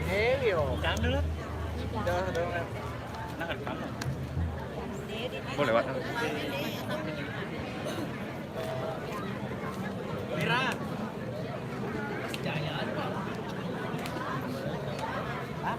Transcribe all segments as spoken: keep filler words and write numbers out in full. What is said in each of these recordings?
Helio. Jangan dulu. Udah, udah, udah. Nah, rekam. Boleh, Pak. Mira. Hah?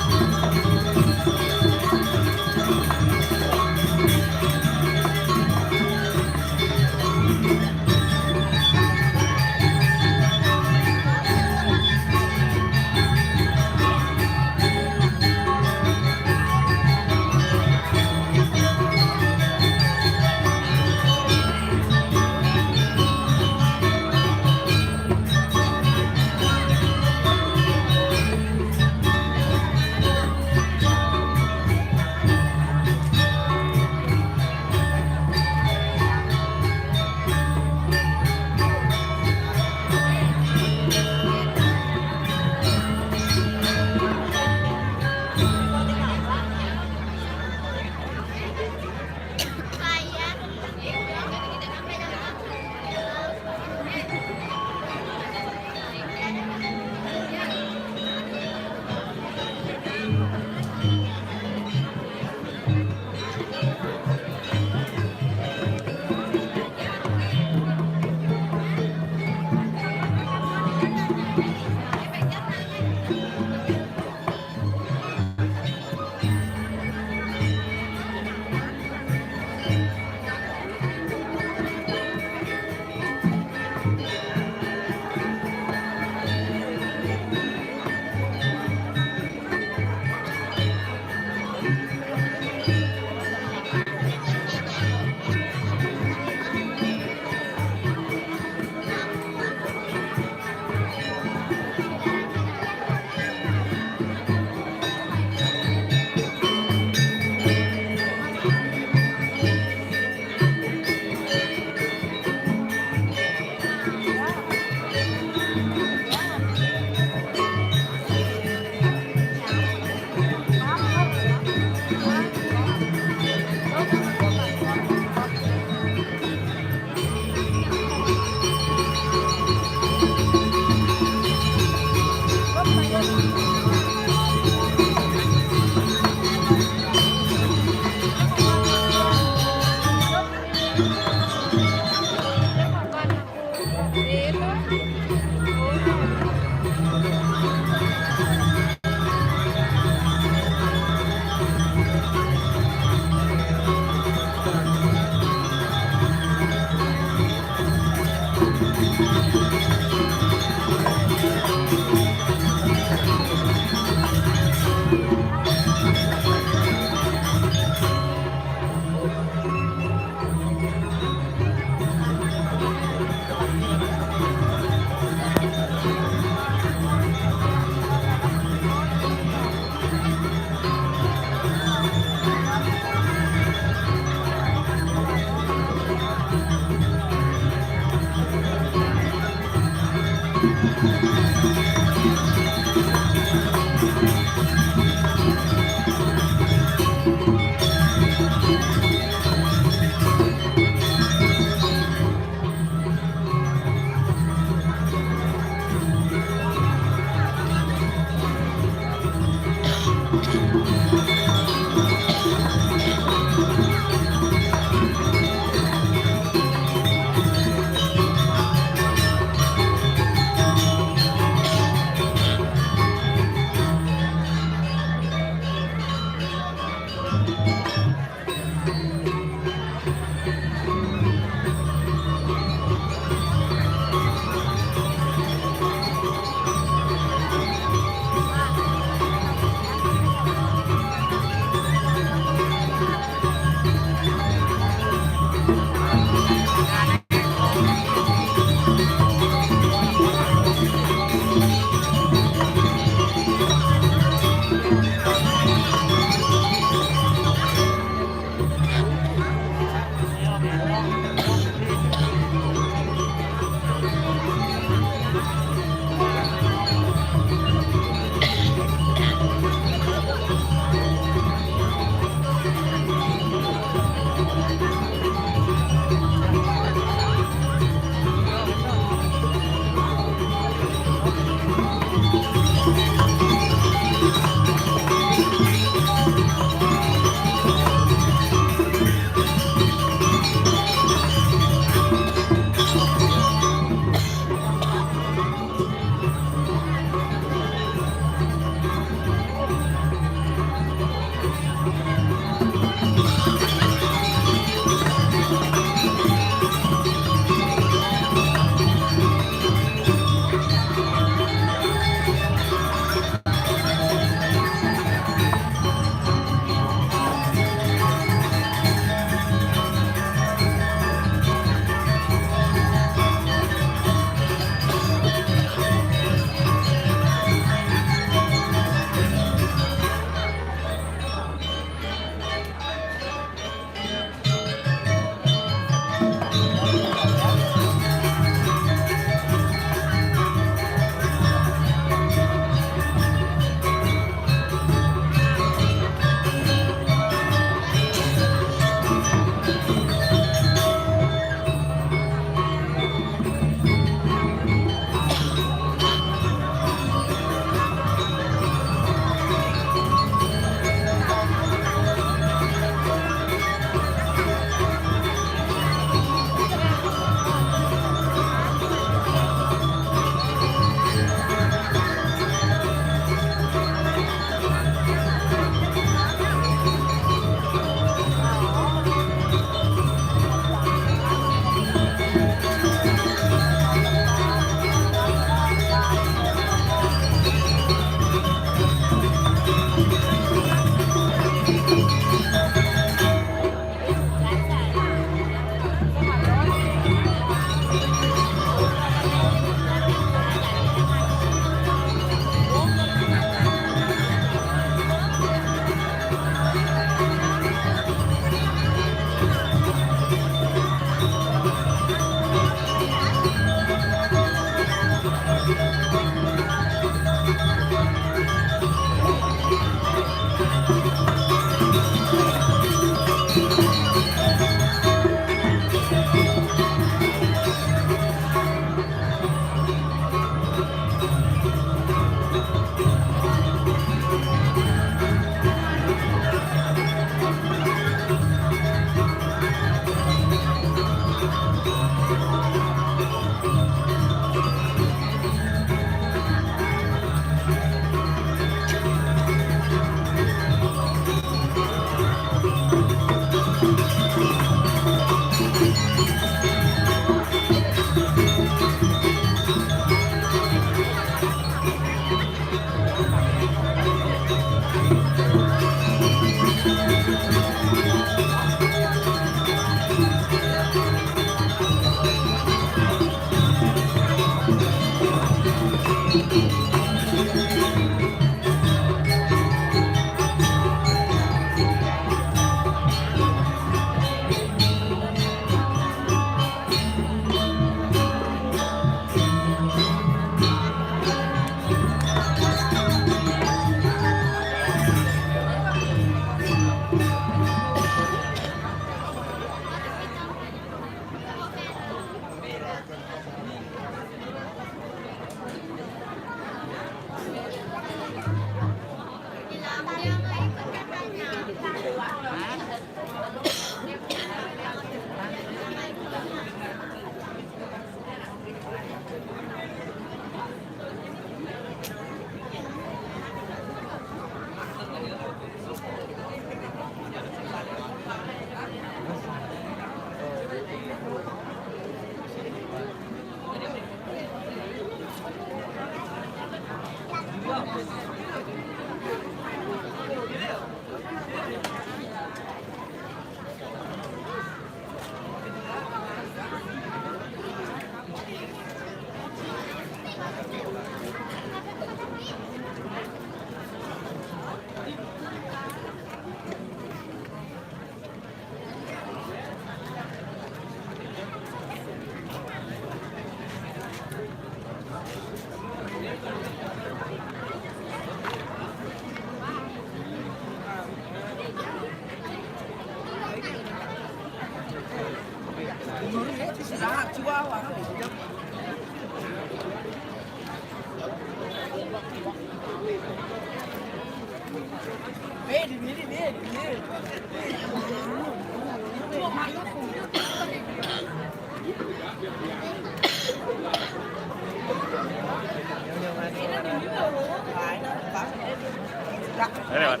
Ini lewat.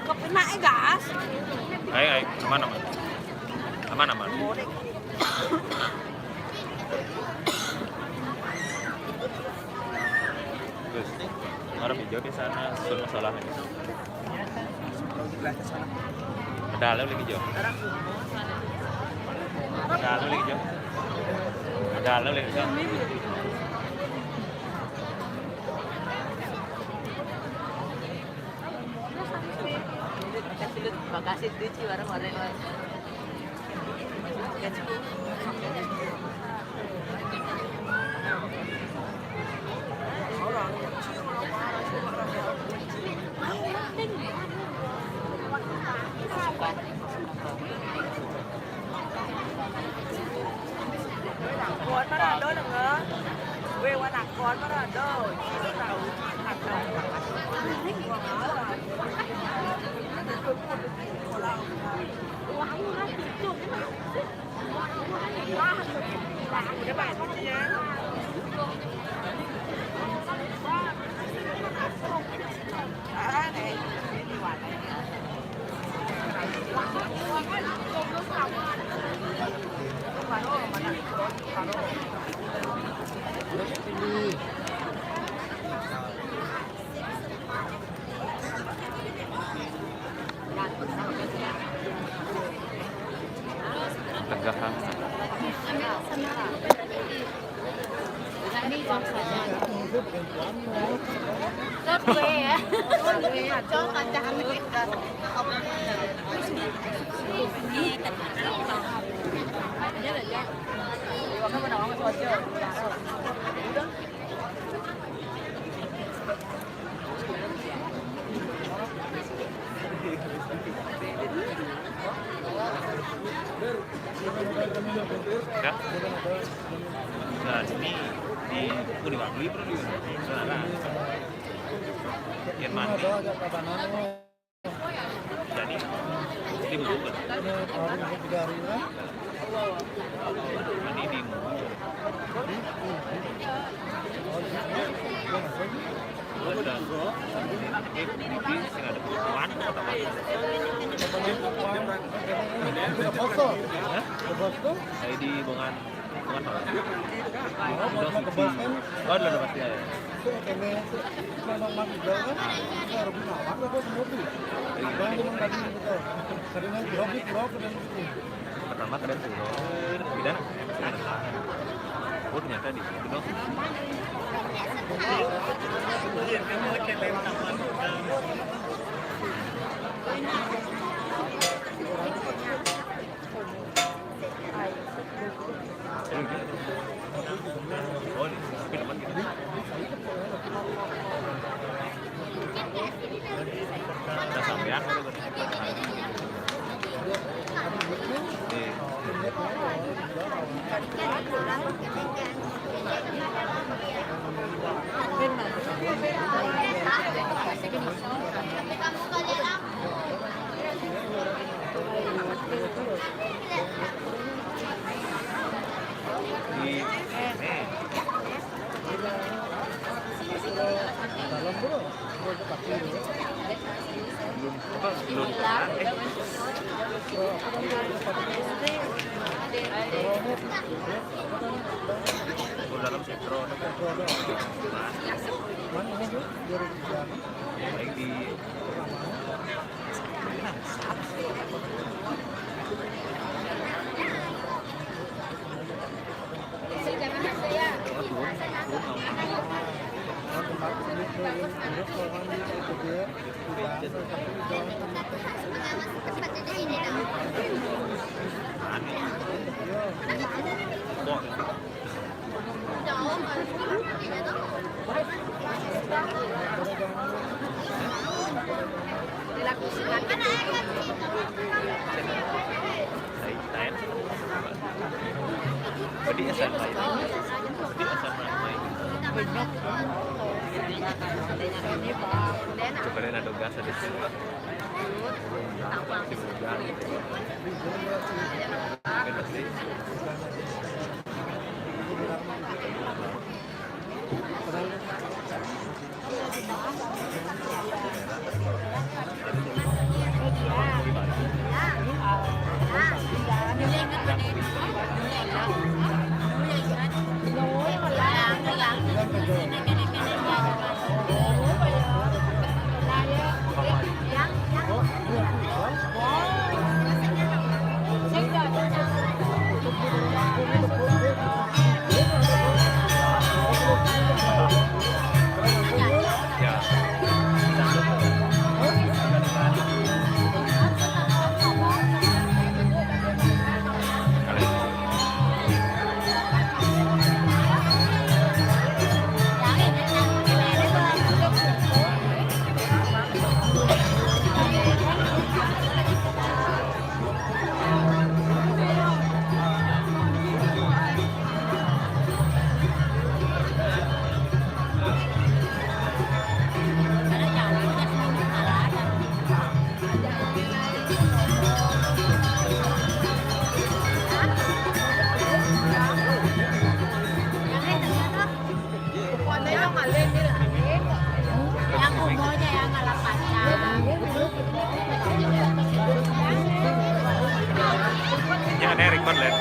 Kepenake, Gas. Ayo, ayo, aman, aman. Aman, aman. Terus, ngarep hijau di sana, sun masalahnya. Ada lo lagi, Jo. Ada lo lagi, Jo. Ada lo lagi, Jo. Makasih tuh, Ci, bareng-bareng. Tegahan. Terus gue ya. Cowok kacahan gitu. Ya. Nah, ini di, oh, di Wagli, bro, di sana. Yang mati. Jadi, ini buku kan? Ini baru tiga hari, kan? Ini di, ada, ini, ini sing ada bukuan atau apa? Hah? Saya di Bongan. Bukan tahu. Oh, mau, mau ke bos kan? Oh, udah, udah pasti ada. Itu kayaknya itu memang masih jauh kan? Itu harus nawar apa semua tuh? Iya. Bang, cuma tadi gitu. Tadi nanti Robi, Robi dan gitu. Pertama kalian turun. Bidana? Oh, ternyata di situ dong. Dalam sektor. Mana ini, Bu? Baik di Di S M A itu. Di S M A itu. Coba lihat, ada gas ada sih. Yang umurnya yang nggak delapan tahun. Jangan Eric Conrad.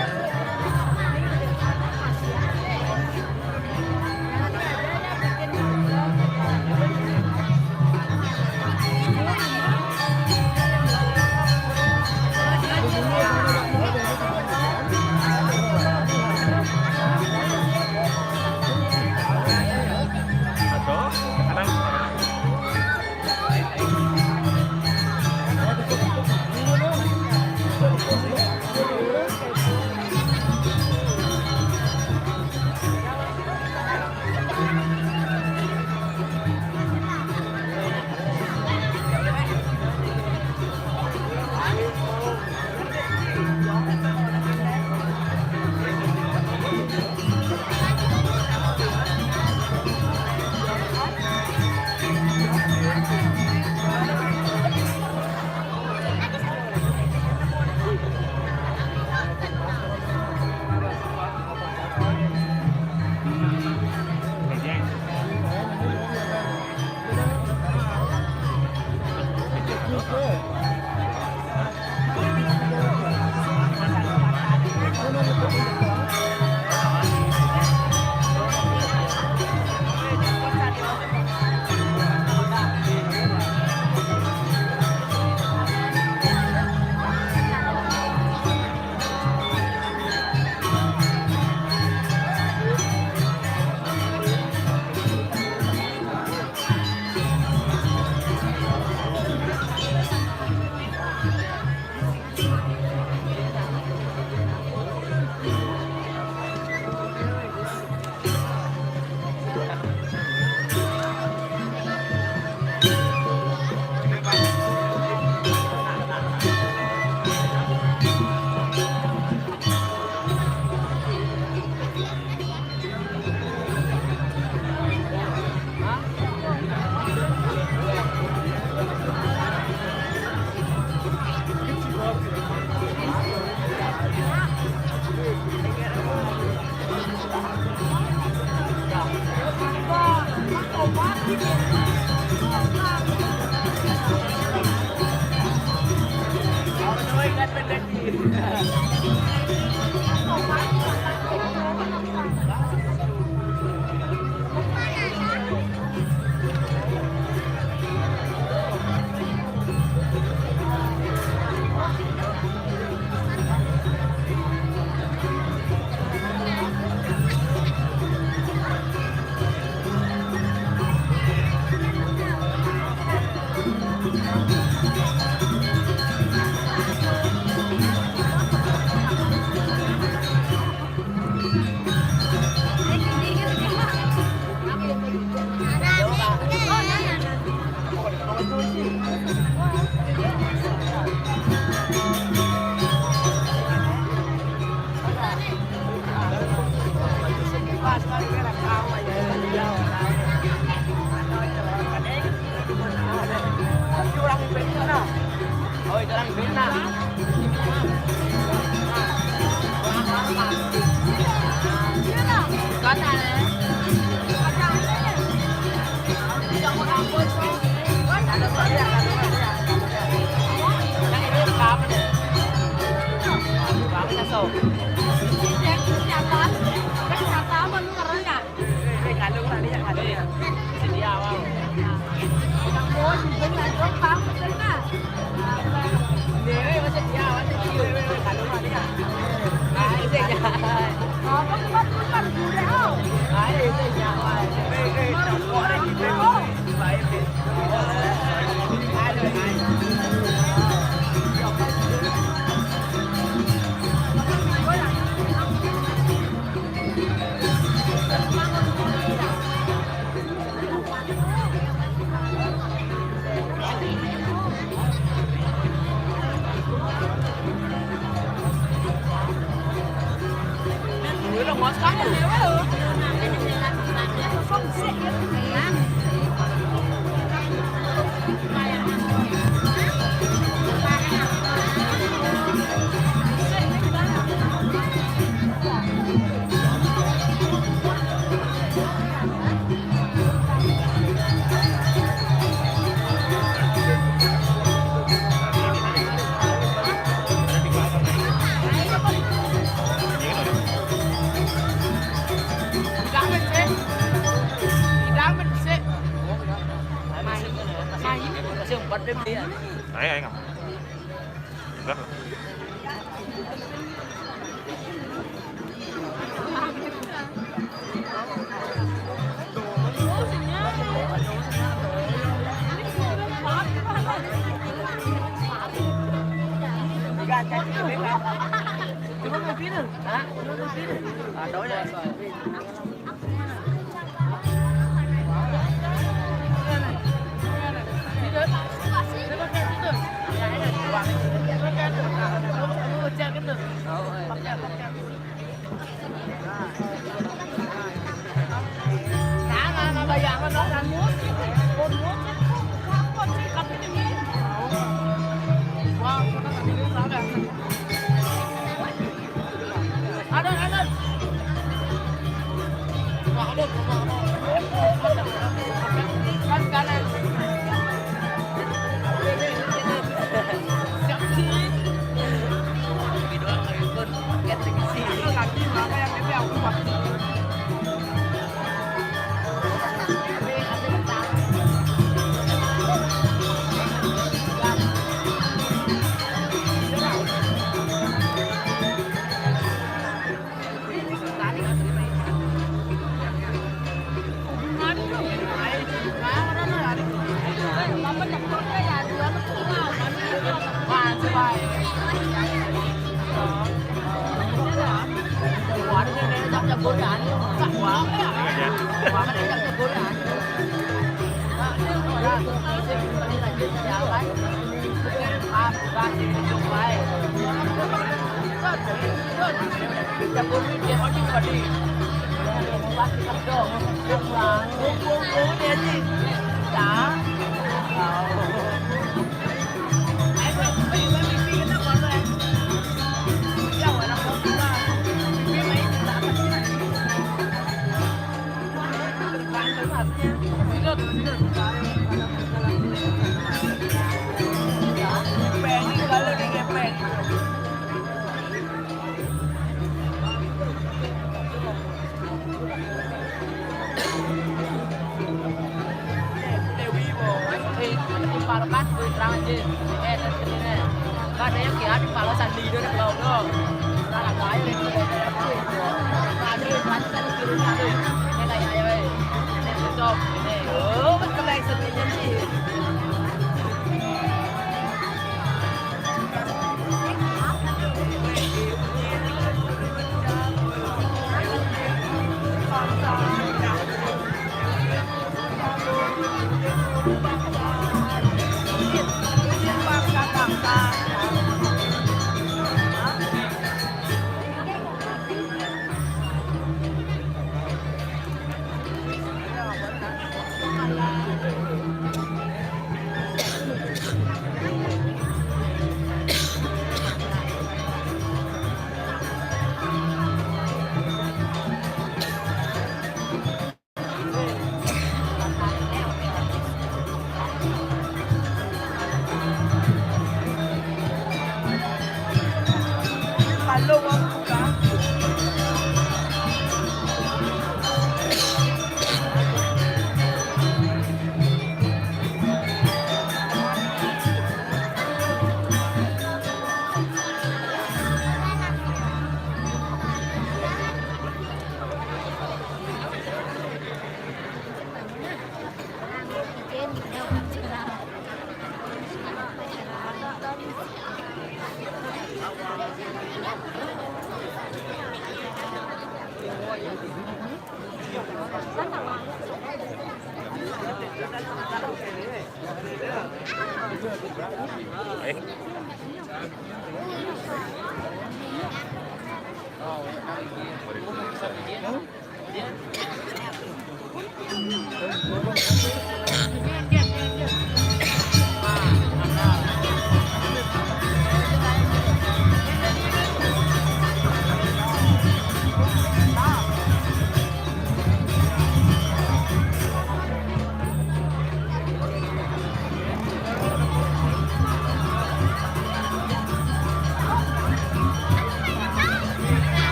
Ayo, ayo, enggak.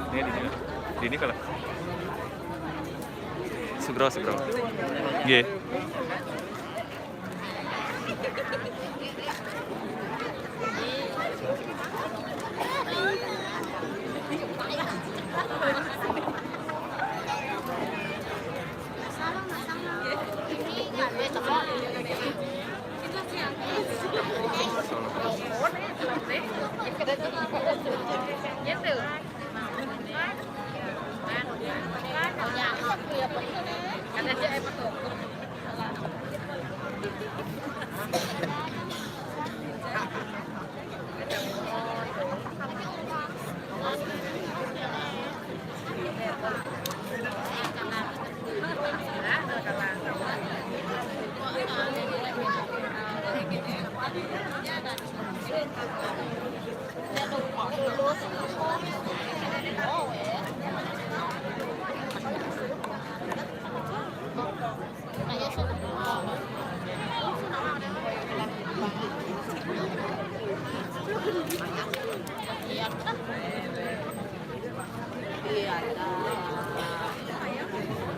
Ini di sini. Di ini kalau. Sugro, sugro. Nggih.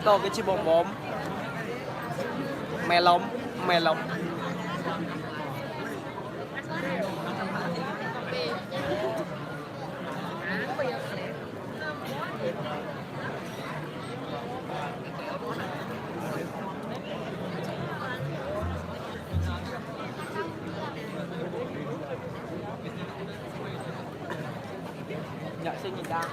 Ito, kici bom-bom. Melom, melom. Nyak sing ngidang.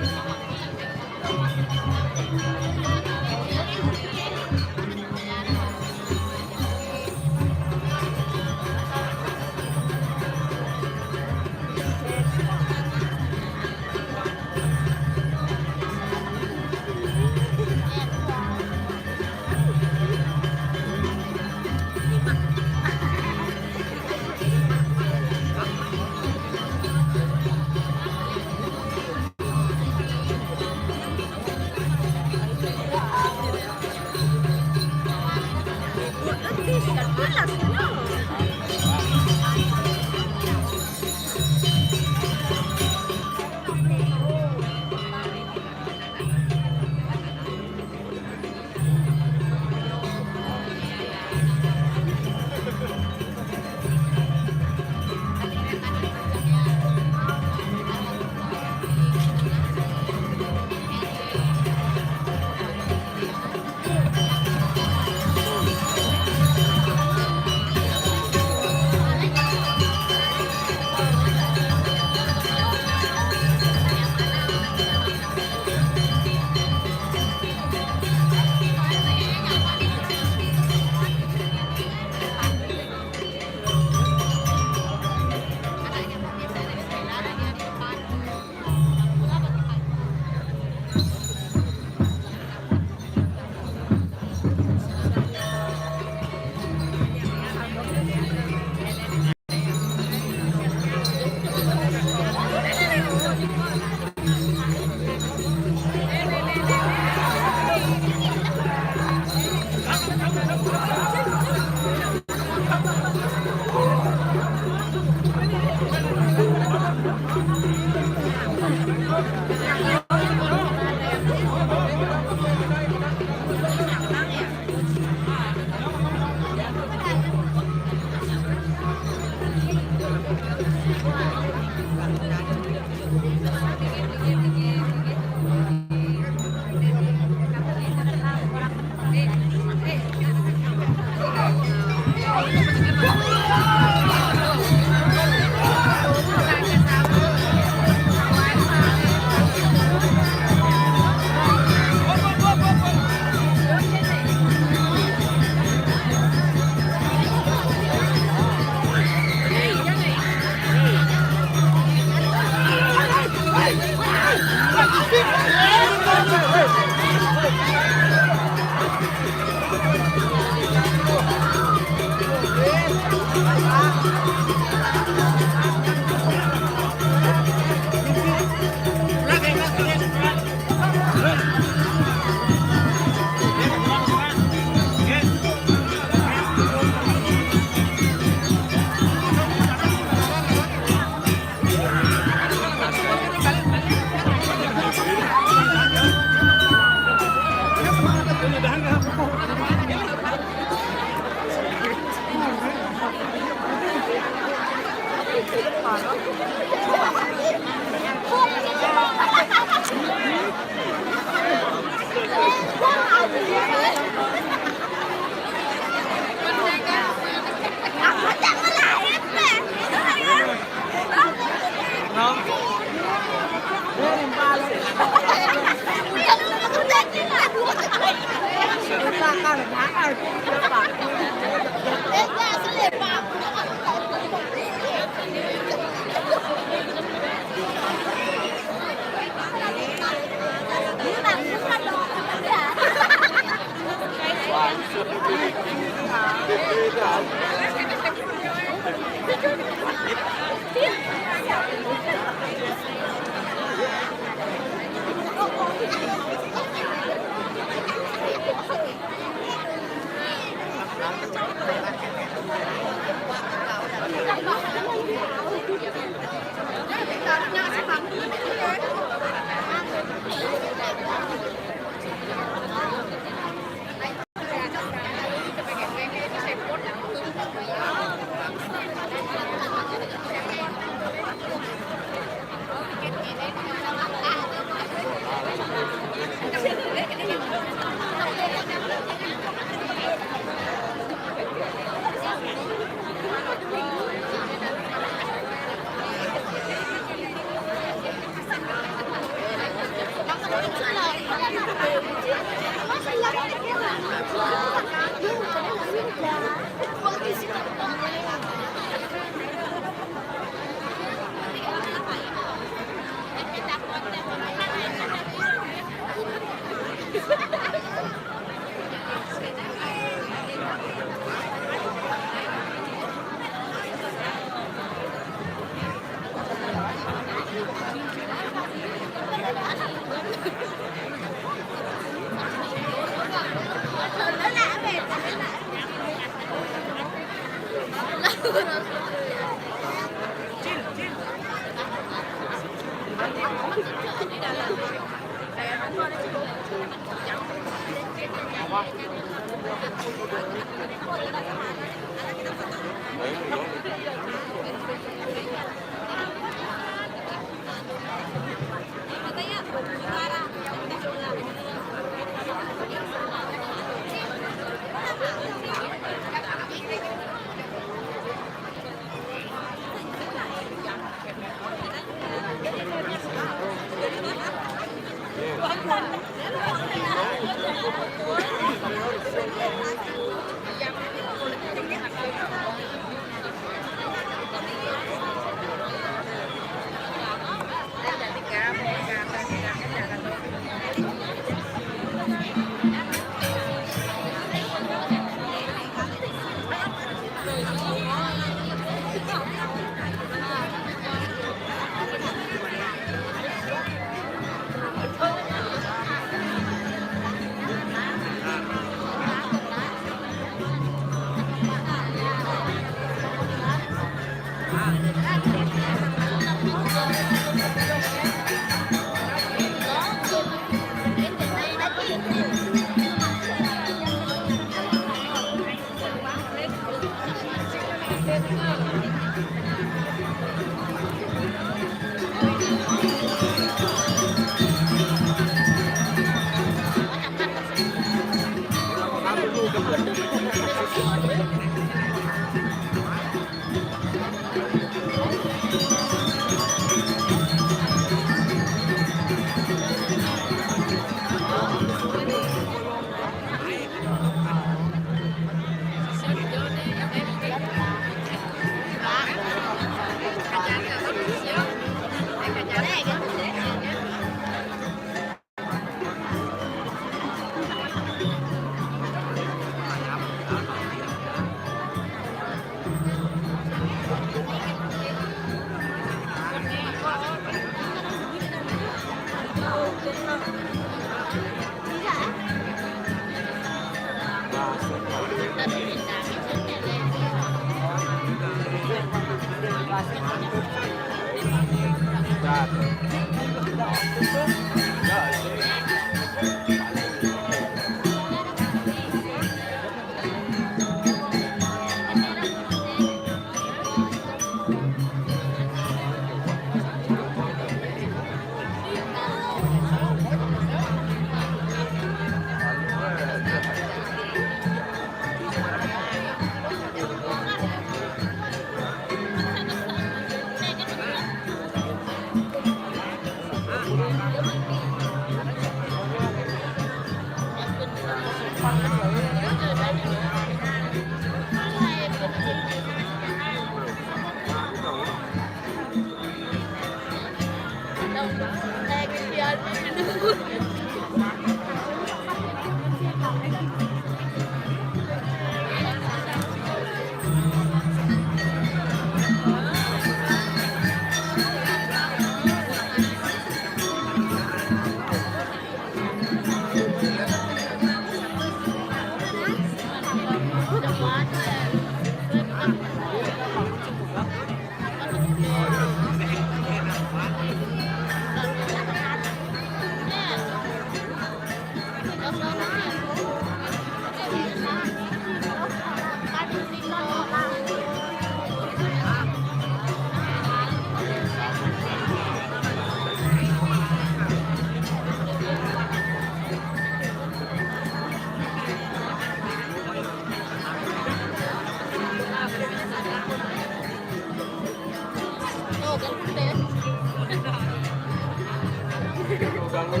Ôi,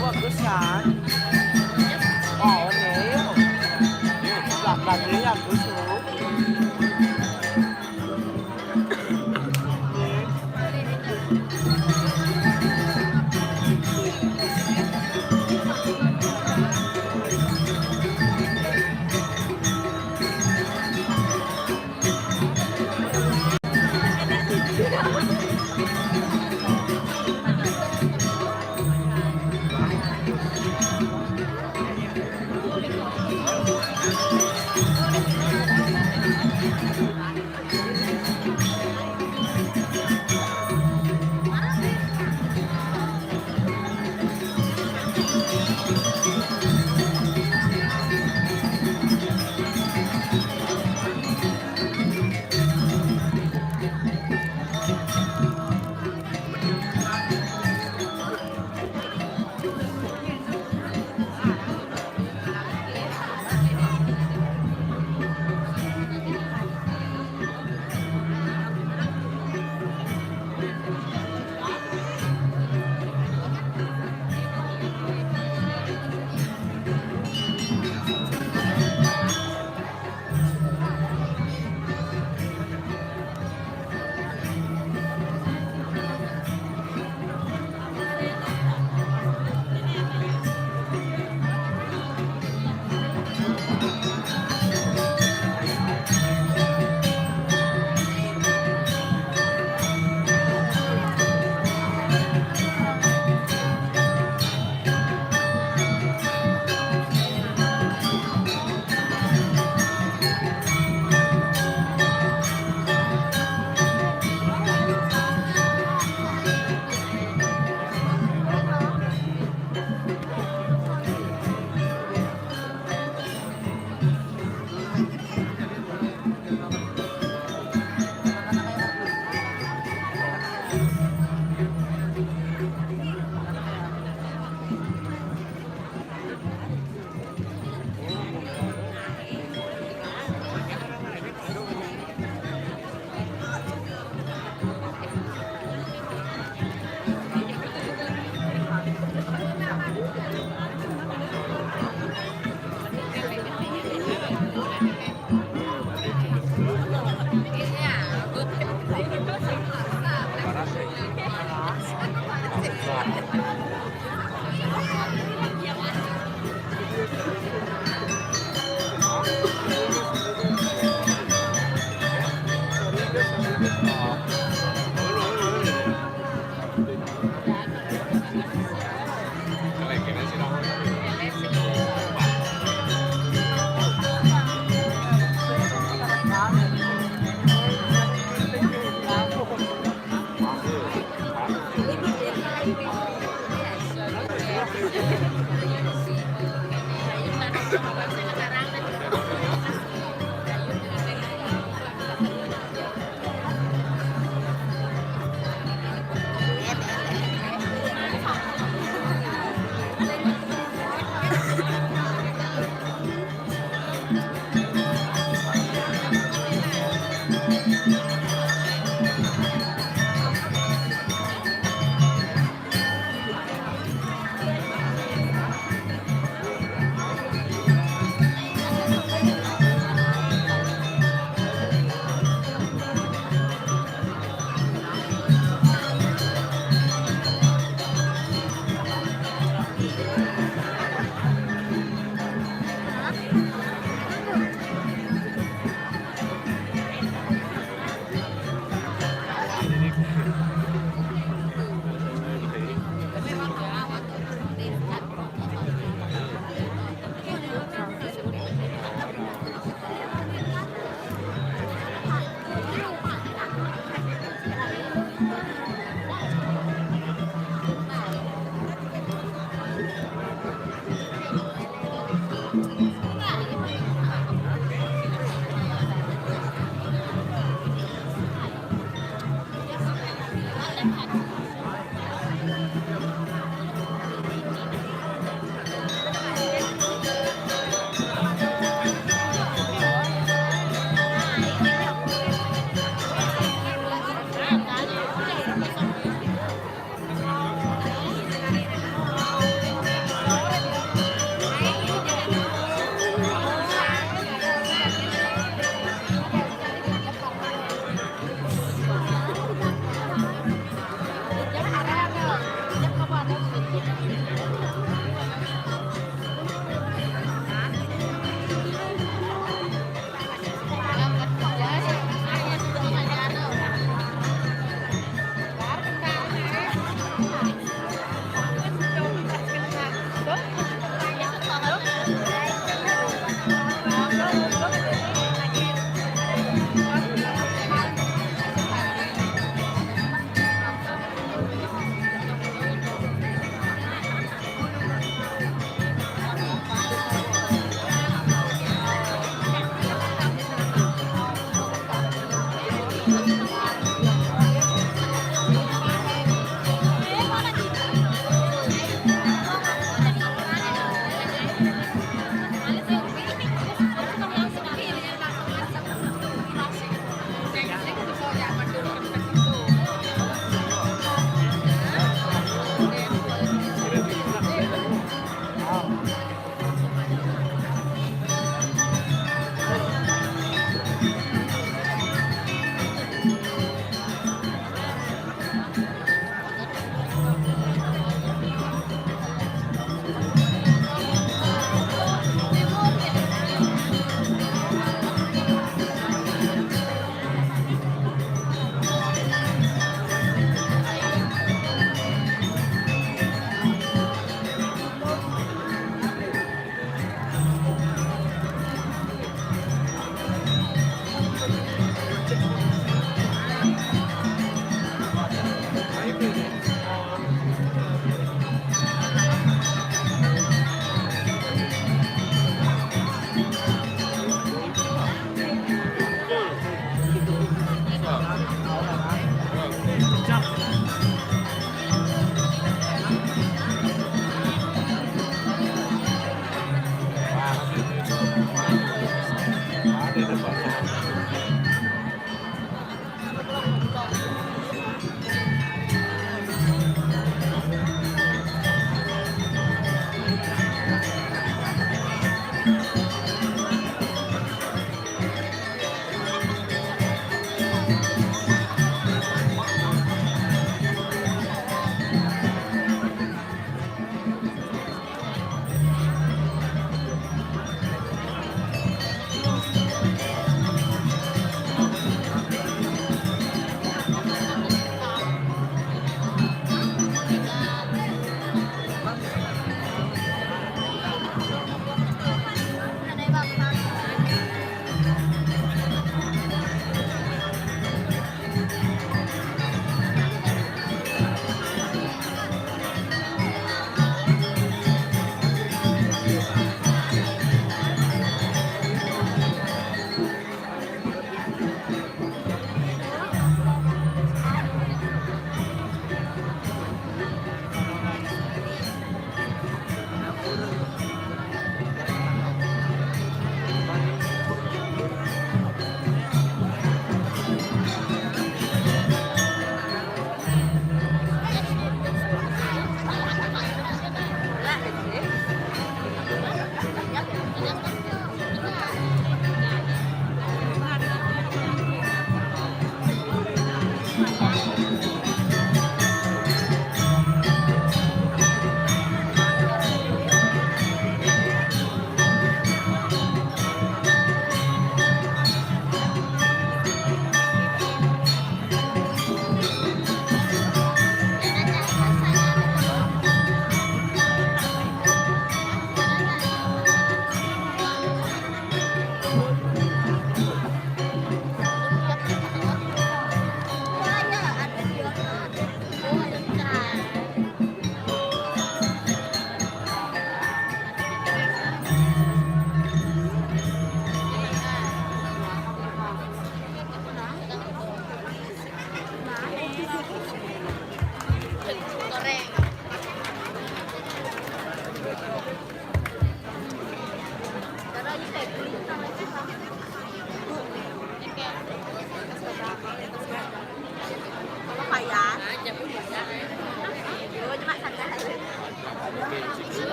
ủa, cứ sáng. Bỏ này. Làm, làm thế làm cứ xuống.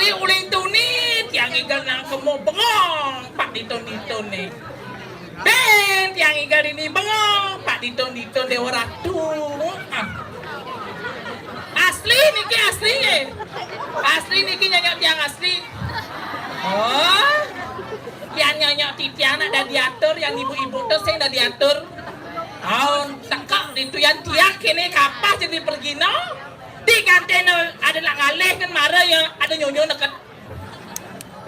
Uling tuni, tiang ngigel nang kemo bengong, Pak Ditun-Ditun né. Bén, tiang ngigel dini bengong, Pak Ditun-Ditun Déwa Ratu. Ah. Asli niki, asli nggih. Asli niki nyonyo tiang asli. Oh. Tiang nyonyo titiang nak dadi atur, yang ibu-ibu to sing dadi atur. Aun tekek ditu yan tiang kéné kapah jadi pergina. Di kantin ada nak ngalih kan mara ya, ada nyonyo neket.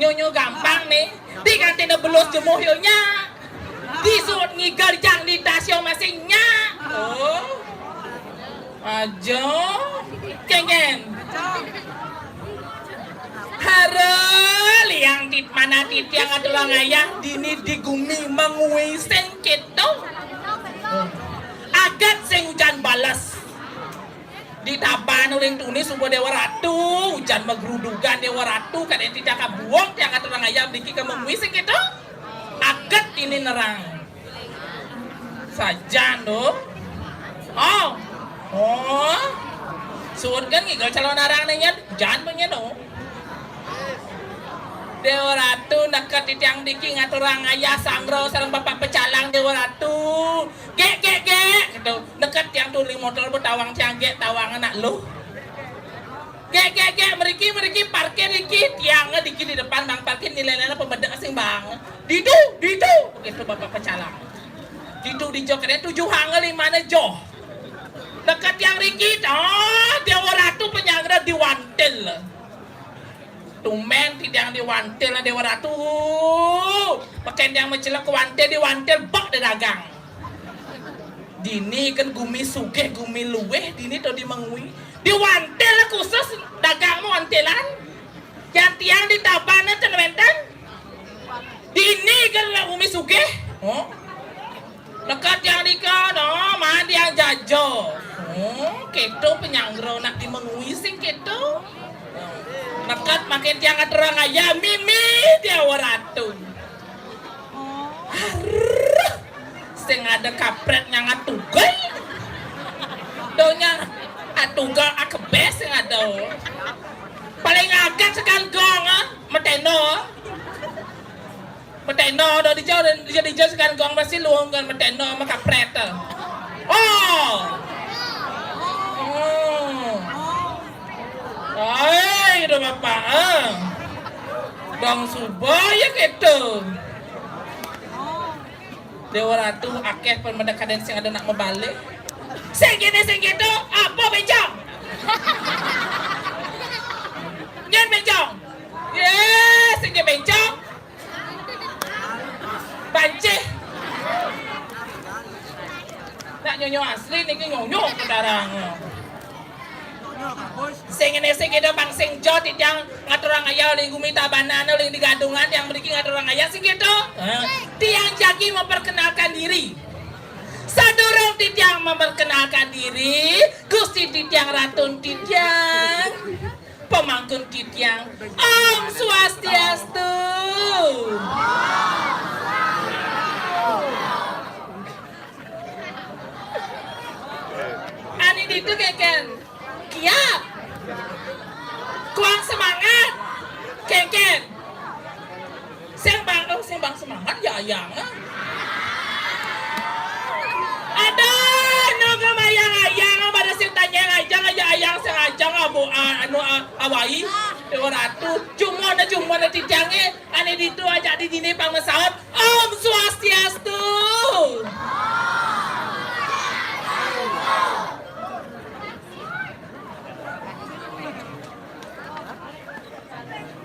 Nyonyo gampang né. Di kantin belus jemuh yo nya. Di suud ngigel jang di tas yo masih nya. Oh. Aja. Kéngkén. Hara liang tit mana titiang aturang ayah dini di gumi mangui sing kéto. Aget sing ujan bales. Ditaban uling tuni suba Déwa Ratu, ujan magrudugan Déwa Ratu, kadén titiang kabuang, tiang aturang ayah mriki ka mangui sing kéto. Aget dini nerang. Sajan to. Oh. Oh. Suud kan ngigel calon arang né nyen, jan penyen to. Déwa Ratu neket titiang mriki ngaturang ayah sangra sareng Bapak Pecalang Déwa Ratu. Gék, gék, gék, gitu. Neket tiang tuli motor betawang tiang gék tawang anak lu. Gék, gék, gék, mriki, mriki, parkir iki, tiang diki di depan bang parkir nilai-nilai pemedek sing bang. Ditu, ditu, gitu Bapak Pecalang. Ditu di jok ada tujuh hangel lima ne joh. Neket tiang mriki, ah, Déwa Ratu penyangra diwantil. Tumben titiang diwantil Déwa Ratu. Peken tiang mecelek wantil diwantil bek di dagang. Dini kan gumi sugih, gumi luweh, dini to di mangui. Diwantil khusus dagang wantilan. Yang tiang ditaban ten wenten. Dini kan gumi sugih. Oh. Neket tiang nika, no, maan tiang jaja. Oh, kéto penyangra nak di mangui sing kéto. Neket makin tiang aturang ayah mimi Déwa Ratu. Aruh, sing ada kaprét nyang atugal. Donya atugal akebes sing ada. Paling aget sekan gong, ah, meteno. Meteno do dija, dija, dija sekan gong pasti luung kan meteno makaprét. Oh. Oh. Ai, gitu Bapak. Ah. Dong suba ya gitu. Déwa Ratu akéh pemedek kadén sing ada nak mabalik. Sing kéné sing kéto, apa bencong? Nyén bencong. Yé, sing ké bencong. Bancih. Nak nyonyo asli niki nyonyo kedarang. Sing ngene sing kene bang sing jo titiang ngaturang ayah uling gumi tabanan uling digadungan yang mriki ngaturang ayah sing gitu. Tiang jagi memperkenalkan diri. Sadurung titiang memperkenalkan diri, Gusti titiang, Ratun titiang, pemangkun titiang. Om Swastiastu. Ani ditu keken. Kiap. Kuang semangat. Keken. Sing bang, oh, sing bang semangat ya ayang. Ada no kemayang ayang pada sing tanya ayang aja ayang sing ajang abu anu awai Déwa Ratu cuma ada cuma ada titiange ane ditu aja di dini pang mesaut Om Swastiastu.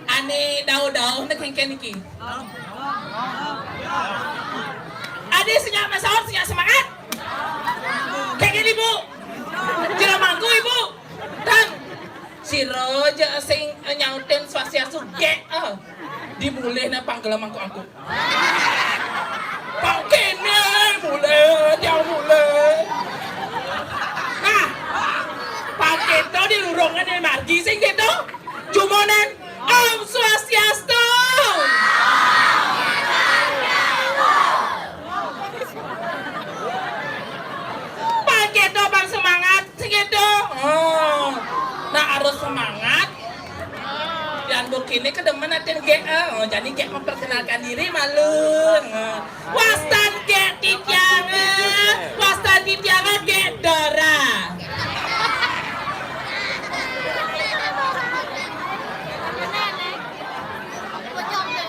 Ane dau-dau nek kengken iki. Ade senyap masaut senyap semangat. Kengken ibu. Jero mangku ibu. Tang. Sira aja sing nyautin Swastiastu gek. Ah. Dimulih nek panggelam angkuk-angkuk. Pang kene mulih, tiang mulih. Nah, pang keto di lurungan di margi sing keto. Jumonen Om Swastiastu. Pang keto, pang semangat sing keto. Oh. Nah, harus semangat. Yan mbok Ini kedemen atin Gék, eh. Oh, jani Gék memperkenalkan diri malu. Eh. Wastan Gék titiang, eh. Wastan titiang Gék Dora.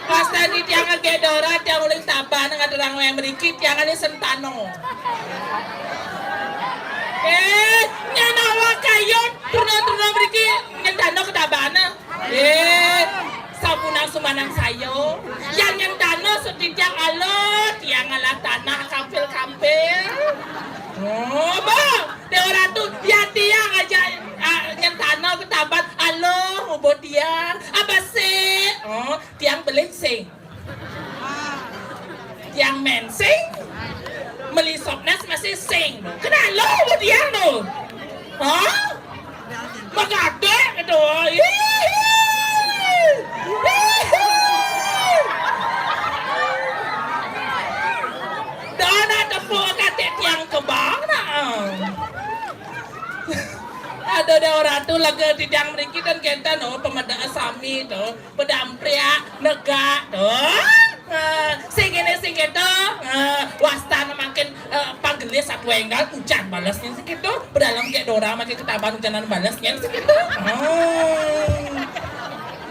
Wastan titiang Gék Dora, tiang uling Tabanan, ngaturang wayah mriki tiang ané Sentano. Eh, nyén awak kayun, truna-truna mriki nyén tano ka Tabanan. Eh, sampunang sumanang saya. Yan nyén tano sutitiang ala, tiang ngalah tanah kampil-kampil. Oh, bah, Déwa Ratu, yan tiang ajak, ah, nyén tano ka Tabanan, ala, ngubuh tiang. Abasik. Oh, tiang belih sing. Tiang mén sing, meli sopnas masih sing. Kenal lo sama tiang tu? Hah? Magadek gitu. Hihi. Hihi. Dah nak tepuk katik tiang kebang nak. Aduh, Déwa Ratu, laga titiang mriki ten kénten, oh, pamedek sami tu. Pedampriak, negak, tu. Ha, sing kéné, sing kéto. Ha, wastan mangkin, eh, panggelis satu enggal, ujan bales nyén sing kéto. Pedalem Gék Dora makin ketaban ujanan bales nyén sing kéto. Ha.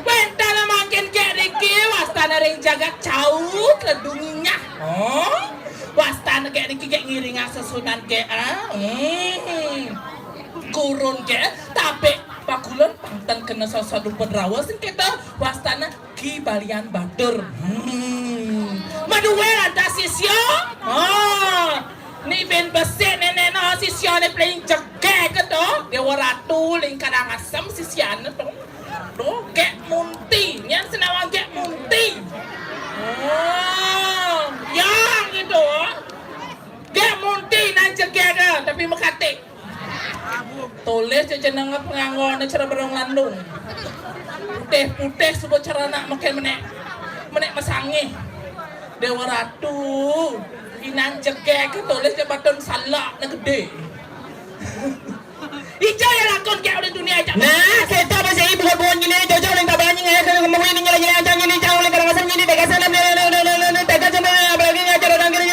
Wénten mangkin Gék riki, wastan ring jagat caut, ledung inyah. Oh. Wastan Gék riki Gék ngiringang sesuhunan Gék, ah. Hmm. Gurun Gék, tapi pakulun pang ten kena sasadu pedrawa sing kéto, wastana Ki Balian Batur. Hmm. Madué lantas sisya. Ha. Ni bin besik nénéna sisyané paling jegég to. Déwa Ratu ling Karangasem sisyané to. To Gék Munti. Nyén sing nawang Gék Munti. Oh, ya gitu. Gék Munti nan jegég, tapi makatik. Tulis ja jeneng panganggoné cara berong landung. Putih-putih suba cara nak makin menek. Menek masangih. Déwa Ratu. Inan jegég tulis ja batun salak na gedé. Ija ya lakon Gék uling dunia aja. Nah, kita masih ibu buat nyiné jojo uling Tabanan nyiné, kena kemui nyiné, nyiné aja nyiné, jangan uling Karangasem nyiné, tegasan, tegasan, apalagi ngajar orang kiri.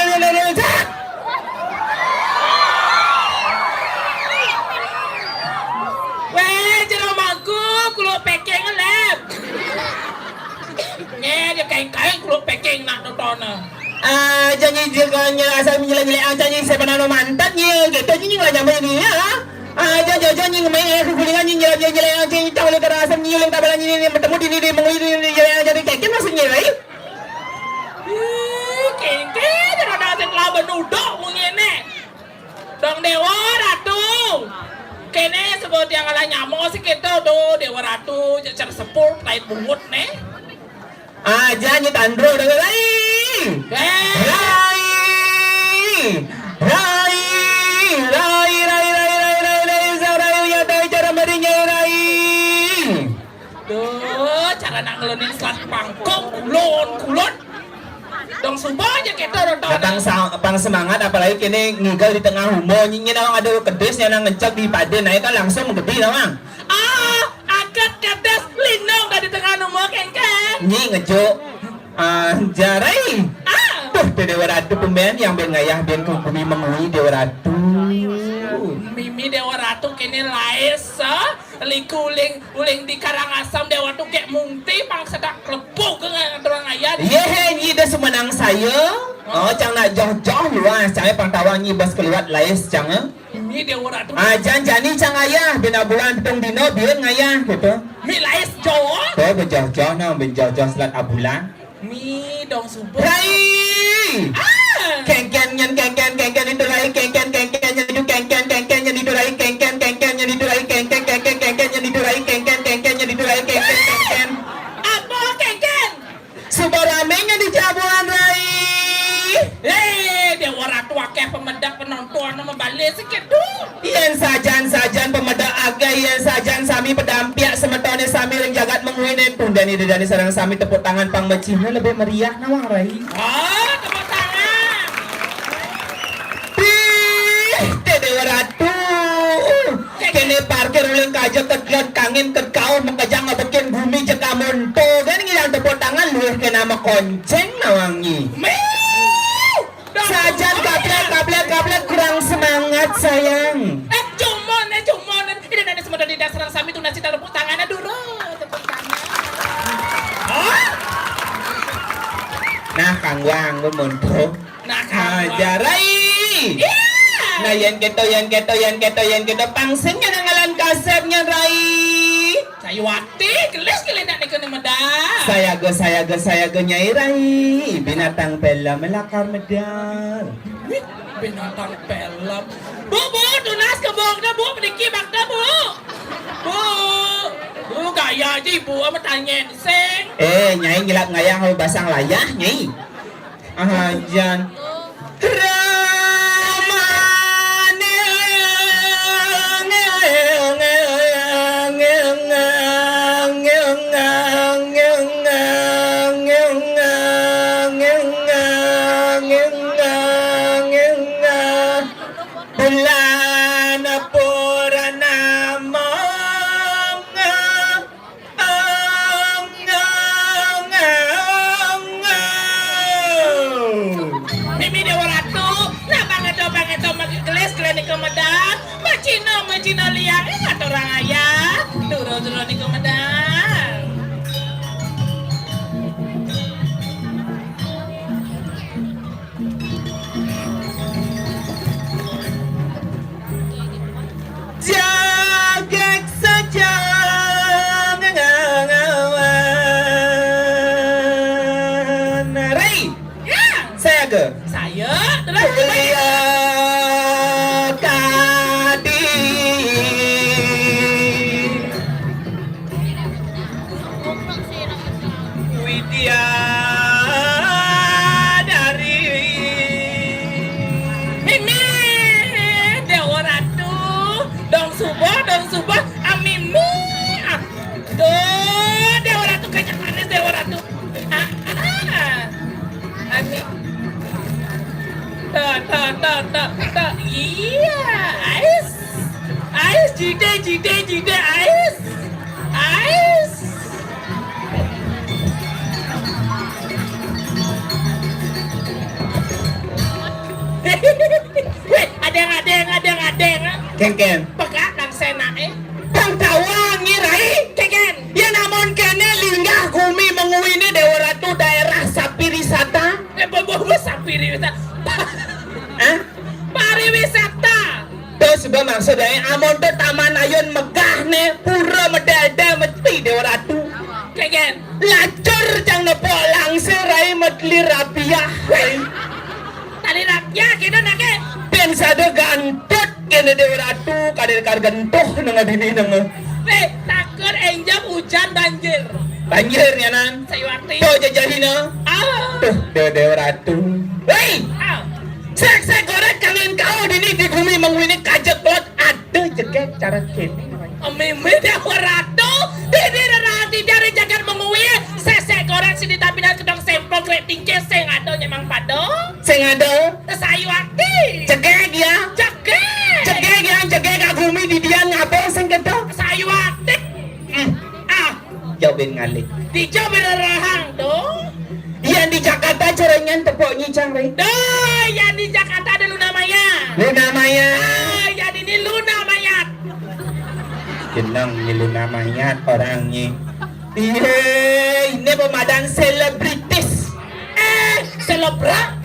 Wéh, jero mangku, kuluk péking lép. Nyé, dia kain-kain kuluk péking nak nonton. Ah, janji jaga nyela asal nyela nyela, ah, janji saya pernah mantan nyé, gitu, nyé nyela nyampe ini ya. Ah, janji janji main air kulingan nyé nyela nyela, ah, janji tahu le kerasa nyé le tabalan nyé, nyé bertemu di ini, di mengui di ini, nyé jadi kayak maksudnya, baik. Ih, kéngkén, rada sing laban udah mungkin né. Dong Déwa Ratu. Kéné sebut yang ngalah nyama sih kita tuh Déwa Ratu, cecer sepur, pait bungut né. Aja nyé tandro dengan rai. Eh. Rai. Rai. Rai, rai, rai, rai, rai, rai, rai, rai, ya, rai, cara merinya, rai. Duh, cara nak ngelunin selat pangkung, kulon, kulon. Dong suba aja kita udah tahu. Nah, pang sa-, pang semangat, apalagi kini ngigel di tengah humor. Nyingin orang ada kedis yang ngecek di pade, nah, itu langsung gede, nah, Mang. Ah, angkat kedis, linong dari tengah humor, kéngkén. Nyi ngejuk. Ah, jarai. Ah. Tuh, Déwa Ratu pemben yang ben ngayah ben ke bumi mengui Déwa Ratu. Mimi Déwa Ratu kini lais, ah. Liku uling, uling di Karangasem Déwa Ratu Gék Munti pang sedak klepuk ke ngaturang ayat. Yé, hé, nyi dah semenang saya. Oh, cang nak joh-joh luas, cang pang tawang nyi bas keluar lais cang, eh. Ini Déwa Ratu. Ah, jan jani cang ayah, bina bulan pitung dino, biar ngayah, gitu. Mi lais joh. Tuh, bejoh-joh, no, bejoh-joh selat abulan. Mi dong subuh. Rai! Ah! Kéngkén nyén kéngkén, kéngkén itu rai, kéngkén, kéngkén nyén itu kéngkén, kéngkén nyén itu rai, kéngkén, kéngkén nyén itu rai, kéngkén, kéngkén, kéngkén nyén itu rai, kéngkén, kéngkén nyén itu rai, kéngkén, kéngkén. Apa kéngkén? Suba ramé nyén di jabuan rai. Eh, Déwa Ratu akéh pemedek penonton sama balik sikit tuh. Yén sajan-sajan pemedek akéh, yén sajan sami pedampiak semetoné sami ring jagat mengwi né, tundén Ida dané sareng sami tepuk tangan pang becihna lebih meriah nawang rai. Oh, tepuk tangan. Pih, té Déwa Ratu. Kéné parkir uling kaja kedlon kangin kedkauh makejang ngebekin gumi jeka Amun to kan ngidang tepuk tangan luwih kena makonceng nawang nyi. Miu! Sajan kablek, kablek, kablek, kurang semangat, sayang. Eh, cumon, eh, cumon. Ini nanya semua dari dasar sami tunas cita tepuk tangan, aduh, tepuk tangan. Hah? Nah, kangguang, mun to. Nah, kangguang. Aja, Rai. Iya. Nah, yén kéto, yén kéto, yén kéto, yén kéto, pang sing nang ngaran kasép nyan, Rai. Sayuwakti, gelis gelénak nika né medal. Sayaga, sayaga, sayaga, Nyai Rai. Binatang pelem lakar medal. Wih, binatang pelem. Bu, bu, tunas kebokna, bu, mriki bakda, bu. Bu, bu, gaya aja ibu ama tanyen sing. Eh, Nyai ngilap ngayah, basang layah, Nyai. Ajan. Ramane. Bulan Purnama. Mimi Déwa Ratu, nah, pangéto, pangéto, magi gelis, gelis nika medal, macina, macina liang, eh, aturang ayah, turu, turu nika medal. Jagek saja ngawan. Rai. Ya. Saya ke? Saya. Terus. Kuliah kadi. Widya dari Mimi Déwa Ratu, dong suba, dong suba, amimi, ah. Duh, Déwa Ratu kacang manis, Déwa Ratu. Ah, ah. Ami. Tuh, tuh, tuh, tuh, tuh. Iya, ais. Ais, jide, jide, jide, ais. Ais. Wéh, adéng, adéng, adéng, adéng. Kénkén. Pegak nang sénaké. Pang tawang nyi Rai. Kénkén. Yén amun kéné linggah gumi Mengwi né Déwa Ratu daerah sapi wisata. Eh, bobo sapi wisata. Hah? Pariwisata. Terus suba maksud aé, amun to Taman Ayun megah né, pura medal-dal mesti Déwa Ratu. Kénkén. Lacur cang nepuk langsir aé medli rapiah aé. Tali rapiah kéné naké. Bén sada gantut kéné Déwa Ratu, kadén kar gentuh nengah dini nengah. Wéh, takut énjam ujan banjir. Banjir nyanan. Sayuwakti. To jajahina. Ah. Tuh, Déwa, Déwa Ratu. Wéh! Ah. Sék-sék gorék kangin kau dini di gumi Mengwi né kajeg kolot ada jegég cara kéné. Mimi Déwa Ratu, dini rerati dari jagat Mengwi, sék-sék gorék sini tapi dan kedong sempok grek tingkir sing ada nyemang pada. Sing ada. Sayuwakti. Jegég ya. Jegég. Jegég ya, jegég ka gumi didian ngabong sing kéto. Sayuwakti. Hmm. Ah. Jauh bén ngalih. Dijauh bén rahang to. Yén di Jakarta cara nyan tepuk nyi cang, Rai. Duh, yén di Jakarta ada Luna Maya. Luna Maya. Ah, yén ini Luna Mayat. Jeneng nyi Luna Mayat orang nyi. Iya, ini pemadan selebritis. Eh, selebgram.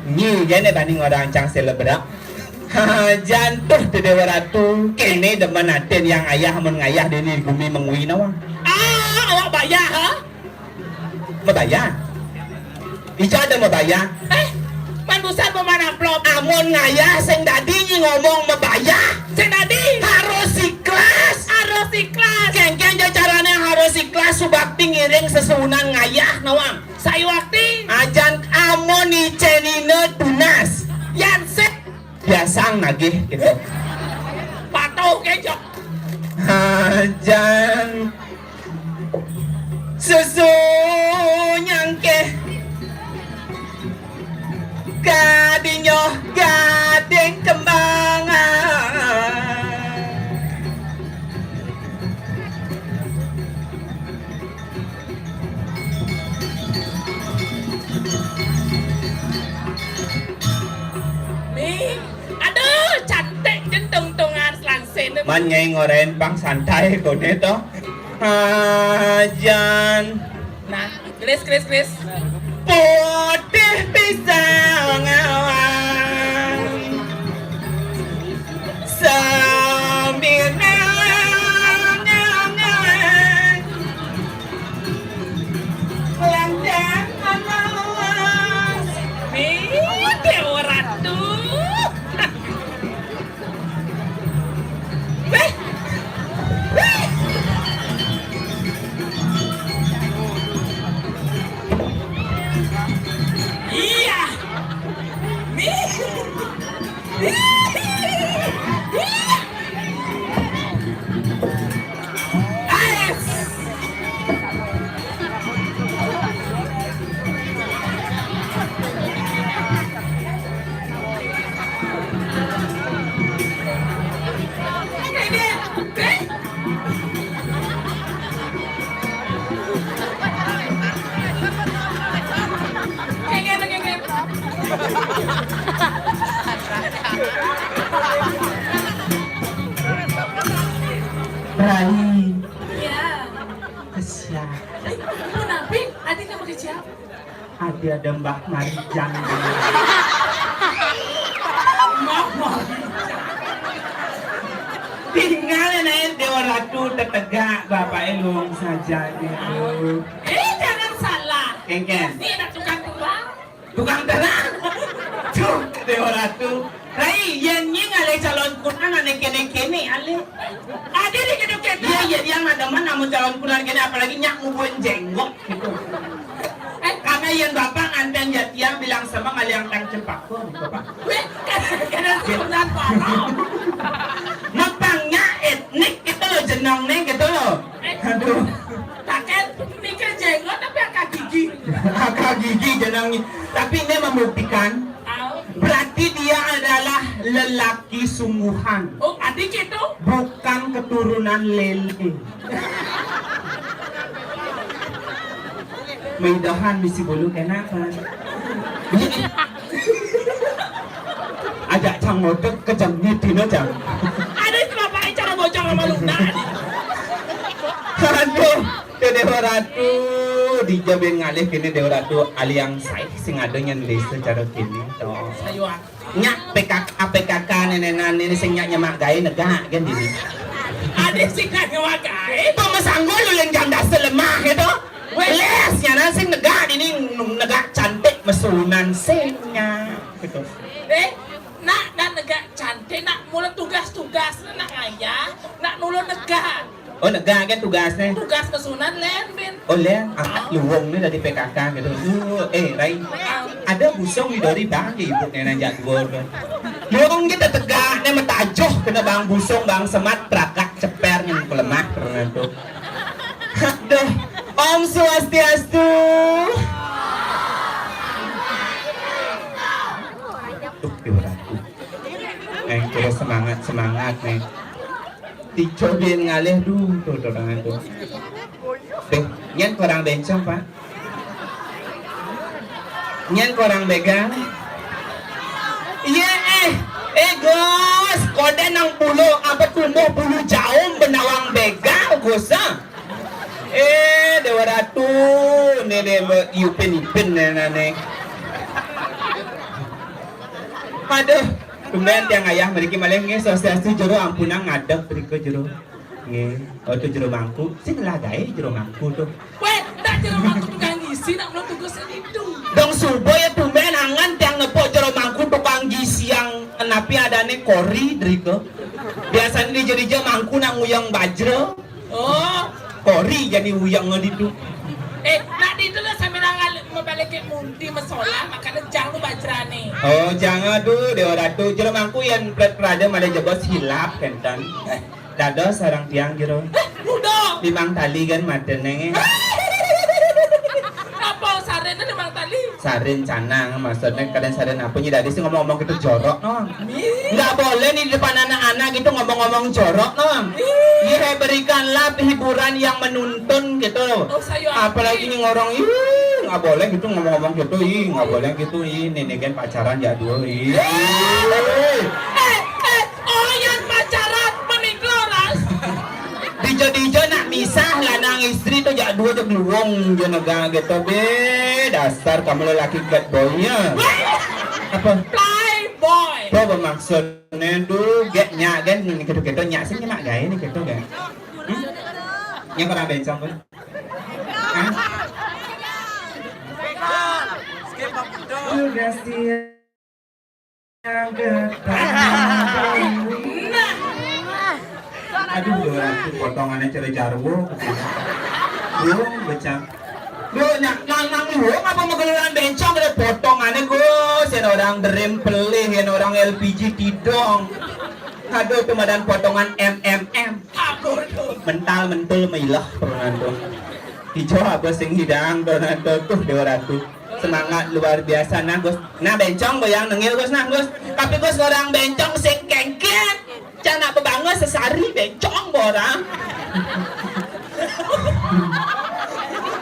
Nyi, jane bani ngorang cang selebgram. Hajan tuh di Déwa Ratu, kéné demen atin yang ayah mun ngayah dini di gumi Mengwi nawang. Ah, awak bayah, ha? Mabayah. Ijo ada mabayah. Eh, man busan mau mana amplop? Amun ngayah sing dadi nyi ngomong mabayah. Sing dadi. Harus ikhlas. Harus ikhlas. Kénkén ja carané harus ikhlas subakti ngiring sesuunan ngayah nawang. Sayuwakti. Ajan amun icenina tunas. Yan sik. Biasang nagih gitu. Patuh kéjok. Ajan susu nyangkeh kadinyo gading kembangan. Man nyai ngorain pang santai koné to. Hajan. Nah, gelis, gelis, gelis. Putih pisang awan. Sambil nyanyi. Landang awan. Nih, Dewa Ratu. Weh. Weh. Iya. Nih. Iya. Ais. Rai. Iya. Kesian. Eh, Punapi, adiknya pakai siapa? Adi ada Mbah Marijang. Mbah Marijang. Tinggal naik Dewa Ratu tetegak, bapak elung saja gitu. Eh, jangan salah. Kengken. Ini ada tukang terang. Tukang terang. Tuh, Dewa Ratu. Rai, yén nyai ngalih calon kunang ané kéné-kéné, alih. Ada di gedung kita. Iya, iya, dia mah demen namun calon kunang kéné, apalagi nyak ngubuhin jenggot gitu. Eh, karena yén bapak nganten jatiang bilang sama ngaliang tang cempaka gitu, Pak. Weh, karena sebenarnya parah. Mapangnya etnik gitu loh, jenengnya gitu loh. Eh, aduh. Takkan mikir jenggot tapi akar gigi. Akar gigi jenengnya. Tapi ini membuktikan berarti dia adalah lelaki sungguhan. Oh, adik itu? Bukan keturunan lele. Mudahan bisi bulu kenapa? Ajak cang ngodeg kejam nyidina cang. Adik kenapa cara bocor sama Luna? Aduh. Ke Dewa Ratu, dija bin ngalih kéné Dewa Ratu, aliang saé sing ada nyén désa cara kéné to. Sayuan. Nyak P K K, P K K nénénan ini sing nyak nyemak gaé negak kan dini. Ada sing nggak nyewa gaé. Pamasangga lu yang jam dasa lemah itu. Wes. Les nyana sing negak dini negak cantik mesunan sing nyak gitu. Eh, nak dan negak cantik nak mula tugas-tugas nak ayah, nak nulung negak. Oh, negak kan tugasnya? Tugas kesunan lén, Bin. Oh, lén. Angkat luwung nih dari P K K gitu. Uh, eh, Rai. Ada busung di dori bang di ibu nenek jadwal tuh. Luwung kita tegak nih metajoh kena bang busung, bang semat, prakak, ceper, yang kelemah, pernah tuh. Aduh. Om Swastiastu. Tuh, di berat tuh. Eh, terus semangat, semangat nih. Dicobain ngalih dulu tuh dorongan tuh. Deh, nyén kurang bencong, Pak. Nyén kurang begal. Iya, eh, eh, Gus, kode nang bulu apa tumbuh bulu jaum benawang begal, Gus, ah. Eh, Dewa Ratu, nih deh, Mbak, ipin-ipin nih, nih. Aduh, tumben tiang ayah mriki malih nggih, swastiastu jero, ampunang ngadeg mrika jero. Nggih, oh, tu jero mangku. Sing lah gaé jero mangku tuh. Weh, tak jero mangku tukang ngisi, nak belum tunggu senitu. Dong subuh ya tumben angan tiang nepuk jero mangku tukang ngisi yang kenapi adane kori drika. Biasanya di jero mangku nak nguyang bajra. Oh, kori jadi uyang ditu. Eh, nak ditu lah sambil nangal membalikin munti mesolah, makanya jang lu bajrane. Oh, jangan tuh, Dewa Ratu. Jero mangku yang pret prada malah jebos hilap kenten. Dados sarang tiang jero. Eh, udah. Limang tali kan matene. Apa sarene limang tali? Sarin canang, maksudnya kalian sarin apa nih? Dari sih ngomong-ngomong gitu jorok, no. Ih. Nggak boleh nih di depan anak-anak gitu ngomong-ngomong jorok, no. Ih. Iya, berikanlah hiburan yang menuntun gitu. Oh, saya apalagi nih ngorong, ih, nggak boleh gitu ngomong-ngomong gitu, ih, nggak boleh gitu, ih, ini kan pacaran ya dulu, ih. Eh, eh, oh, yang pacaran, menikah, Gua tuh luwung jo nega gitu be. Dasar kamu lelaki bad boy-nya. Apa? Playboy. Apa bermaksudnya tuh? Gak nyak kan, nih gitu-gitu nyak sih, nyemak gaya nih gitu kan. Hmm? Yang pernah bencong kan? Hah? Udah siap. Aduh, orang tuh potongannya cara jarwo. Lu becang. Lu nyak nang nang lu apa mau gelaran bencong ada potongannya, Gus? Yang orang derim pelih, yang orang L P G tidong. Aduh, tuh madan potongan M M M. Mental mentul mailah pernah tuh. Hijau apa sing hidang tuh, nah, tuh, tuh, Dewa Ratu. Semangat luar biasa. Nah, Gus. Nah, bencong bo yang nengil, Gus, nah, Gus. Tapi, Gus, orang bencong sing kengkit. Cana bebangun sesari bencong bo orang.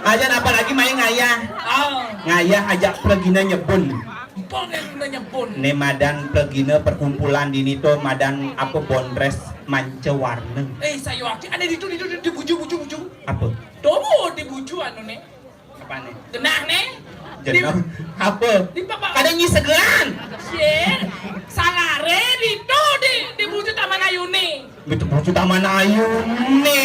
Aja apalagi main ngayah. Oh. Ngayah ajak pergina nyebun. Empang yang kena nyebun. Ne madan pergina perkumpulan dini to madan apa, Bondres Manca Warna. Eh, saya wakil. Ada di tu, di tu, di, di buju, buju, buju. Apa? Dobo di buju anu ne. Apa ne? Genah ne. Genah. Apa? Di papa. Kada nyi segelan. Shit. Salare di tu di, di buju Taman Ayu ne. Betul bucu Taman Ayu ne.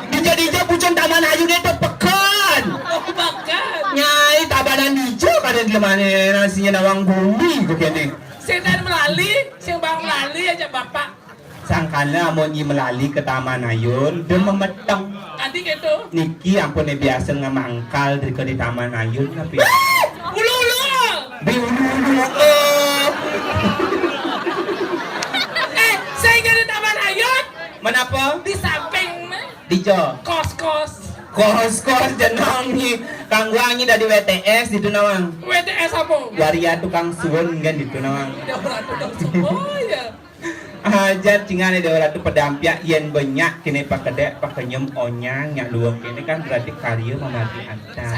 Dija-dija bucun Taman Ayu ne tu pekan. Oh, pekan. Nyai tabanan dija kada di mana nasinya nawang bumi ko kene. Sing dan melali, sing bang melali aja bapak. Sangkana amun nyi melali ke Taman Ayun, dia memeteng. Adi gitu. Niki ampun ne biasa ngamangkal di, di Taman Ayun tapi. Ulu-ulu. Di ulu-ulu. Eh, saya di Taman Ayun. Menapa? Di samping. Dija. Kos-kos. Kos-kos jenang nyi. Kangguang nyi dari W T S itu nawang. W T S apa? Waria tukang suun kan itu nawang. Ya, tukang suun. Oh, ya. Ajar cingane Dewa Ratu pedampiak yen banyak kene pakedek pakenyem onyang nyak luwung kene kan berarti karya mamati anta.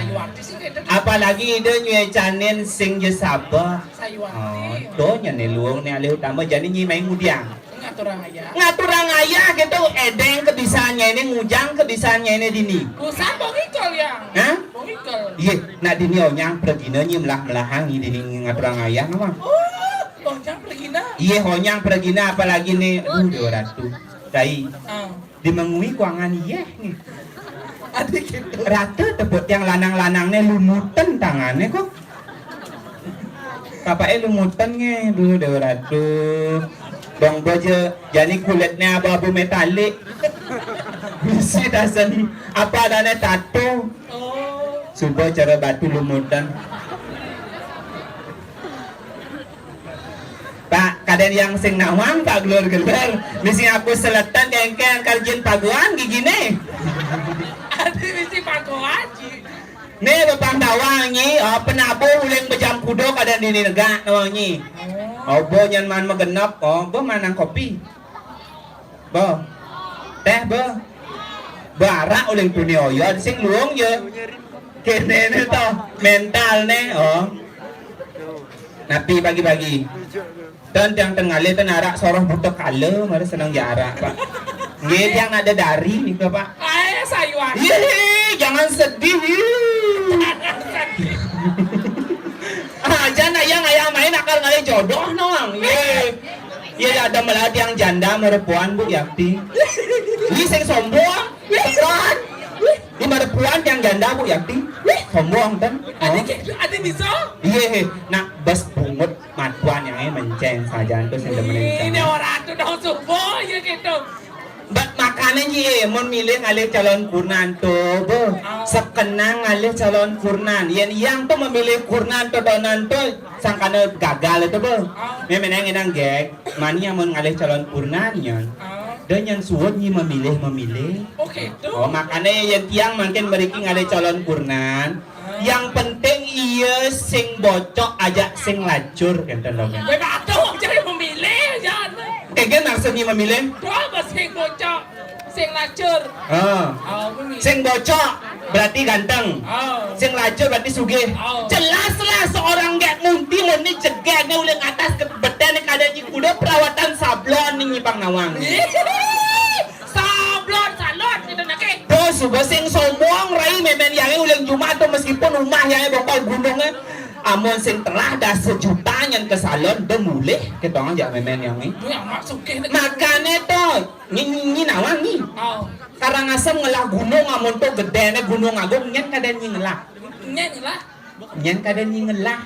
Apalagi ida nyue canin sing je sabeh. Oh, to nyane luwung ne alih utama jani nyi main ngudiang. Ngaturang ayah. Ngaturang ayah gitu, edeng kebisaannya ini, ngujang kebisaannya ini dini. Usah bongikol ya. Hah? Bongikol. Iya, nak dini onyang pergina nyi melah-melahang nyi dini ngaturang ayah nama. Oh, onyang pergina. Iya, onyang pergina apalagi nih. Aduh, Dewa Ratu. Dai. Ah. Di mengui kuangan iya nih. Adik gitu. Rata tepuk tiang lanang-lanang nih lumutan tangannya kok. Bapak eh lumutan nge dulu Dewa Ratu. Dong baja jani kulitnya abu-abu metalik. Bisi tasen apa adanya tato. Oh. Suba cara batu lumutan. Pak, kadang yang sing nawang Pak gelur-gelur. Misi aku seletan kengkeng karjin paguan gigine. Adi misi paguan ji. Nih bepang tawang nyi, oh, penabuh uling bejam kuda kadang dini negak nawang nyi. Oh, bo nyan man megenep, oh, bo manang kopi. Bo. Teh bo. Barak uling tuni oyo sing luung ya. Kene ne to, mental ne, oh. Napi pagi-pagi. Dan tiang tengah le ten arak soroh buta kala, mari senang ja arak, Pak. Nggih, tiang nak ada dari nika, Pak. Ae sayuan. Ih, jangan sedih. Ih. Ah, jangan ayang ayang main akal ngalih jodoh nang. Iya. Iya ada malah tiang janda merepuan Bu Yakti. Ini sing sombong. Tekan. Ini merepuan tiang janda Bu Yakti. Sombong kan? Ada ada bisa? Iya, nak bas bungut. Matuan yang menceng saja tu sing demen. Ini orang tu dong subuh ya gitu. Bat makane ji mun milih ngalih calon kurnan tu, bu. Oh. Sekenang ngalih calon kurnan. Yen yang tu memilih kurnan tu donan tu sangkana gagal itu, bu. Oh. Memang yang enang gek, mani yang mun ngalih calon kurnan nyan. Oh. Dan yang suwun nyi memilih memilih. Oh gitu. Oh makane yen tiang mangkin meriki ngalih calon kurnan. Yang penting iya sing bocok aja sing lacur kenten dong. Kowe patuh cari memilih ya. Kengken maksudnya memilih? Doa apa sing bocok, sing lacur. Ah. Oh, memilih. Sing bocok berarti ganteng. Oh. Sing lacur berarti sugih. Oh. Jelaslah seorang gek ngunti muni jegek ni uling atas ke beten ni kada ji kuda perawatan sablon ni nyipang nawang. Sablon salon kita nak eh. Bos Suba sing sombong rai, mémén yangé uling Jumat to, meskipun umah yangé bongkol gunungé. Amun sing telah das sejuta nyén ka salon, da mulih kéto jak mémén yangé. Makané to, nyi, nyi, nyi nawang nyi. Karangasem ngelah gunung, amun to gedéné Gunung Agung, nyén kadén nyi ngelah. Nyén kadén nyi ngelah.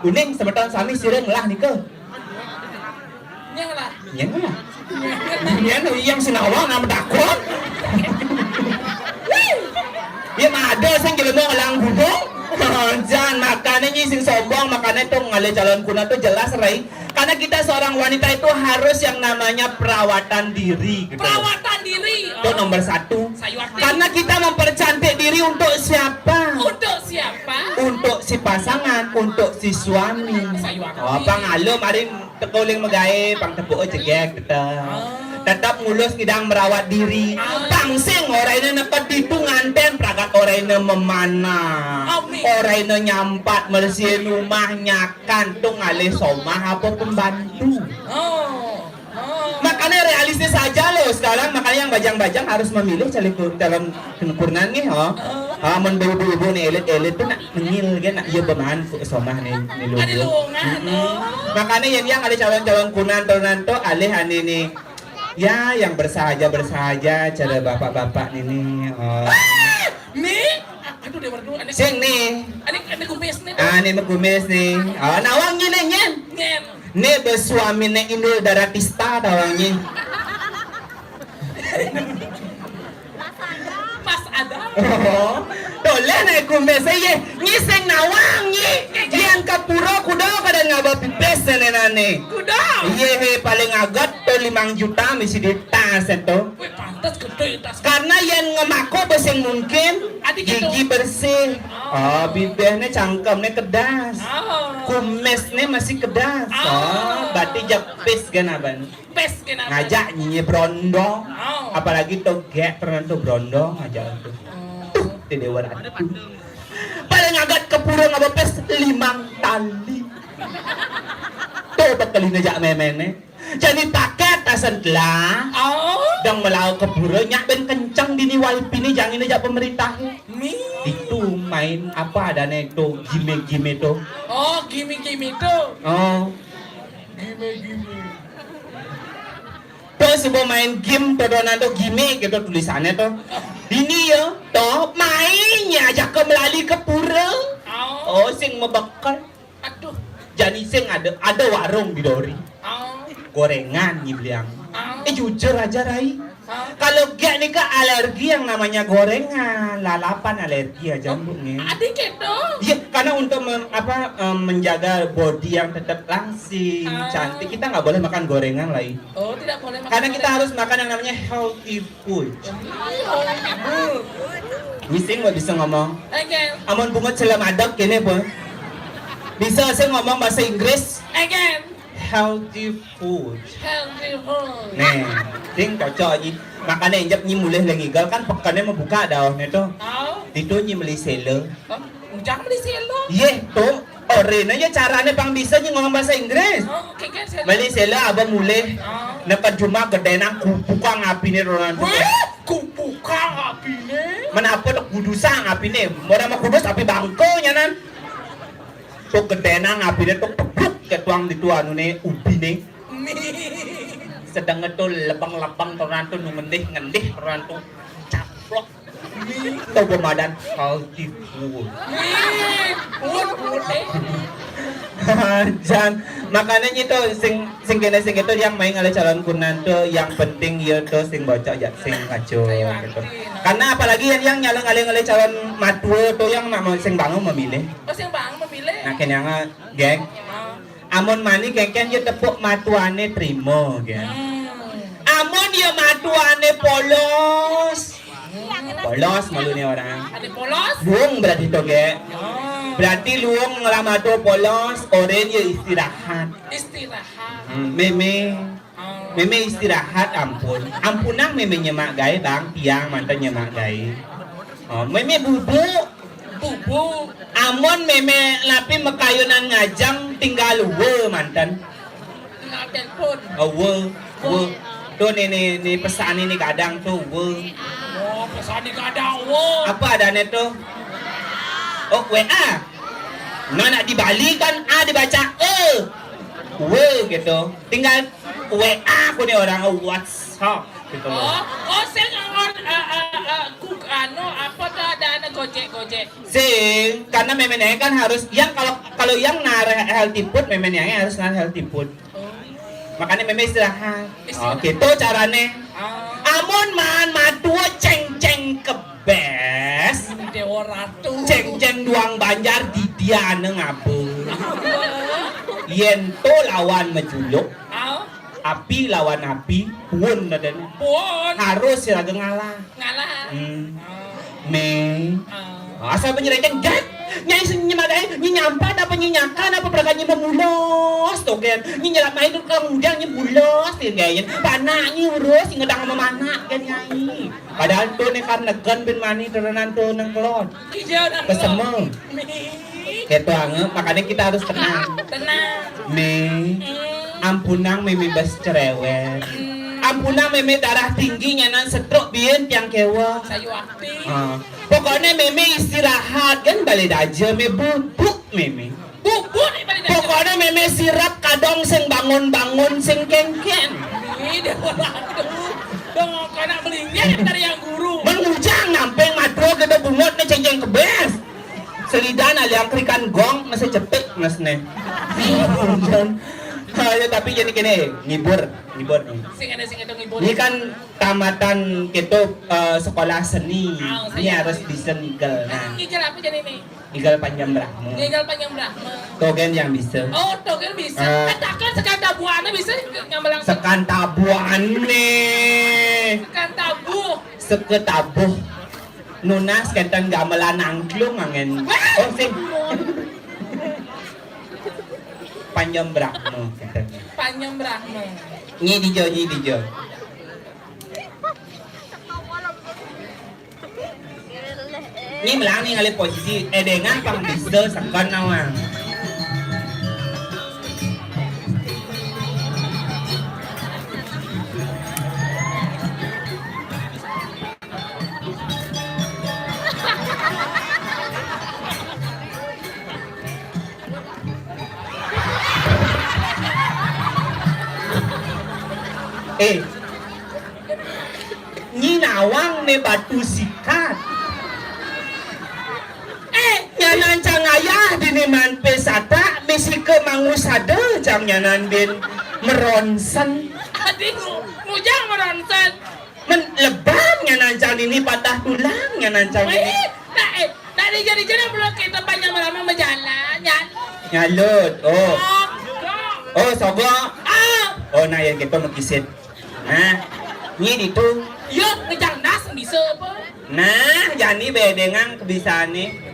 Uning semeton sami sira ngelah nika. Nyén ngelah. Nyén ngelah. Nyén yang sinawa nama takut. Ya mah ada sing jelema ngelah gunung. Jan, makané nyi sing sombong, makané to ngalih calon kunan to jelas rai. Karena kita seorang wanita itu harus yang namanya perawatan diri gitu. Perawatan diri. Itu nomor satu. Karena kita mempercantik diri untuk siapa? Untuk siapa? Untuk si pasangan, untuk si suami. Oh, pang alum ari teka uling magaé, pang tepuk jegég kita. Tetap ngulus ngidang merawat diri. Pang sing oraina neked ditu ngantén pragat oraina memanah. Oraina nyampat, mersihin rumah, nyakan, to ngalih somah apa pembantu. Makanya realistis aja loh sekarang, makanya yang bajang-bajang harus memilih calon kur-, calon kurenan nih, oh. Ah, mun ibu-ibu nih elit-elit tuh nak mengil kan, nak iya beman ku somah nih, nih lu. Makanya yang, yang ada calon-calon kurenan turunan tuh alih ane nih. Ya, yang bersahaja-bersahaja, cara bapak-bapak nih nih, oh. Nih, aduh dia berdua nih. Sing nih. Ane, ane kumis nih. Ah, nih kumis nih. Oh, nawang nyi nih, nyén. Nyén. Né ba suaminé Inul Daratista tawang nyi. Pas ada. Oh, toleh né kumisé yé, nyi sing nawang nyi. Yén ka pura kuda kada ngaba pipis nénénané. Kuda. Yé, hé, paling agat to limang juta misi di tas to. Wih, pantes gedé tas. Karena yén ngemako ba sing mungkin, gigi bersih. Oh, bibihné cangkemné kedas. Kumisné masih kedas. Oh, berarti jepis kan abang. Pis kan abang. Ngajak nyi brondong. Apalagi to gék pernah to brondong aja to. Tuh, ti Déwa Ratu. Paling agat ka pura ngaba pis limang tali. To bekelina jak méméné. Jani pakét asan telah. Oh. Dang melau ka pura nyak ben kenceng dini wifi né jangin jak pemerintah. Nih. Itu main apa adané to, gime-gime to. Oh, gime-gime to. Oh. Gime-gime. To suba main game to donan to gime gitu tulisannya to. Dini ya, to main ya ajak ke melali ke pura. Oh. Oh, sing mebekel. Aduh. Jani sing ada, ada warung di Dori. Oh. Gorengan nyi beliang. Oh. Eh, jujur aja, Rai. Oh. Kalau gék nika alergi yang namanya gorengan, lalapan alergi aja, oh, Bu, nih. Ada gitu? Iya, karena untuk mem-, apa, em, menjaga body yang tetap langsing, oh, cantik, kita nggak boleh makan gorengan, Rai. Oh, tidak boleh makan gorengan. Karena kita harus makan yang namanya healthy food. Healthy food. Nyi sing nggak bisa ngomong. Oke. Amun bungut selem adek gini, Bu. Bisa sih ngomong bahasa Inggris. Again. Healthy food. Healthy food. Nih, sing cocok nyi. Makanya injak nyi mulih lagi gal kan pekannya mau buka dah nih tuh. Oh. Itu nyi beli sela. Oh, ujang beli sela. Iya, tuh. Orin aja caranya pang bisa nyi ngomong bahasa Inggris. Oh, oke, oke, sela. Beli sela abah mulih. Oh. Nekat cuma gedé nang kupukang api nih ronan tuh. Wah, kupukang api nih. Mana apa tuh kudusang api nih? Mau nama kudus api bangko nyanan. Tuh gedé nang apiné tuh tebluk ke tuang di tuan né ubiné. Sedeng tuh lebeng-lebeng tuh rantu nu ngendih-ngendih tuh rantu. Caplok. Tuh bemadan healthy food. Food, food, eh. Jan, makanya itu sing sing kene sing itu yang main ngalih calon kunan tuh yang penting ya tuh sing bocok ya sing ngaco gitu. Karena apalagi yang yang nyalon ngalih ngalih calon matua tuh yang nama sing bangun memilih. Oh, sing bangun memilih. Nah, kenyang, geng. Oh. Amun mani kengken ya tepuk matuane trima, geng. Hmm. Amun ya matuane polos. Polos malu nih orang. Ada polos? Luung berarti to, geng. Oh. Berarti luung ngelamado polos, oren ya istirahat. Istirahat. Hmm, meme. Mémé istirahat ampun. Ampunang mémé nyemak gaé, Bang. Tiang manten nyemak gaé. Oh, mémé bubuk. Bubuk. Amun mémé lapi makayunan ngajeng tinggal wa manten. Tinggal telepon. Oh, wa, wa. Tuh nih, nih, nih pesan ini kadang tuh wa. Oh, pesan. Ane kada wo. Apa adane tuh? Oh, W A. Nah, nak di Bali kan A dibaca E. W gitu. Tinggal W A aku nih orang WhatsApp gitu loh. Oh, oh, sing on, eh, eh, eh, Gug-, anu, apa tuh adane Gojek, Gojek? Sing, karena mémé kan harus, yang kalau, kalau yang narik healthy food, mémé harus narik healthy food. Oh. Makanya mémé istirahat. Istirahat. Oh, gitu carane. Oh. Amun maan matua ceng-ceng kebes. Dewa Ratu. Ceng-ceng duang Banjar didiane ngabung. Yen to lawan majuluk. Oh. Api lawan api, pun adane. Pun. Harus sira ngalah. Ngalah. Hmm. Oh. Mé. Oh. Asal penyereceng, Jack. Nyai sing nyemadai, nyi nyampat apa nyi nyakan apa perakan nyi memulos, to, kan. Nyi nyelap main tu kang udang nyi mulos, to, kan. Panak nyi urus, nyi ngedang sama manak, kan, Nyai. Padahal tu nih kan negen bin mani turunan tu nengkelon. Iya, nengkelon. Kesemeng. Mi. Gitu, ange. Makanya kita harus tenang. Tenang. Mé. Hmm. Ampunang mémé bas cerewet. Hmm. Ampunang mémé darah tinggi nyanan stroke biyen tiang kewa. Sayu aktif. Ah. Pokoknya mémé istirahat kan balik aja mé bubuk mémé. Bubuk nih balik aja. Pokoknya mémé sirap kadong sing bangun-bangun sing kengken. Ih, dia orang tuh. Dong, anak melingnya dari yang guru. Mengujang nampeng madro kita bungut nih cengceng kebes. Selidan aliang kerikan gong masih cetik mas nih. Ayo tapi jadi gini, ngibur, ngibur nih. Sing ada sing ada ngibur. Ini kan tamatan gitu, eh, sekolah seni. Ah, ini seni. Harus bisa ngigel. Nah. Ngigel apa jadi nih? Ngigel Panjang Brahma. Ngigel Panjang Brahma. Togen yang bisa. Oh, togen bisa. Eh. Katakan sekan tabuannya bisa ngambelang. Sekan tabuannya. Sekan tabuh. Seketabuh. Nunas kenten gamelan angklung angen. Wah! Oh, sing. Panjang Brahma kenten. Panjang Brahma. Nyi dijo, nyi dijo. Nyi melang nyi ngalih posisi, eh, dengan pang bisa sekon nawang. Eh, nyi nawang né batu sikat. Eh, nyanan cang ayah dini man pesata, misi ke mangusada cang nyanan bin meronsen. Adi, ngujang meronsen. Men lebam nyanan cang dini patah tulang nyanan cang dini. Eh, tak, eh, tak dijadi-jadi belum kita panjang lama berjalan, ya. Nyalut, oh. Oh, sogok. Ah. Oh, nah, yang kita mekisit. Nah, nyi ditu. Iya, ngejangdas bisa apa? Nah, jani bedengang kebisaane.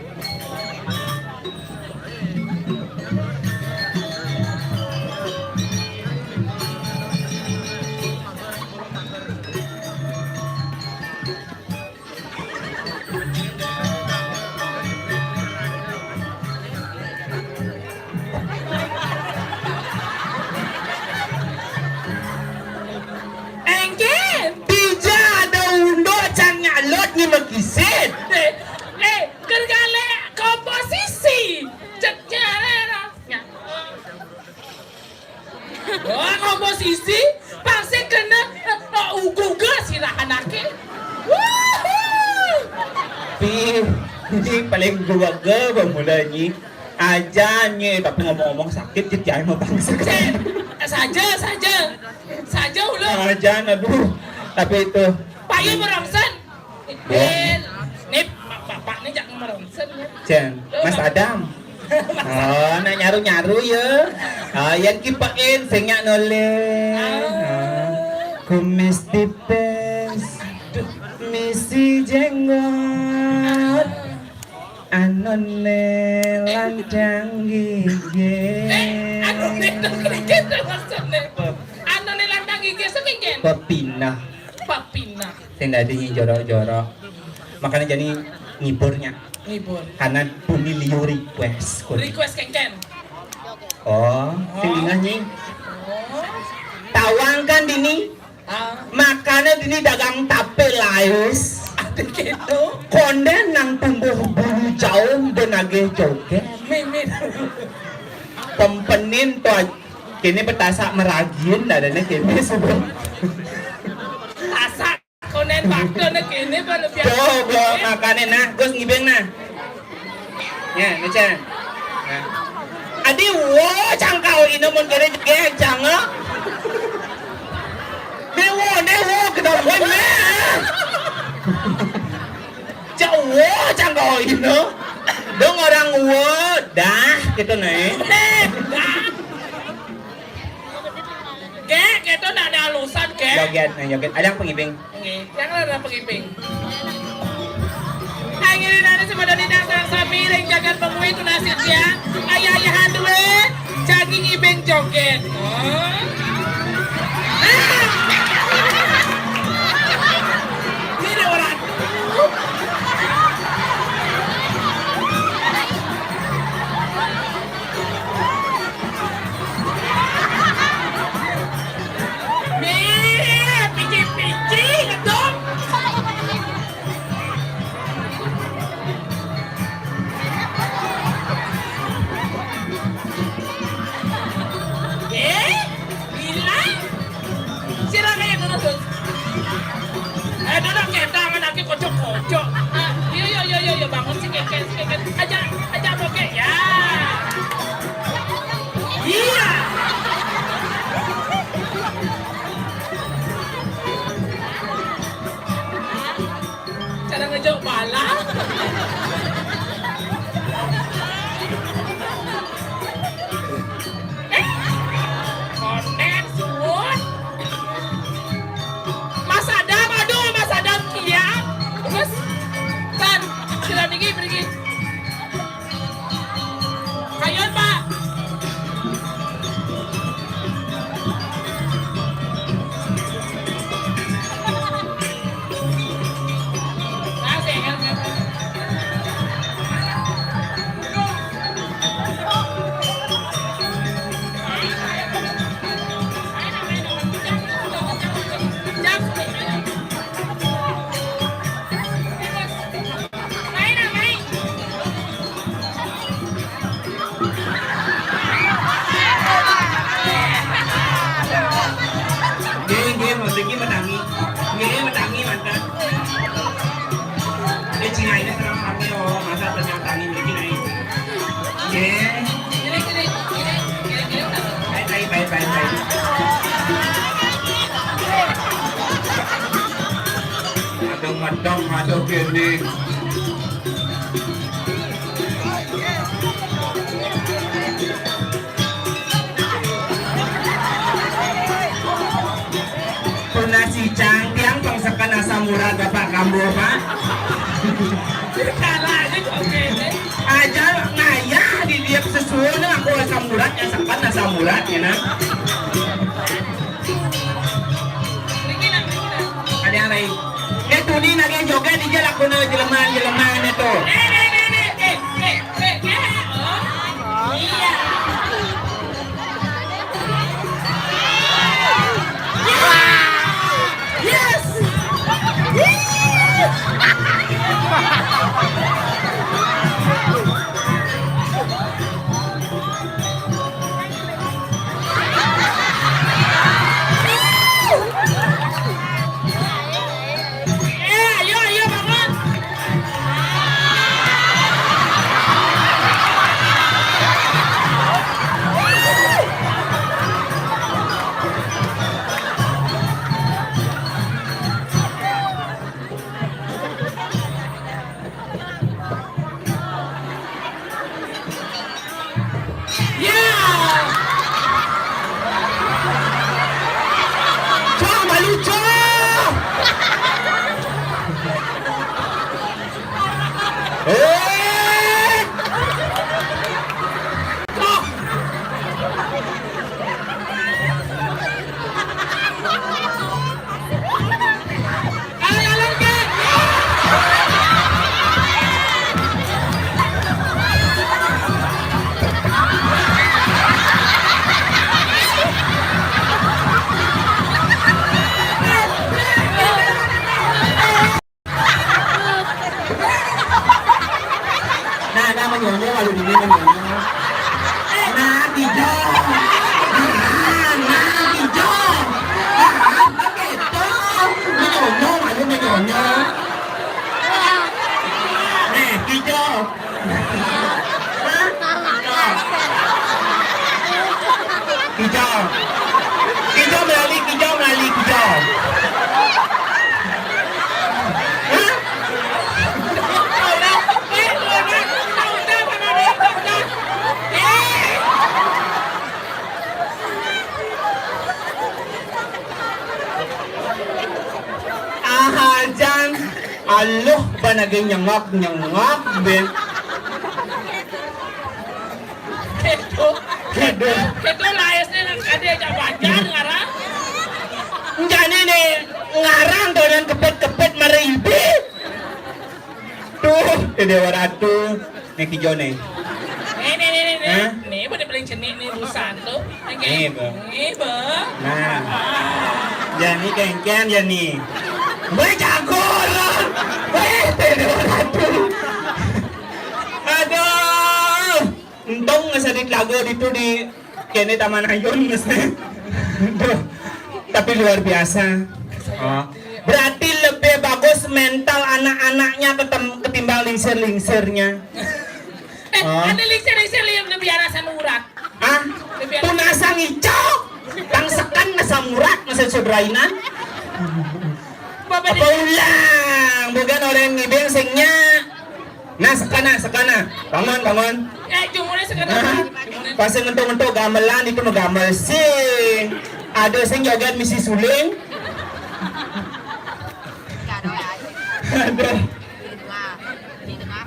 Engken. Dija ada unduk cang nyalut nyi mekisit. Eh, eh, kergale komposisi. Cek cara. Wah, komposisi pasti kena, eh, eh, uguga sirah anake. Wuhu! Pi, ini paling keluarga pemula nyi. Aja nyi, tapi ngomong-ngomong sakit, jadi ayo mau bangsa. Cek, saja, saja. Saja ulah. Aja, aduh. Tapi itu. Payu merongsen. Wah. Eh, nih, bapak nih jangan merongsen ya. Jen, Mas Adam. Oh, nak nyaru-nyaru ya. Ah, yang kipain sing nyak noleh. Ah. Ah. Kumis tipis. Misi jenggot. Anone lantang gigi. Eh, anone lantang gigi maksudnya. Anone lantang gigi sing kengken. Pepinah. Pepinah. Sing dadi nyi jorok-jorok. Makanya jadi ngiburnya. Ngibur. Karena bumi liu request. Request kengken. Oh, sing dingah nyi. Oh. Tawang kan dini? Ah. Makanya dini dagang tape lais. Gitu. Kondén nang tumbuh bulu jauh dén nagih jogét. Min, min. Pempenin to, kéné betasak meragin dadané kéné suba. Tasak kondén bakda né kéné ba lebih. Bo, bo, makané nah, Gus ngibing nah. Ya, Nucan. Nah. Adi wo cangkau ina mun kéné jegég cangga. Né wo, né wo, kedam wo, né. Cak wo cangkau ina. Dong orang wo, dah, gitu, né. Né, dah. Gé, gitu, nak ada alusan, gé. Joget, nah, joget. Ada yang pengibing. Nggih, yang ada pengibing. Hai, ngiring nari semua dari dasar sami, ring jagat pemui tunas ya. Ayah-ayahan duwe, jagi ngibing joget. Oh. Ah. Ini orang. Mih, pici-pici, gedong. Eh, bilang. Silakan ya, terus. Eh, duduk ya, tangan lagi kocok-kocok. Ah, iya, iya, iya, iya, iya, bangun si Keket, si Keket. Aja, aja, oke, ya. Iya. Cara ngejok bala. Eh, konek suwun. Mas Adam, aduh, Mas Adam kia. Terus, tan, sila niki, pergi. Kayun, Pak. Nggih, nggih, mriki menangi. Nggih, menangi mantep. Nggih, jingaine sareng sami, oh, masa tengah tangi mriki, Nai. Nggih. Baik, baik, baik, baik, baik. Aduh, medok, aduh, kene. Tunas icang, tiang pang seken asam urat Bapak Kambo, Pak. Aja ngayah di dia sesuai aku asam urat, ya seken asam urat, ya, nah. Ada yang lain. Eh, tuni nagih joget, ija lakuna jelema-jelema itu. Yes! Nah, Kijo. Nah, nah, Kijo. Nah, begitu. Menyonyo, ayo menyonyo. Nih, Kijo. Hah? Kijo. Kijo melali, Kijo melali, Kijo. Hah? Ahajan, aluh, ban agi nyengok-nyengok, ben. Kedo. Kedo. Kedo laesne nang kade aja bajan ngarang. Jani ne ngarang donan kepet-kepet mara ibi. Tuh, Dewa Ratu. Nih, Kijo nih. Nih, nih, nih, nih, nih. Hah? Nih, pada paling cenik nih, busan tuh. Nih, Bo. Nih, Bo. Nah. Jani kengken, Jani. Gue jago orang. Weh, Dewa Ratu. Aduh. Untung ngesedit lagu itu di kene Taman Ayun mesti. Duh. Tapi luar biasa. Oh. Berarti lebih bagus mental anak-anaknya ketem- ketimbang lingsir-lingsirnya. Eh, oh. Ada lingsir-lingsir yang lebih arah sama urat. Ah, lebih arah. Pun asa ngicau, tang sekan asa murat, asa sudrainan. Bapak apa di- ulang, bukan orang ngibing singnya. Nah, sekana, sekana. Bangun, bangun. Eh, cumurnya sekana. Nah, pas ngentuk-ngentuk gamelan itu mah gamel sing. Ada sing joget misi suling. Aduh.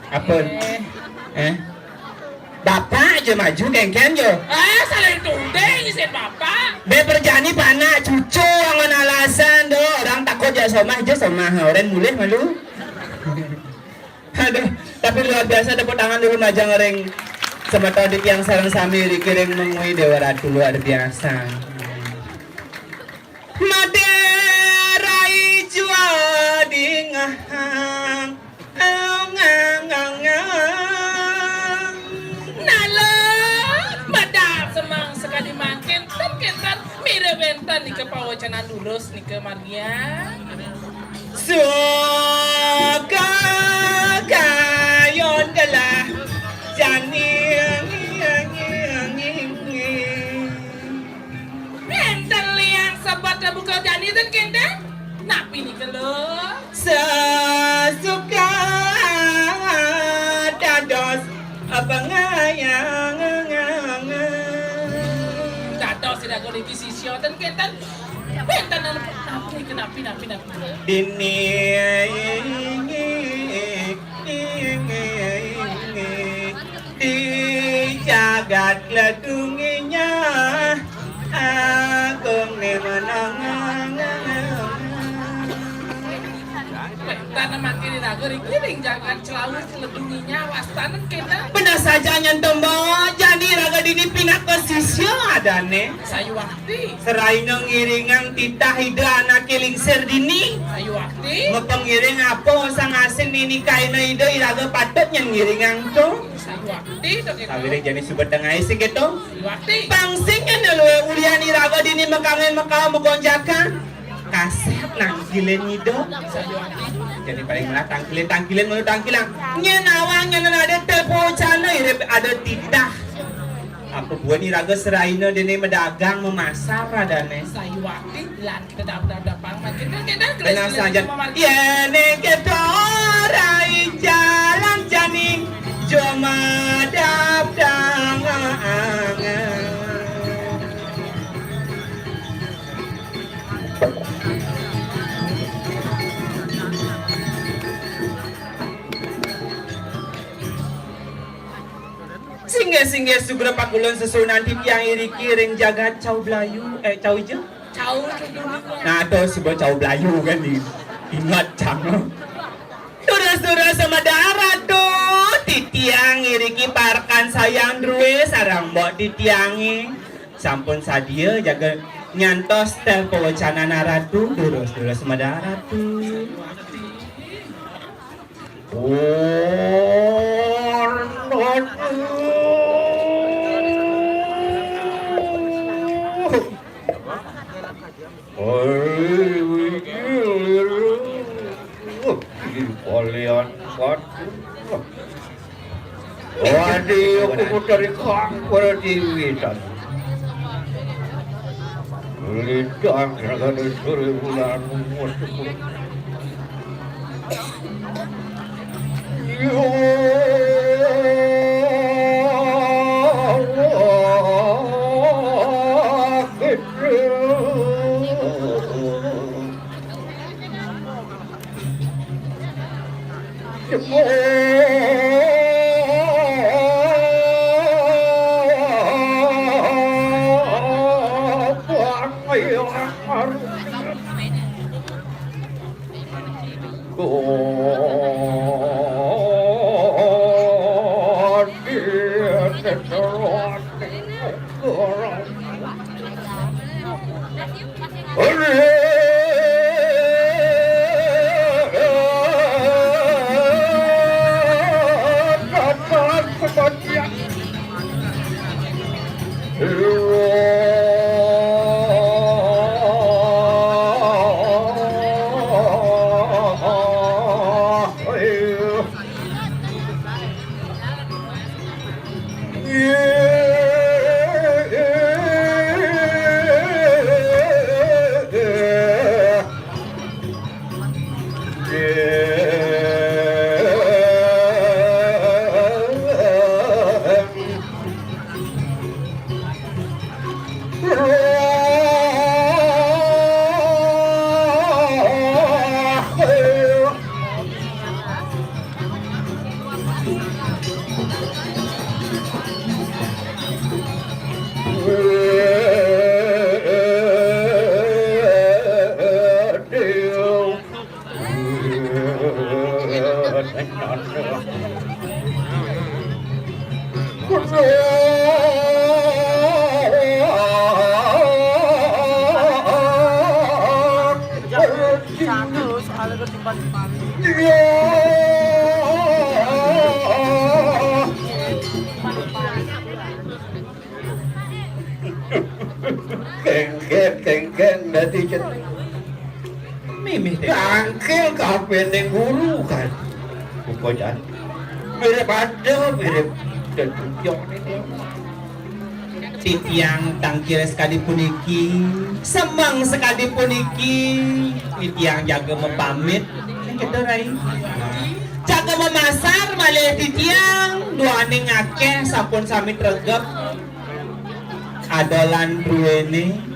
Apa? Eh. Eh? Bapak aja maju kengken jo. Ah, salah itu deh, isin bapak. Be perjani panak cucu angon alasan do. Orang takut ja somah aja somah. Orang mulih malu. Aduh, tapi luar biasa, tepuk tangan dulu majang ring semeton di tiang sareng sami, dikiring mengwi Dewa Ratu luar biasa. Made rai jua dingahang. Ngang, ngang, ngang. Nala, madak semang sekadi mangkin, ten kenten, mira wenten nika pawacanan lurus nika margiang. Suka kayon gelah jani. Enten liang sebat buka jani ten kenten. Napi nika lo? Sesuka dados pengayang. Dados tidak kau dibisi sioten kenten. Wenten anu napi, napi, napi, napi. Dini di jagat ledunginya agung ni menang. Tanaman kini raga ring jagat celaut ledunginya wastanen kenten. Benar saja nyen tembo, jani raga dini pinaka sisya adane. Sayuwakti. Seraina ngiringang titah Ida anake lingsir dini. Sayuwakti. Mapangiring apa sang asing nini kaina Ida iraga patut nyen ngiringang to. Sayuwakti to kento. Sawiring jani suba tengai sing kento. Sayuwakti. Pang sing nyen luwe ulian iraga dini makangin makawa magonjakan. Kasep nangkilin Ida. Sayuwakti. Jani paling melah tangkilin, tangkilin, mulu tangkilang. Nyen awang nyen ada tepo cana irip ada titah. Apa buan iraga seraina dene madagang memasar adane. Sayuwakti lan kita dap dap dap pang makin kan kita benar saja. Yene kita rai jalan jani joma dap dangang. Singgih-singgih sugra pakulun sesuunan titiang iriki ring jagat Cau Blayu, eh, Cau Ijo. Cau Cudul. Nah, to suba Cau Blayu kan di-, ingat cang. Durus-durus Semada Ratu, titiang iriki parekan sayang druwe sareng mbok titiange. Sampun sadia jaga nyantos teh pawacanan Ratu, durus-durus Semada Ratu. Oh, Dia kudu dari kang para dewi tadi. Lintang sagala sore bulan. Ya Allah. Kengken, kengken, dadi cet. Mimih tangkil kabéh ning guru kan. Buka jan. Mirip ada, mirip dedukyong ini. Titiang tangkil sekadi puniki, semeng sekadi puniki, titiang jaga mapamit. Sing kita, Rai. Jaga mamasar malih titiang, duaning akéh sampun sami tregep. Adolan druéné.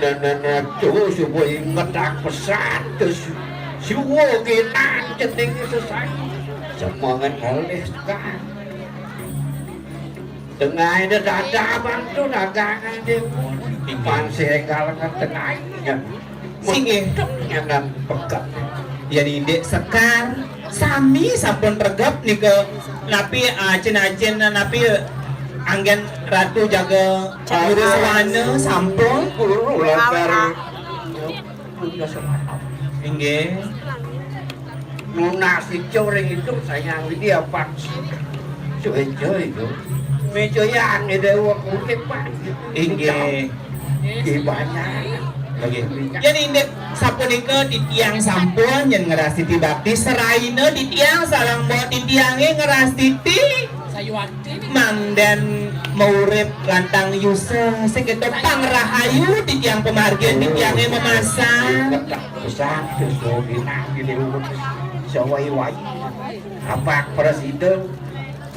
Nenenatu suba inget pesan, terus suwa ginan jenenge sesai. Semangat ngalih sekar. Tengah ada dada bantu dagangan dia pun. Pan sehingga lengan tengahnya. Singgih. Nyanan pekat. Yén indik sekar, sami sampun regep nika. Napi, ah, ajin-ajin napi anggén Ratu jaga Yudhiswana sampun? Guru lakar. Inggih. Nunas ijo ring idup sayang Widya Paksa. Suejo ijo. Mejoyan Dewa Kuning, Pak. Inggih. Nggih, banyak. Nggih. Yén indik sapunika titiang sampun yén ngrastiti bakti, seraina titiang sareng mbok titiangé ngrastiti mangdén maurip lantang yusa sing kéto pangrahayu titiang pamargin titiangé mamasang. Pesan dosa binah di Dewa. Sawai-wai. Apak prasida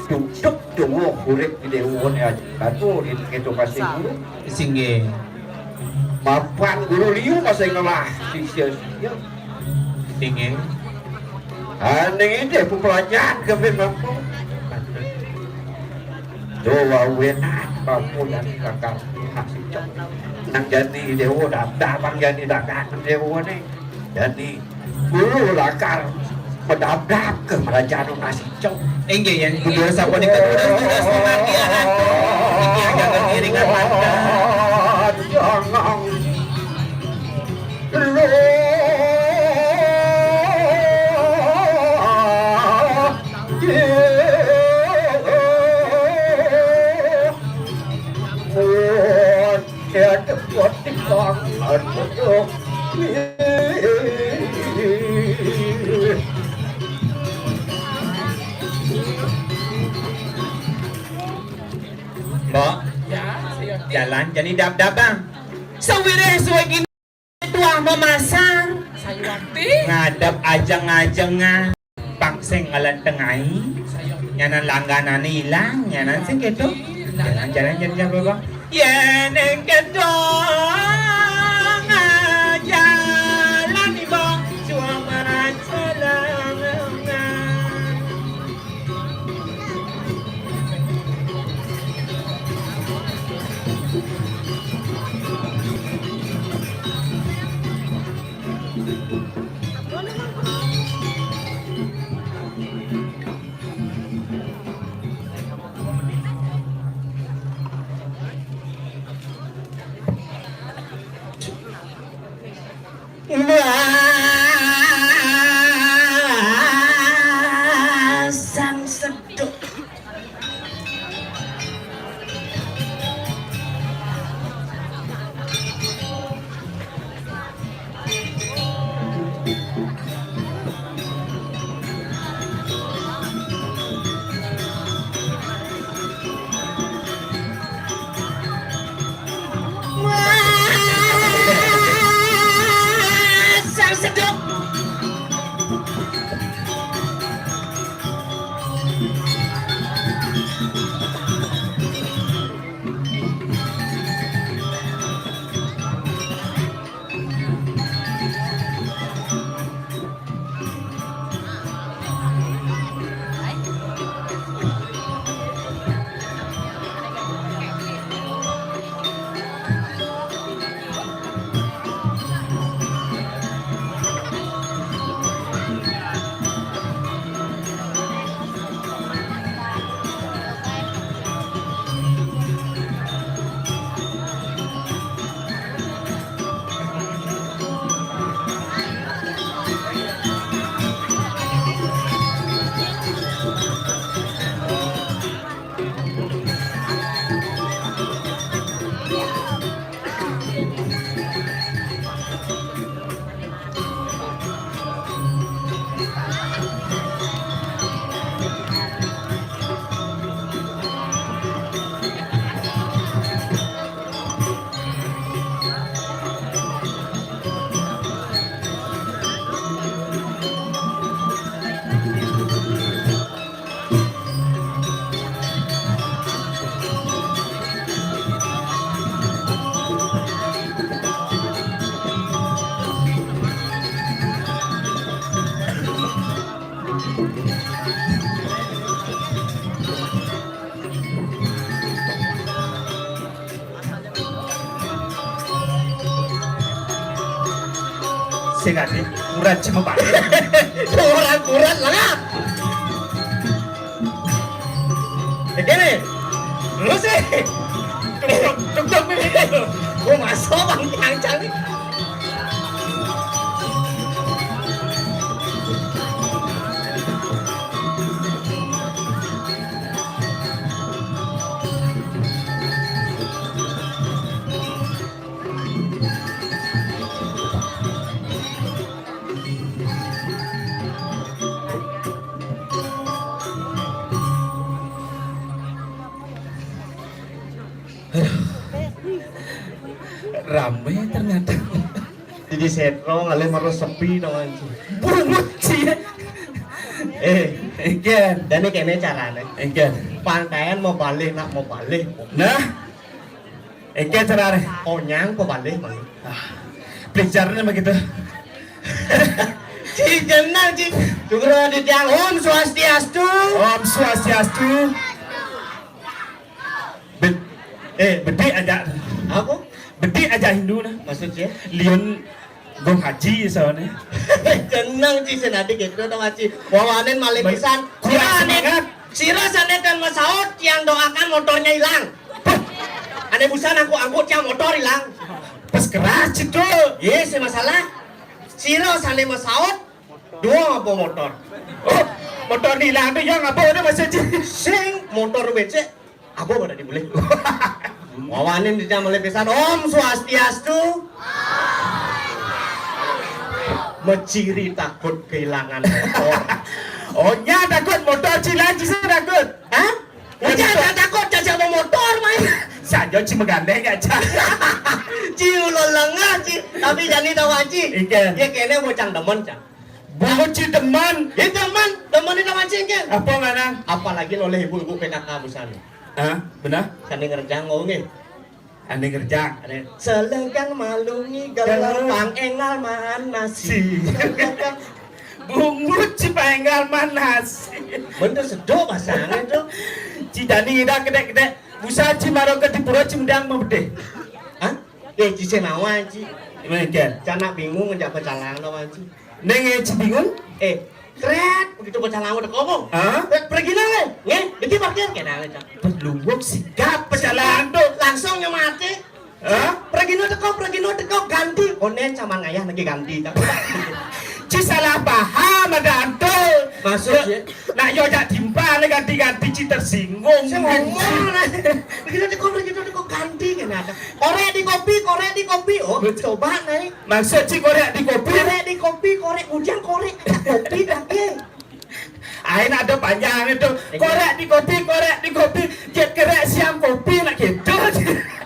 duduk tuwuh urip di Dewa. Katu di kéto kasih guru. Singgih. Mapan guru liu masih ngelah sisya-sisya. Inggih. Aning idih pepelajahan kepin mampu. Tuh wawenan mampu dan kakak masih cok. Nang jani dewa daftar bang jani dagang dewa nih. Jani guru lakar medabdab ke merajaan nasi cok. Inggih, yén kudu sapunika tugas-tugas pematihan. Inggih, jangan iringan mata. Jangan. Mbok, ya, jalan jani dab-dab, Bang. Sawireh suwe gini tuah mamasar. Sayuwakti. Ngadep ajeng-ajengan. Pang sing ngelentengai. Nyanan langganané ilang, nyanan sing kéto. Jalan-jalan jani dab-dab, Bang. Yén ing kéto jalan iba suamaran selengengan. Wah, sang seduk. Sang seduk. Sing ati, urat cuma Pak. Urat-urat lah. Eh, kene. Lu sih. Tuk, tuk, tuk, tuk. Gua masuk, Bang, yang cari. Aduh. Rame ternyata. Jadi setro ngalih marang sepi dong anjing. Bungut sih. Eh, Engken. Dene kene carane. Engken. Pangkayan mau balik nak mau balik. Nah, engken carane. Onyang mau balik mau. Ah, pelajarannya begitu. Ci jenang ci. Syukur di tiang Om Swastiastu. Om Swastiastu. Bet, eh, bedik aja. Apa? Bedik aja Hindu nah. Maksudnya? Liun Gung Haji soalnya. Jeneng ci sing ati gitu dong Haji. Wawanen malih pisan. Kurang semangat. Sira sane ten masaut yang doakan motornya hilang. Ane busan angkut-angkut yang motor hilang. Pas keras itu. Iya, sing masalah. Sira sane masaut dua apa motor? Oh, motor hilang tuh yang apa udah masih aja. Sing motor becek. Apa pada dibeli? Wawanin di jamal pisan. Om Swastiastu. Meciri takut kehilangan motor. Oh, nya takut motor ci lagi sih takut. Hah? Nya tak takut jajak mau motor main. Yo, ci magandeng gak, Cak? Ci ulo lengah, ci. Tapi jani tau, Ci. Iya. Ya kene bocah demen, Cak. Bungut ci demen. Ya demen, demen tau, Ci, kan? Apa ngana? Apalagi oleh ibu-ibu P K K busan. Hah? Benar? Sane ngerjang, oh, nggih. Ane ngerjang. Ane, selegang malungi gelar. Gelar. Pang enggal maan nasi. Si. Selegang. Bungut ci pang enggal maan nasi. Bener sedok pasange to. Ci jani ida kedek-kedek. Busa ci maro ke di pura ci mendang mabedeh. Hah? Eh, ci senawan, Ci. Mengkel. Cak nak bingung ngejak pecalang lawan, Ci. Neng, eh, ci bingung? Eh, kret, begitu pecalang teko, Bang. Hah? Eh, pergi nang, eh. Nggih, iki parkir kene, Cak. Pelunguk sigap pecalang to. Langsung nyemati. Hah? Pergi no teko, pergi no teko, ganti. Onen sama ngayah lagi ganti, Cak. Ci salah paham ada antul. Maksud, yo, ya? Nak yo jak timpal ganti-ganti ci tersinggung. Saya ngomong lah. Pergi no teko, pergi no teko, ganti kene ada. Korek di kopi, korek di kopi. Oh, betul. Coba naik. Maksud ci korek di kopi? Korek di kopi, korek bujang, korek kopi dah, ye. Ain ada panjang itu. Iya. Korek di kopi, korek di kopi. Jet kerek siam kopi nak gitu.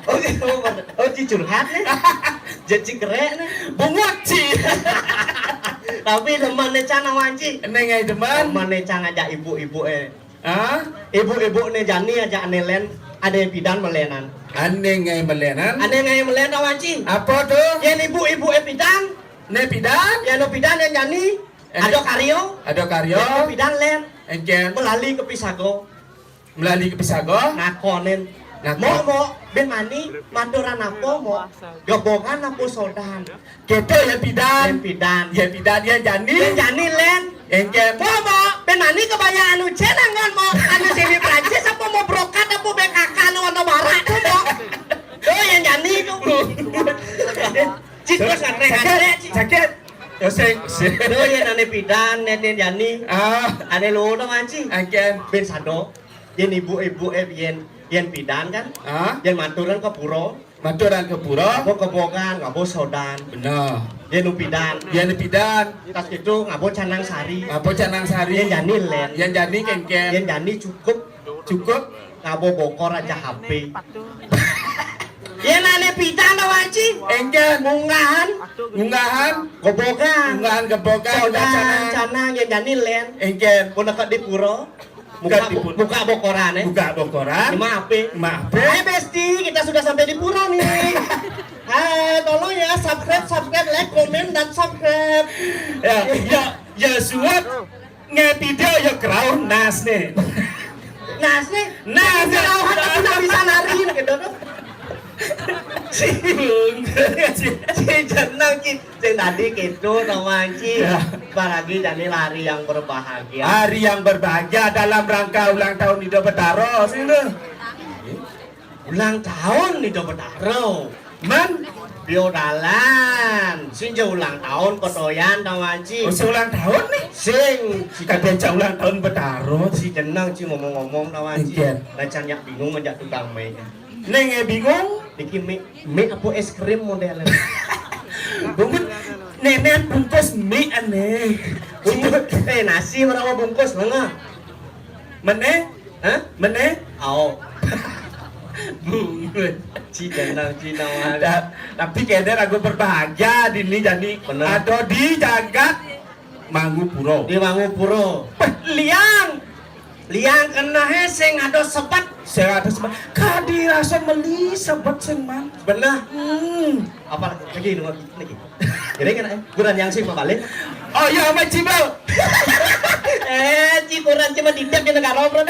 Oh, gitu. Oh, ci curhat nih. Jet ci kerek nih. Bungut ci. Tapi demen ne Cak awan, Ci. Neng ai demen. Demen ne Cak ngajak ibu-ibu, eh. Hah? Ibu-ibu ne jani ajak ane len, ane pidan melenan. Ane ngai melenan? Ane ngai melen awan, Ci. Apa to? Yen ibu-ibu e pidan. Ne pidan? Yen no pidan yen jani. Eh. Ado karyo. Ado karyo. Yen no pidan len. Engken. Melali ke Pisago. Melali ke Pisago. Nakonin. Nakon. Mok, mok, ben mani, maturan apa, mok? Gebogan apa sodan? Keto ya pidan. Ya pidan. Ya pidan, ya jani. Ya jani, len. Engken. Mo, mo, ben mani kebaya anu cen anggon, mo. Anu sini Prancis apa mo brokat apa B K K anu warna barak tu, mo. Tu ya jani tu. Ci terus ngatre-ngatre, Ci. Sakit. Ya sing, sing. Tu ya ane pidan, nen, nen jani. Ah. Ane lo tu manci. Engken. Ben sado. Yen ibu-ibu, eh, yen, yen pidan kan? Ah. Yen maturan ke pura. Maturan ke pura. Ngabo kebogan, ngabo sodan. Bener. Yen nu pidan. Yen nu pidan. Tas itu ngabo canang sari. Ngabo canang sari. Yen jani len. Yen jani kengken. Yen jani cukup. Cukup. Ngabo bokor aja H P. Yen ane pidan to, Wanci. Engken. Munggahan. Munggahan. Kebogan. Munggahan kebogan. Sodan, canang. Canang, yen jani len. Engken. Pun dekat di pura. Buka, buka bokoran, eh. Buka bokoran. Maaf, eh. Maaf, eh. Hai, Besti, kita sudah sampai di pura, nih. Hai, tolong ya, subscribe, subscribe, like, komen, dan subscribe. Ya, ya, ya, suap. Nge video ya kerauh nas, nih. Nas, nih? Nas, nih. Kerauh, aku nggak bisa nari, gitu, tuh. Ci, ci jeneng, ci. Sing tadi gitu, to, Manci. Ya. Apalagi jani hari yang berbahagia. Hari yang berbahagia dalam rangka ulang tahun Ida Betara, sini. Ulang tahun Ida Betara. Man? Piodalan. Sing je ulang tahun pedoyan, to, Manci. Oh, sing ulang tahun, nih? Sing. Kadang cak ulang tahun Betara. Ci jeneng, ci ngomong-ngomong, to, Manci. Iya. Lah, can nyak bingung ngejak tukang mie. Neng, eh, bingung. Niki mie, mie apa es krim modelnya? Bungut, nenek bungkus mie aneh. Bungkus, eh, nasi berapa bungkus, lengah? Meneh? Hah? Meneh? Ao. Bungut. Ci jeneng, ci nama. Ta-, tapi kene aku berbahagia dini jani. Bener. Ada di jagat Mangupura. Di Mangupura. Peh, liang. Liang kena he sing ada sebet. Sing ada sebet. Kadi rasa meli sebet sing man. Bener. Hmm. Apa lagi? Lagi, lagi, lagi. Jadi kan, eh, kurang yang sing balik. Oh iya, Mas Cibel. Eh, ci kurang cuma tidak di negara, bro.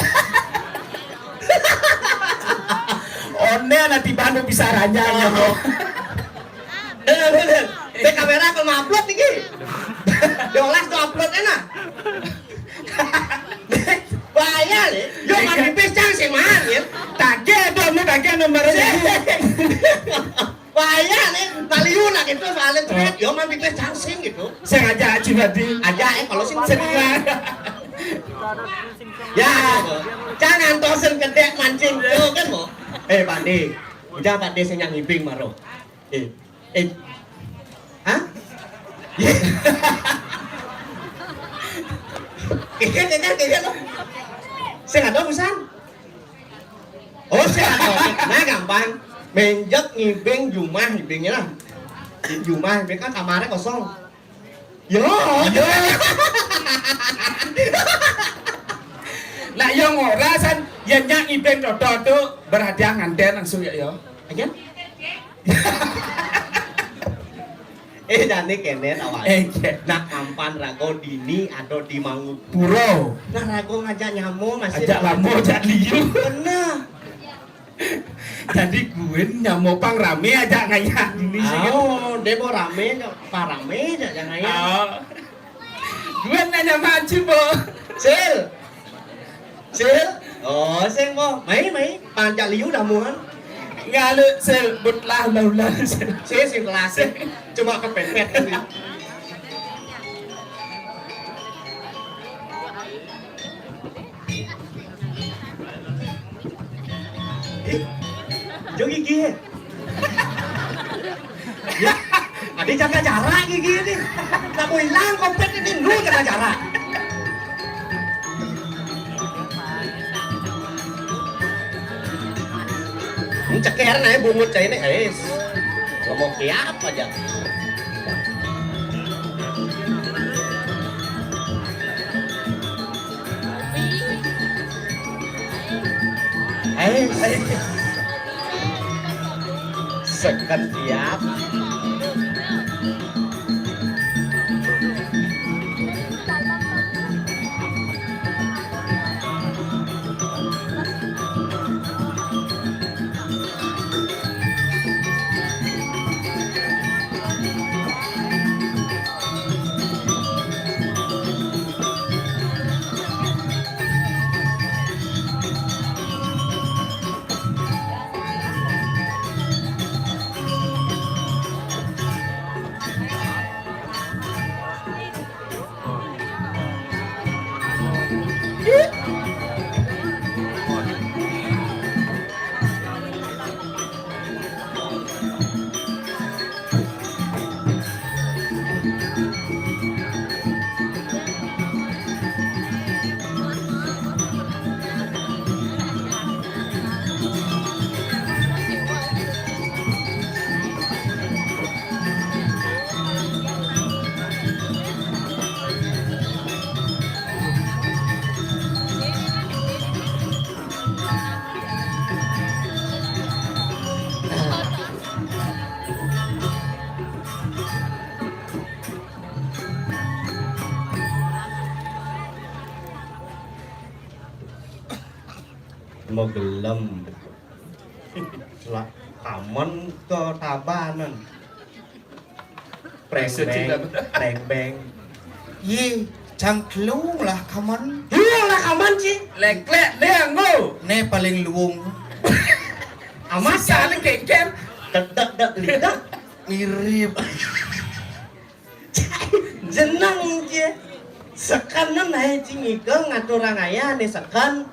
One nanti baru bisa ranya, ya, bro. Bener, bener. Be kamera kalau mau upload niki. Diolas tuh upload enak. Bahaya nih. Yo, mandi pis cang sih, man, ya. Tage dong, nih, tage nomor ini. Bahaya nih, baliu nak gitu soalnya cepet. Yo, mandi pis cang sing gitu. Sengaja aja berarti. Aja, eh, kalau sing sing. Ya, jangan tosen kedek mancing tuh kan, mo. Eh, Pak De. Udah, Pak De, sing yang ibing maro. Eh, eh. Hah? Keke, keke, keke, lo. Sing ada busan? Oh, sing ada. Nah, gampang. Menjek ngibing jumah, ngibingnya lah. Jumah, ngibing kan kamarnya kosong. Yo. Yo. Lah, yo ora, San. Ya, nyak ngibing dodol tuh, berhadiah nganten langsung ya, yo. Aja. Eh, jane kene tawang. Eh, iya. Nak ampan rago dini ada di Mangupuro. Nah, rago ngajak nyamo masih ajak lamo, ajak liu. Bener. Jadi gue nyamo pang rame ajak ngayah dini sih. Oh, dia mau rame, parame ajak ngayah. Oh. Gue nanya maju, Bo. Sil. Sil. Oh, sing, Bo. Mai, mai. Pancak liu dah muan. Ngalu, Sil. Butlah, ulah, ulah, Sil. Sil, sing kelas. Cuma kepepet gitu. Eh, jo gigi. Ya, ada jaga jarak gigi ini. Kamu hilang kompet ini, lu jaga jarak. Ini ceker nih bungut kayak ini, eh. Ngomong kiap aja. Eh, eh. Seket tiap. Mau gelem. Lah, kamen ke Tabanan. Preng beng, preng beng. Ye, cang kelung lah kamen. Iya lah kamen, Ci. Lek-lek, liang, go. Ne paling luung. Amat. Sisa le kengken. Dek, dek, dek, lidak. Mirip. Jeneng, Ci. Seken nan ae, Ci, ngikel ngaturang ayah ne seken.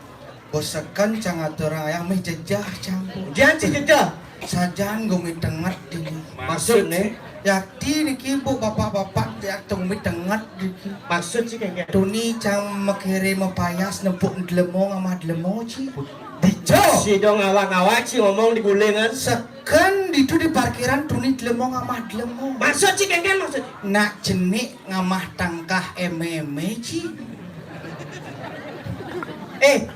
Bos seken cang ngaturang ayah meh jejah campur. Jangan, Ci, jejah. Sajan gumi tenget dini. Maksud ne? Yakti niki, Bu, bapak-bapak, yakti gumi tenget niki. Maksud, Ci, kayak gitu. Tuni cang makere mapayas nempuk dlemo ngamah dlemo, Ci. Dijo. Si dong ngawak-ngawak, Ci, ngomong di gulingan. Seken ditu di parkiran tuni dlemo ngamah dlemo. Maksud, Ci, kayak gitu, maksud. Nak cenik ngamah tangkah eme-eme, Ci. Eh,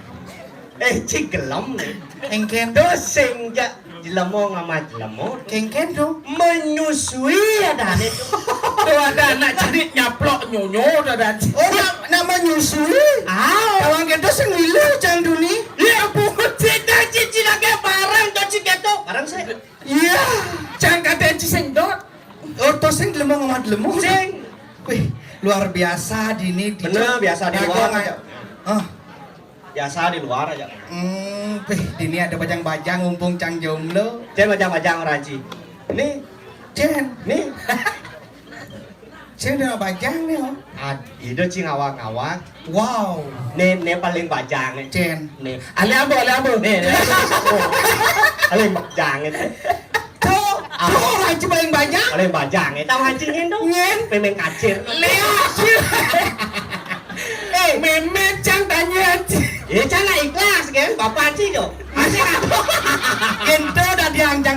eh, Ci, gelem ne. Engken. Tuh sing jak jelemo ngamah jelemo. Kengken tuh. Menyusui ada ne tuh. Tuh ada anak cenik nyaplok nyonyo tuh ada. Oh, nak, nak menyusui? Ah. Tawang keto sing milu cang duni. Ya ampun, Ci, Ci, Ci, lagi barang tuh Ci keto. Barang saya. Iya, cang kate Ci sing dot. Oh, to sing dlemo ngamah dlemo. Sing. Wih, luar biasa dini di. Bener, biasa di luar aja. Ah. Biasa di luar aja. Hmm, wih, dini ada bajang-bajang mumpung cang jomblo. Cen bajang-bajang orang, Ci. Nih. Cen. Nih. Cen udah bajang nih, oh. Ad, itu, Ci, ngawak-ngawak. Wow. Nih, nih paling bajang nih. Cen. Nih. Ale ambo, ale ambo. Nih, nih. Oh. Paling bajang itu. Tuh, ah. Tuh, Haji paling banyak. Paling bajang itu. Tahu Haji nyen dong? Nyen. Memeng kacir. Leo. Eh, memet cang tanya Haji. Ya, cang nggak ikhlas kan, bapak Haji tuh. Haji. Ento udah dianjang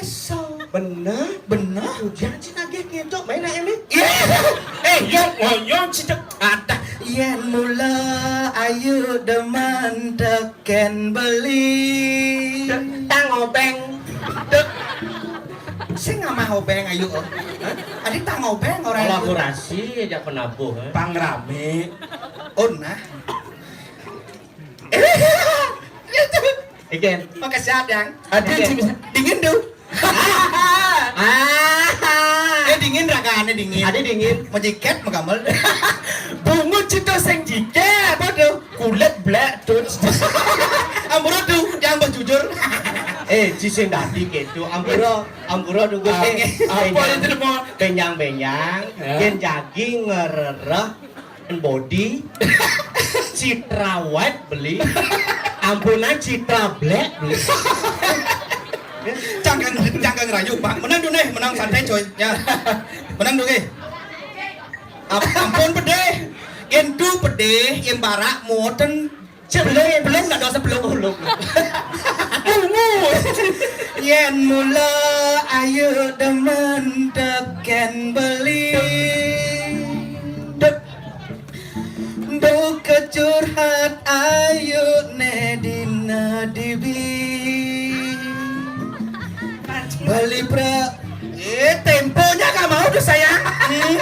désa. Bener? Bener. Ujang sing nagih ngéntuk main nak ini. Iya. Eh, yo ngoyo cedek ada. Yén mula ayu demen tekén beli. Tang obéng. Dek. Sing ngamah obéng ayu. Oh. Hah? Adi tang obéng ora. Kolaborasi aja penabuh. Eh. Pangrame. Oh nah. Iken. Makasih adang. Adi. Dingin tuh. Ah. Eh dingin rakaane dingin. Adi dingin. Mejiket megamel. Bungut cita sing jiket apa tuh? Kulit blek tuh. Ampura tuh, yang bejujur. Eh, ci sing dadi gitu. Ampura, ampura tuh gue. Ah, eh, apa itu mau? Benyang-benyang, ya. Yen jagi ngerereh body, citra white beli. Ampunan citra black beli. Cangkang cangkang rayu, Pak. Menang dulu nih, menang santai coy. Ya. Menang dulu nih. Ampun pedih. Yen tu pedih, yen barak moten belum belum nak dosa belum belum. Ungu. Yen mula ayu demen tekén beli. Dek. Duh kecurhat ayu ne dina dibi. Beli pra. Eh, temponya gak mau tuh sayang. Hmm.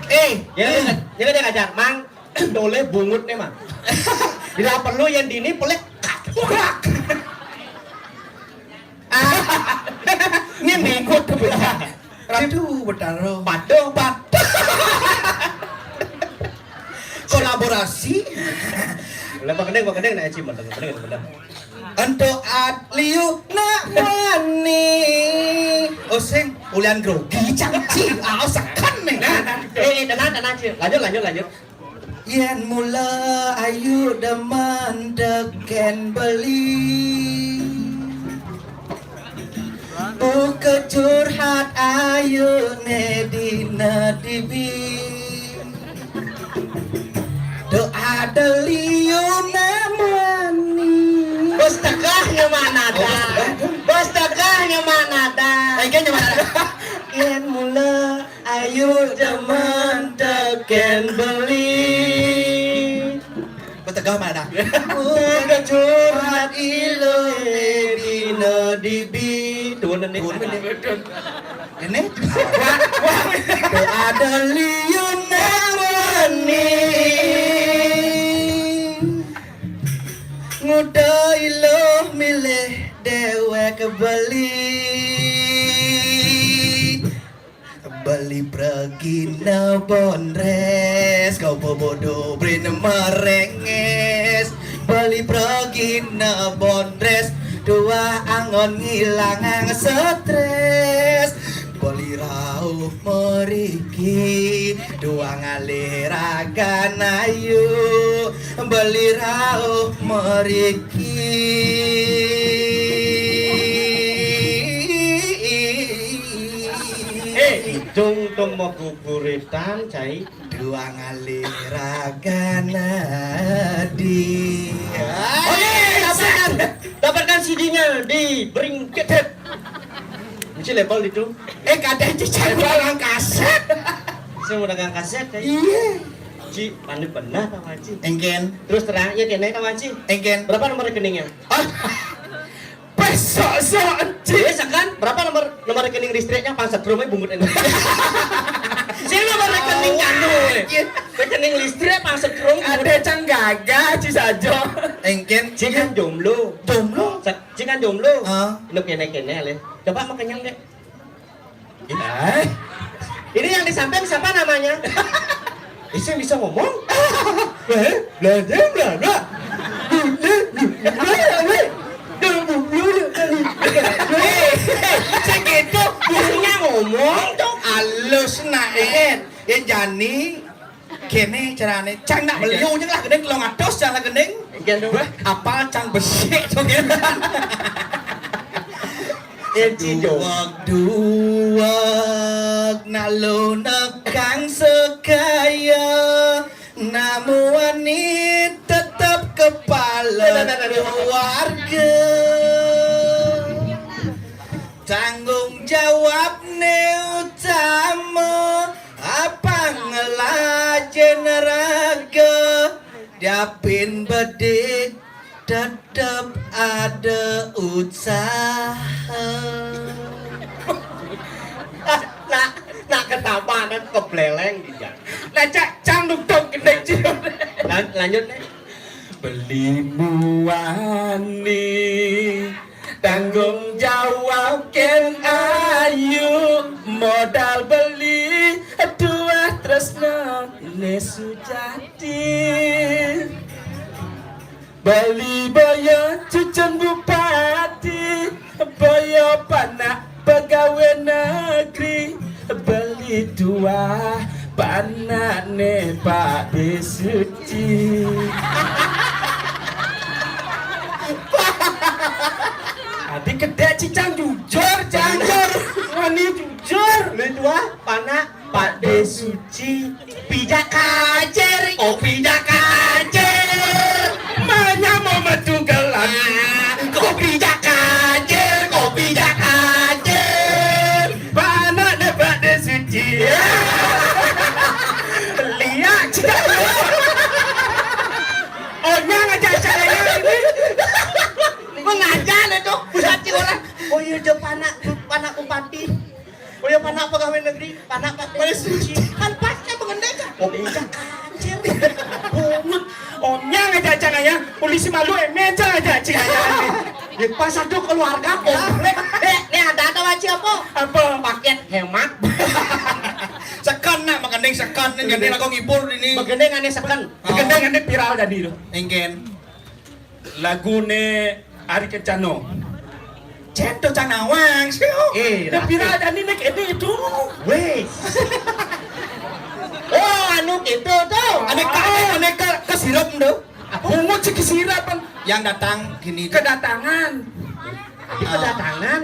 Eh, ya, ya, ya, ya, Mang. Tole bungut nih, Mang. Bila perlu yang dini pelik. Urak. Ah. Ini minggu tuh. Ratu Betaro. Patuh, patuh. Kolaborasi. Lah, Pak Gendeng, Pak Gendeng, nak Aji, Pak Gendeng, Pak Gendeng. Ento at liu nak mani. Oh, sing, ulian grogi, cang, ci. Ah, seken nih. Nah, nah. Eh, eh, tenang, tenang, Cil. Lanjut, lanjut, lanjut. Yen mula ayu demen teken beli. Buka curhat ayu ne dina dibi. Doa deliu ne mani. Bos tegahnya mana dah? Oh, bos tegah. Bos tegahnya mana dah? Eh, kayaknya mana dah? Yen mula ayu demen teken beli. Bos tegah mana dah? Udah curhat ilo dina dibi. Tuh, nenek. Tuh, nenek. Ini? Wah, wah. Ada liun mani. Nguda iluh milih dewek beli. Beli pragina bondres, kau bobodo brin merenges. Beli pragina bondres, dua angon ngilangang stres. Beli rauh meriki, dua ngalih ragan ayu. Beli rauh meriki. Eh, idung to maguguritan, cai. Dua ngalih ragan adi. Oke, dapatkan, dapatkan C D-nya di Bring Kedet. Mesti label itu. Eh, kadang cicak dagang kaset. Saya mau dagang kaset, ya. Iya. Ci, panik benar, Kang Haji. Engken. Terus terang, ya, kene, Kang Haji. Engken. Berapa nomor rekeningnya? Ah, besok, sok, Ci. Ya, sekan, berapa nomor, nomor rekening listriknya? Pas setrum aja bungut ini. Saya nomor rekening anu, eh. Iya. Rekening listrik pas setrum bungut. Ada cang gagah, Ci, saja. Engken. Ci kan jomblo. Jomblo? Sa-, Ci kan jomblo. Ah. Lu kene-kene, le. Coba makanya, le. Eh? Ini yang di samping siapa namanya? Isi bisa ngomong? Eh, belajar, belajar. Eh, eh, segitu, gurunya ngomong tuh. Halus, nah, eh. Ya, jani, kene carane, cang nak beli, ujung lah, gending telung atus, cang lah, gending. Iya, dong. Wah, apal cang besik tuh, gending. Iya, Ci, dong. Duweg, duweg, nak lu nekang sekaya, nak muani tetep kepala keluarga. Tanggung jawab ne utama, apa ngelajen raga, diapin bedik tetep ada usaha. Nak, nak ketabanan kebleleng dia. Nah, cak cang duk duk gede cium. Lan-, lanjut, nih. Beli muani tanggung jawab ken ayu, modal beli dua tresno ne sujati. Beli boyo cucun bupati, boyo panak pegawai negeri, beli dua panak ne Pak Besuci. Adi kedek cicang jujur, cang. Jujur. Wani jujur. Beli dua panak Pak Besuci. Pijak kajer, kopi jak kajer. Manya mau metu gelang. Kopi jak kajer, kopi jak kajer. Panak de Pak Besuci. Liak cicak. Onyang aja caranya ini. Mengajar itu, pusat orang. Oh iya, jo panak, panak bupati. Oh iya, panak pegawai negeri, panak Pak Besuci. Kan pasnya pengendek, kan? Oh, iya. Kancil. Bungut. Onyang aja, cang, ya. Polisi malu, eh, meja aja, cing, ya. Ya, pas satu keluarga, komplek. Eh, ini ada, ada wajib apa? Apa? Paket hemat. Seken, nak, makan ding seken, jadi lagu ngibur ini. Makan ding aneh seken. Oh. Makan ding aneh viral tadi tuh. Engken. Lagune Ari kencana. Cen to cang nawang sih. Eh, ya, pira jani nek ini itu. Wes. Oh, anu gitu tuh. Ane ka, ane ka, kesirap ndo. Bungut sih kesirap, kan. Yang datang gini. Kedatangan. Tapi kedatangan,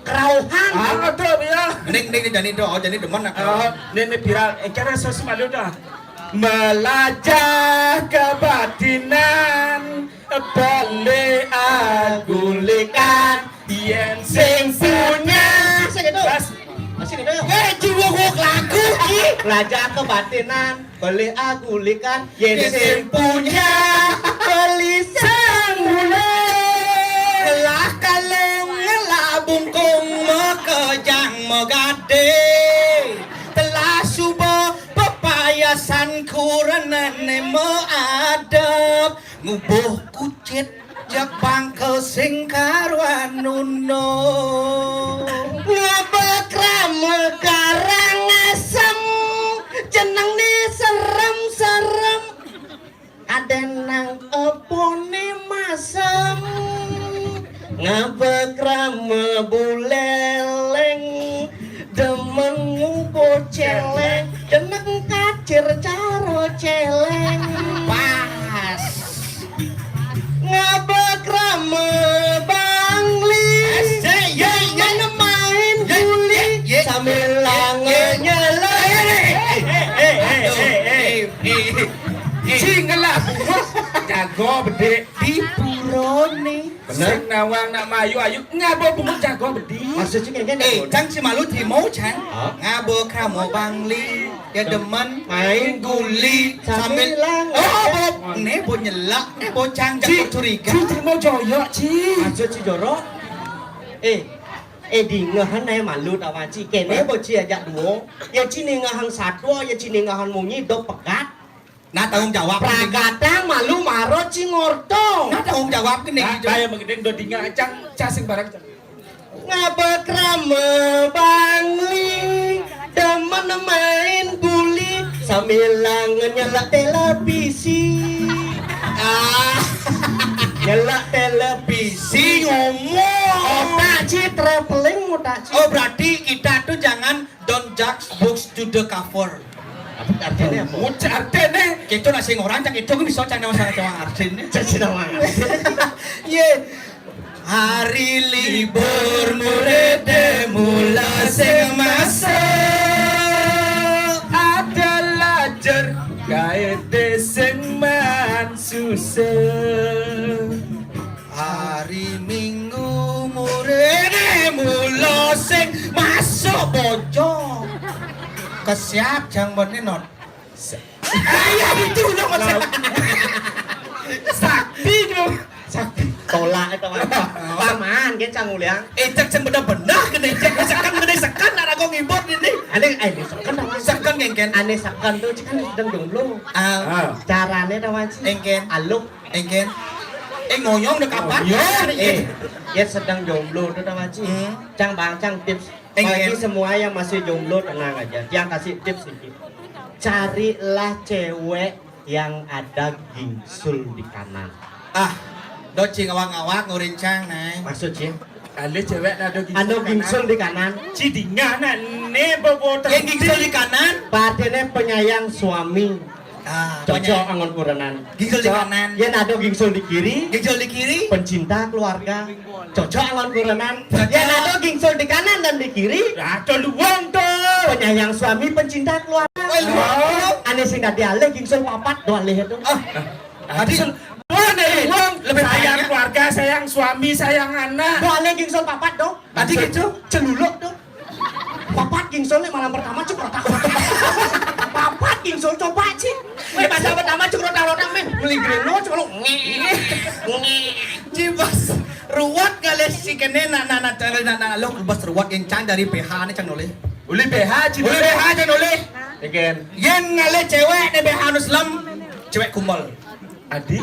kerauhan. Ah, betul, ya. Ning, ning, jani do, oh, jani demen aku. Oh, ning, ning viral. Eh, kira sos malu dah. Melajah kebatinan, boleh agulikan, yen sing punya. Masih gitu? Mas. Masih gitu, ya? Eh, jiwa gua lagu, ki. Melajah kebatinan, boleh agulikan, yen sing punya, beli sing mulai. Lah kalau ngelak bungkung, mekejang megade. Telah suba pepayasan kurenane meadep. Ngubuh kucit jak bangkel sing karuan nuno. Ngabek rame karang asem, jeneng ni serem-serem. Aden nang epone masem. Ngabek rame buleleng, demen ngubo celeng, jeneng kacir caro celeng. Pas. Ngabek rame Bangli, main guli sambil lango nyelek. Sing ngelak bungut jago bedik di purone. Bener. Sing nawang nak mayu ayu ngaba bungut jago bedik. Maksudnya kayak gini. Eh, cang si malu trimo, cang. Hah? Ngaba kramo Bangli, ya demen main guli sambil lango. Oh, bo, ne bo nyelak, ne bo cang jago curiga. Ci trimo joyok, ci. Maksud ci jorok. Eh, eh, dingehan ae malu ta, Wan, ci. Kene bo ci ajak duo. Ya ci ningehang satwa, ya ci ningehang munyi do pegat. Nah, tanggung jawab. Pragatang malu maro ci ngorto. Nah, tanggung jawab kene. Nah, kaya mengedeng do dinga cang, cang sing barang cang. Ngabek rame Bangli, demen main guli sambil langen nyelak televisi. Ah. Nyelak televisi ngomong. Otak ci traveling, otak ci. Oh, berarti kita tuh jangan don't judge books to the cover. Artine apa? Mucak artine. Keco nak sing orang cak keco bisa cak nama sana cewek artine. Cak sing nama. Ye. Hari libur muridé mula sing masuk. Ada lajar kaedé sing man susah. Hari Minggu muridé mula sing masuk bojo. Kesiap jang mene not. Ayo itu dong, Mas. Sakti dong. Sakti. Tolak itu, Mas. Paman, dia cang uliang. Eh, cek sing bener-bener kene, cek seken, kene seken, anak kau ngibut ini. Ane, eh, ini seken, Mas. Seken, kengken. Ane seken tuh, cek kan sedang jomblo. Ah. Carane, Mas. Engken. Aluk. Engken. Eh, ngoyong deh kapan? Ngoyong. Eh, dia sedang jomblo tuh, Mas. Hmm. Cang bang, cang tips. Engken. Bagi semua yang masih jomblo, tenang aja. Dia kasih tips sedikit. Carilah cewek yang ada gingsul di kanan. Ah, do ci ngawak-ngawak ngurincang, Nay. Maksud ci? Ada cewek ada gingsul. Anu di kanan. Gingsul di kanan. Ci dingah nak ne bobo. Yang gingsul di kanan. Padene penyayang suami. Ah, cocok anggon kurenan. Gingsul di kanan. Yen ada gingsul di kiri. Gingsul di kiri. Pencinta keluarga. Cocok anggon kurenan. Cocok. Yen ada gingsul di kanan dan di kiri. Ada luang tuh. Penyayang suami, pencinta keluarga. Oh, luang. Ane sing dadi alih gingsul papat do alih itu. Ah. Adi, luang deh, luang. Lebih sayang keluarga, sayang suami, sayang anak. Do alih gingsul papat do. Adi gitu. Celuluk do. Papat gingsul nih malam pertama cek rotak. Papat gingsul coba cek. Weh, masa pertama cek rotak-rotak meh. Beli greno cek lo. Nge. Nge. Ci bos ruwet kali si kene nak nak nak cari nak nak lo bos ruwet yang cang dari P H nih cang nolih. Uli P H ci. Uli P H cang nolih. Yen ngalih cewek deh P H anu selem, cewek kumbel. Adi.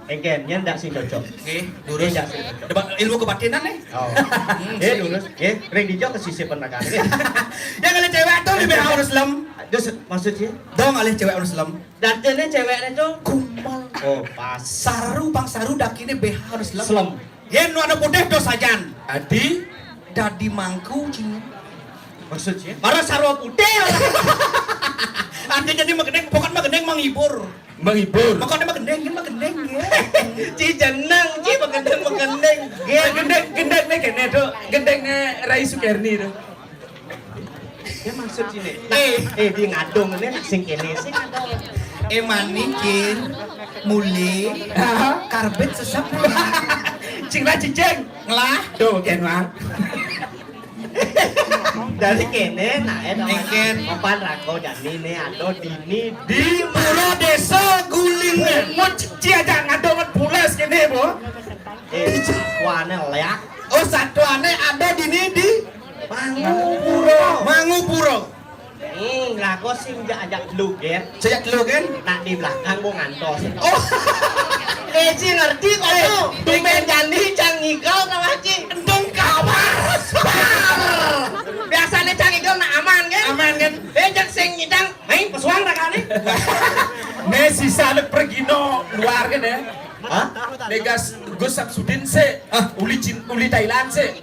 Engken, yen ndak sing cocok. Nggih, lurus. Ndak sing cocok. Debat ilmu kebatinan nih. Oh. Hmm, eh, lurus. Nggih, ring dijo ke sisi penekan. Yang ngalih cewek tuh di P H anu selem. Terus maksudnya? Dong ngalih cewek anu selem. Datene cewekne tuh kumbel. Oh, pas. Saru bang saru dakine P H anu selem. Selem. Yén warna putih dos sajan. Adi? Dadi mangku, cing. Maksudnya? Marang sarwa putih. Artinya dadi magending, pokoknya magending menghibur. Menghibur. Pokoknya magending, kan magending, ya. Ci jeneng, ci magending, magending. Gendeng, gendeng né kéné, Dok. Gendeng né Rai Sukerni, Dok. Ya maksud sini. Eh, eh, di ngadong ini nak sing kéné, sing ngadong. Eh, manikir, mulé, karbit sesep. Cing lah cicing. Ngelah. Tuh, kén, Mang. Dari kéné, nah, eh, Engkén. Opan rako jani né, ado dini di Pura Desa Gulingan. Mau ci aja ngadongan pulas kéné, Bu. Eh, wane leak. Oh, satuane ada dini di Mangupuro. Mangupuro. Hmm, lah kok sing jak ajak lu, Gen? Sejak dulu kan? Nak di belakang gua ngantos. Oh. Eh, ci ngerti kok. Eh, tuh. Tumben jani cang ngigel sama ci. Entong kawas. Biasanya cang ngigel nak aman kan? Aman kan? Eh, jak sing nyidang, main pesuang tak kali. Né sisa ada pergi no luar kan ya? Hah? Né gas Gus Samsudin sih. Ah, uli Cin, uli Thailand sih.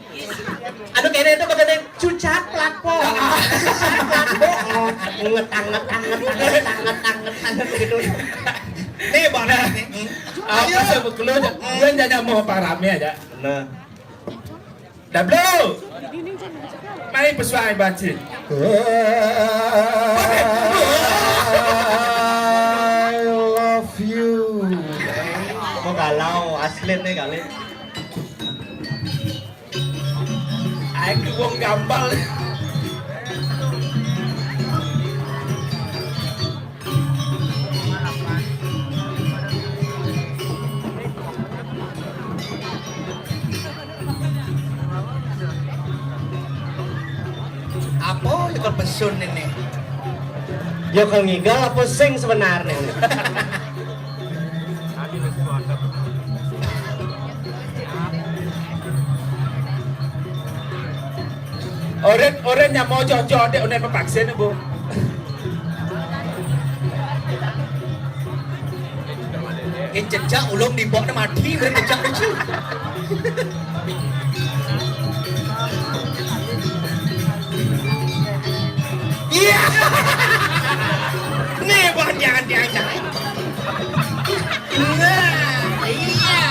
Anu kéné itu bagian cucat platform. Platform. Anget, anget, anget, anget, anget, anget, anget gitu. Nih, Bang, nih. Apa sih, Bu, keluar aja? Gue nyanyi mau apa rame aja. Nah. Dablo. Mai pesuai baci. I love you. Mau galau, asli nih kali. Aing wong gambal. Apa itu pesun ini? Ya, kalau ngigal apa sing sebenarnya? Oren, oren nyamo cocok dek, oren pepaksa nih, Bu. Ini cecak ulung di bawah mati, udah cecak lucu. Iya. Nih, Bang, jangan diajak. Nah, iya.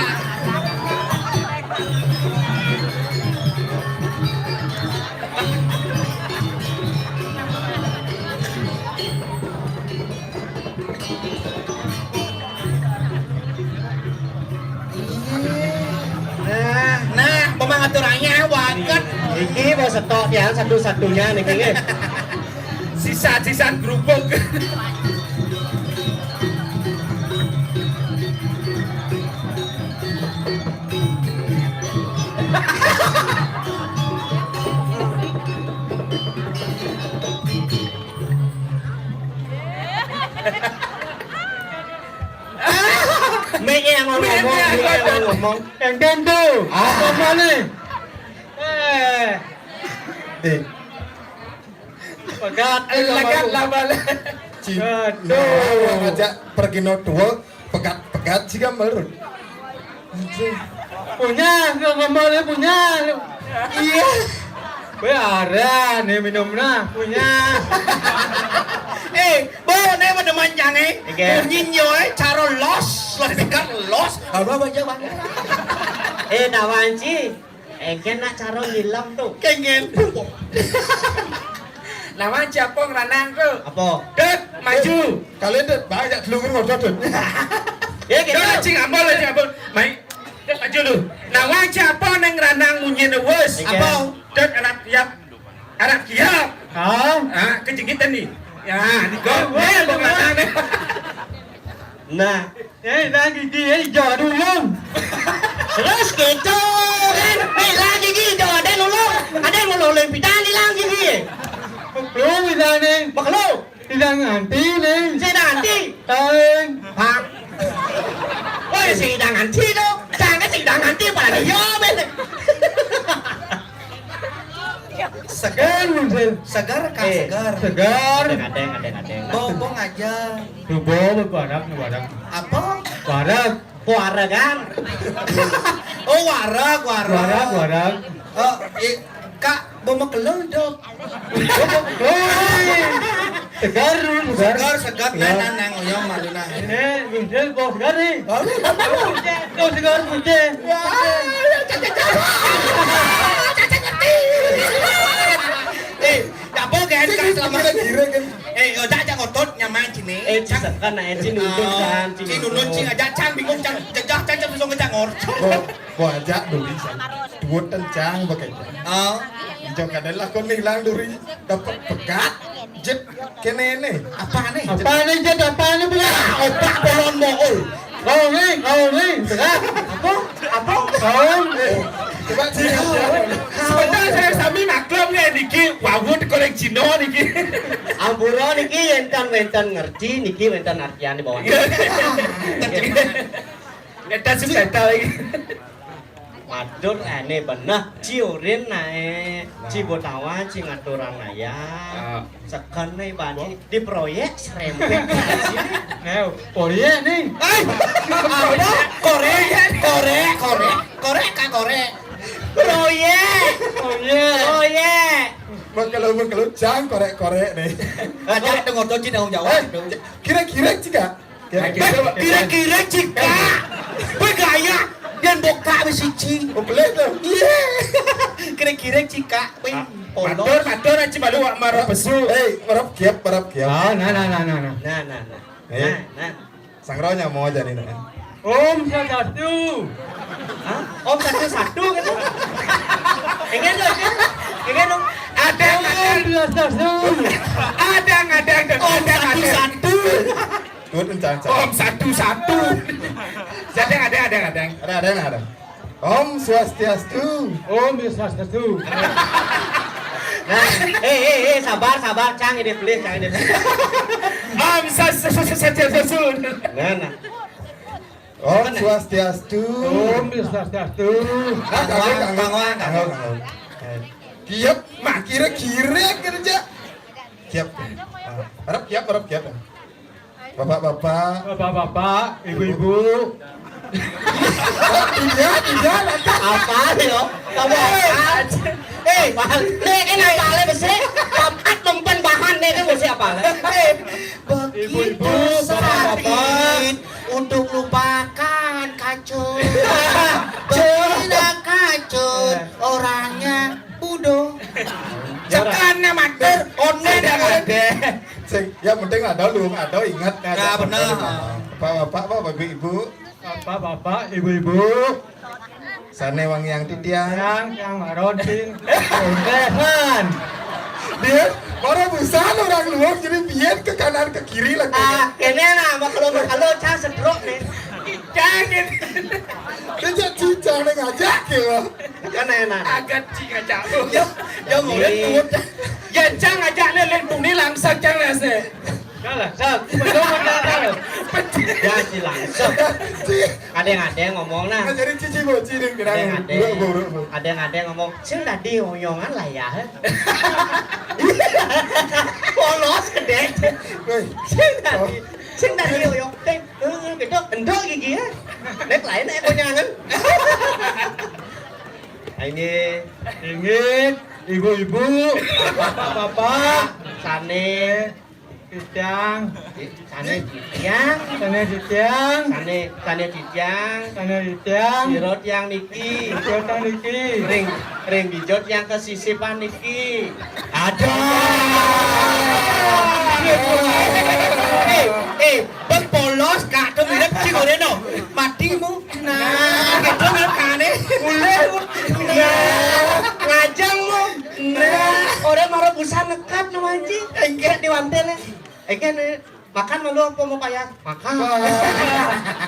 Nah, nah, pemangaturannya waget. Iki mau setok ya satu-satunya nih, nggih. Sisa-sisan kerupuk. Mek yang ngomong, mek yang ngomong. Yang tentu. Ah. Apa nih? Eh. Eh. Pegat, eh, legat lah balik. Aduh. Nah, ngajak pergi no tua, pegat-pegat sih gambar. Punya, nggak ngomongnya punya. Iya. Kowe arah nih minum nah, punya. Eh, bawa nih pada manjang eh. Oke. Bunyi nyoy, caro los, lebih kan los. Apa aja bang? Eh, Dawanci. Engken nak cara nyilam tuh. Kengen. Nah, Wan, siapa ngeranang tuh? Apa? Dut, maju. Kalian dut, banyak dulu ngotot dut. Ya, gitu. Dut, cing ambol, cing ambol. Mai. Dut, maju lu. Nah, Wan, siapa neng ranang munyi wes? Iya. Apa? Dut, arap kiap. Arap kiap. Hah? Ah, kejegitan nih. Ya, ini kok. Eh, eh, bukan aneh. Nah, eh, lagi dia ijo dulu. Terus gitu. Kan, eh, lagi gitu, ada nulung, ada nulung lempitan hilang gini. Lu bisa nih. Makhluk. Tidak nganti nih. Saya nanti. Tahu. Pak. Oh, ya, saya nanti dong. Jangan saya nanti, apalagi yo, men. Segar, Munsel. Segar, Kak, eh, segar. Segar. Adeng, adeng, adeng, adeng. Bobong aja. Tuh, bawa barang, barang. Apa? Barang. Kuara kan? Oh, wareg, wareg. Wareg, wareg. Oh, eh, Kak, bau makeleng, Dok. Hei, segar, segar. Segar, segar, ya. Nang, nang, oyong, malu, nah. Ini, Bungsil, bau segar, nih. Oh, iya. Bungsil, bau segar, Bungsil. Ya, ya, ya, ya, ya. Eh, apa, kan, Kak, selamat. Kita kira, kan? Eh, yo, jak, jak ngotot, nyaman, sini. Eh, cang. Kan, nah, sini, oh, cang, sini. Sini, nunun, sini, aja, cang, bingung, cang. Jejak, cang, cang, bingung, cang, ngor. Bo, bo aja, dulu, cang. Duit, cang, pakai. Oh. Ijo kada lah kon nilang duri dapat pegat. Jet kene ne. Apa ne? Apa ne, Jet? Apa ne, Bang? Ah, otak bolon mo, oi. Kau ni, kau ni, tengah. Apa? Apa? Kau. Eh, coba sih. Sebentar, saya sami maklum ya niki, wawut korek Cino niki. Ampura niki, enten wenten ngerti niki, wenten artian di bawah. Eta sih beta lagi. Waduh, ane beneh. Ci urin nae, ci botawa, ci ngaturang naya. Ah. Seken nae bani di proyek serempet. Eh, proyek nih. Eh, apa? Korek, korek, korek, korek, Kak, korek. Proyek. Proyek. Proyek. Mengkelu-mengkelu, cang korek-korek nih. Ada dengar tuh, ci tanggung jawab. Eh, kira-kira, Cika. Kira-kira, kira-kira, Cika. Begaya dan boka besi, Ci. Oh, boleh tuh. Iya. Kira-kira, Cika. Wih, ah, polos. Matur, matur, aci malu wak marap pesu. Eh, marap kiap, marap kiap. Ah, nah, nah, nah, nah, nah. Nah, nah, nah. Eh. Nah, nah. Sangro nyamo aja nih, nah. Om Swastiastu. Hah? Om satu-satu gitu? Ingin lo, ingin? Ingin lo? Ada, ada. Om Swastiastu. Ada, ada, ada. Om satu-satu. Tuh, kencang, kencang. Om satu-satu. Ada, ada, ada, ada. Ada, ada, ada. Om Swastiastu. Om Swastiastu. Nah, eh, eh, eh, sabar, sabar, cang ini, please, cang ini. Om Swastiastu. Nah, nah. Om Swastiastu. Om Swastiastu. Ah, kanggo, kanggo, kanggo, kanggo, kanggo. Kiep, mak kira-kira kerja. Kiep. Ah, harap kiep, harap kiep. Bapak-bapak. Bapak-bapak, ibu-ibu. Tidak, tidak, nanti. Apa yo? Kamu apa? Eh, nek ini apa le besi? Papat mempen bahan nek ini mesti apa le? Eh, ibu-ibu, begitu sakit, bapak-bapak, untuk lupakan kacau. Begitu kacau, orangnya bodoh. Tekan nama ter, online ada. Sing, ya penting ada lu, ada ingat, ada. Ya, benar. Bapak-bapak, Bapak, Ibu-ibu. Bapak-bapak, ibu-ibu. Sane wong yang titiang. Yang, yang marotin. Kontesan. Dia, para busan orang luar jadi biar ke kanan ke kiri lah. Ah, kene nah, makelo-makelo, cah sedrok nih. Cah, kene. Dia jadi cicang nih ngajak ya. Kan enak. Agak cing aja. Yo, yo, mulai tuut. Ya, cang aja nih, lihat bumi langsung cang nih. Kalah, sat. Betul, betul, betul. Ya, si langsung. Ada yang, ada yang ngomong nah. Nah, jadi cici bocil yang kira. Ada yang, ada yang ngomong, sing tadi oyongan lah ya. Polos gede. Woi. Sing tadi, sing tadi oyong. Eh, eh, gitu. Endok gigi ya. Nek lain eh konyangan. Ini, ini ibu-ibu, bapak-bapak, sane titiang, sane titiang, sane titiang, sane, sane titiang, sane titiang, sira tiang niki, sira tiang niki, ring, ring bijot yang kesisipan niki. Ada. Eh, eh, bang polos, kak, tuh mirip si Goreno. Matimu. Nah, gitu kan, kane. Mulai. Nah, ngajang mu. Nah, orang marah busa nekat nama anjing. Enggak diwantel ya. Enggak nih. Makan malu apa mau payah? Makan.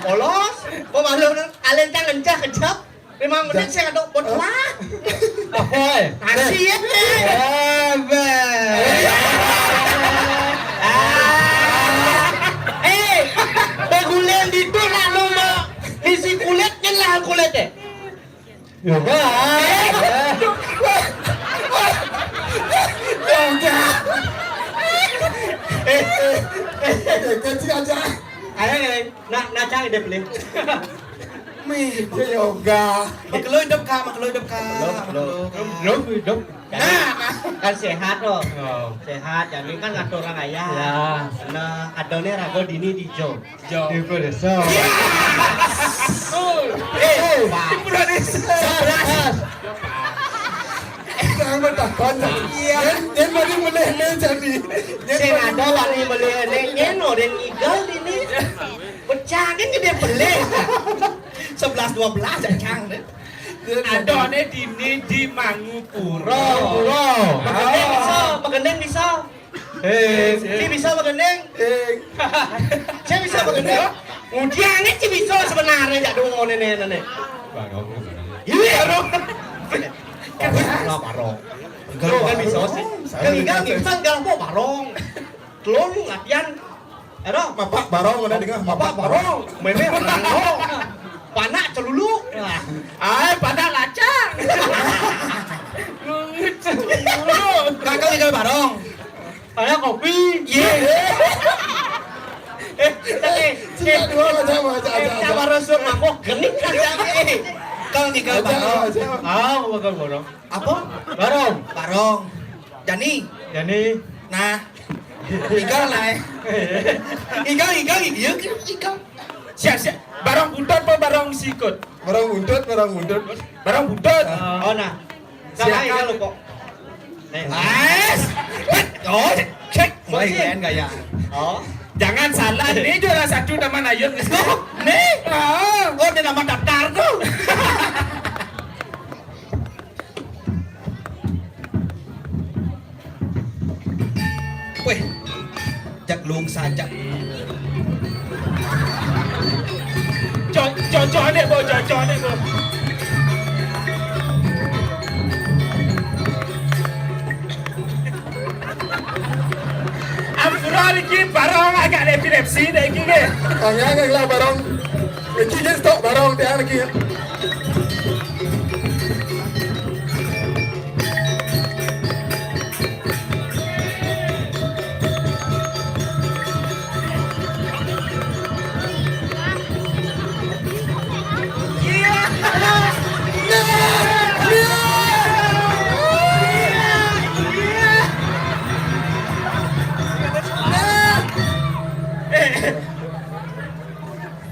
Polos. Mau malu, alentang encah kejap. Lima menit saya ada buat lah. Apa? Nasi ya. Apa? Ah. Eh, berguling di tu nak lu mau isi kulit kan lah kulit eh. Yoga. Yoga. Eh, eh, eh, eh, kecil aja. Ayo, ayo, nak, nak cari dia beli. Meh, yoga. Makelo idup, Kak, makelo idup, Kak. Makelo, makelo. Makelo, Kak. Idup, idup. Nah, nah. Kan sehat loh. Oh. Sehat, jadi kan ngatur orang ayah. Ya. Nah, adone rago dini di Jo. Jo. Di Pura Desa. Yes! Betul. Eh, eh, Pak. Di Pura Desa. Sebelas. Jangan bertakon. Iya. Yen, yen bani meleh ne jadi. Yen sing bani ada meleh. Bani meleh ne, yen orang Igel ini. Pecah kan gede pelih. Sebelas dua belas cang deh. Adone dini di Mangupura. Mangupura. Begendeng bisa, begendeng bisa. Eh, si bisa begendeng. Eh. Saya bisa begendeng. Udiane si bisa sebenarnya jak dungone ne. Barong. Iya. Barong. Barong, barong. Kalau kan bisa sih. Kalau enggak bisa enggak mau barong. Telung latihan. Aduh. Mapak barong, ada dengar? Mapak barong. Meme barong. Panak celulu. Ai, panak lacang. Celulu. Kakak tinggal barong. Panak kopi. Iya. Eh, eh, eh, eh, dua macam, macam, eh, macam, macam. Sabar, Rasul, mabok, genit, macam, eh. Kau tinggal barong. Macam, macam. Ah, aku bakal barong. Apa? Barong. Barong. Jani. Jani. Nah. Igal lah, eh. Igal, igal, igal, igal. Siap, siap. Barong buntut apa barong sikut? Barong buntut, barong buntut. Barong buntut. Ah. Oh, nah. Silakan. Sama igal lo kok. Nih. Ais. Oh, cek. Mulai keren gaya. Oh. Jangan salah, ini juara satu nama Nayun. Nih. Ah. Oh, ini nama daftar tuh. Weh, jak lung sajak. Cocok nih, Bo, cocok nih, Bo. Ampura iki barong agak epilepsi deh iki nggih. Tanya nggih lah barong. Iki nggih stok barong tiang iki.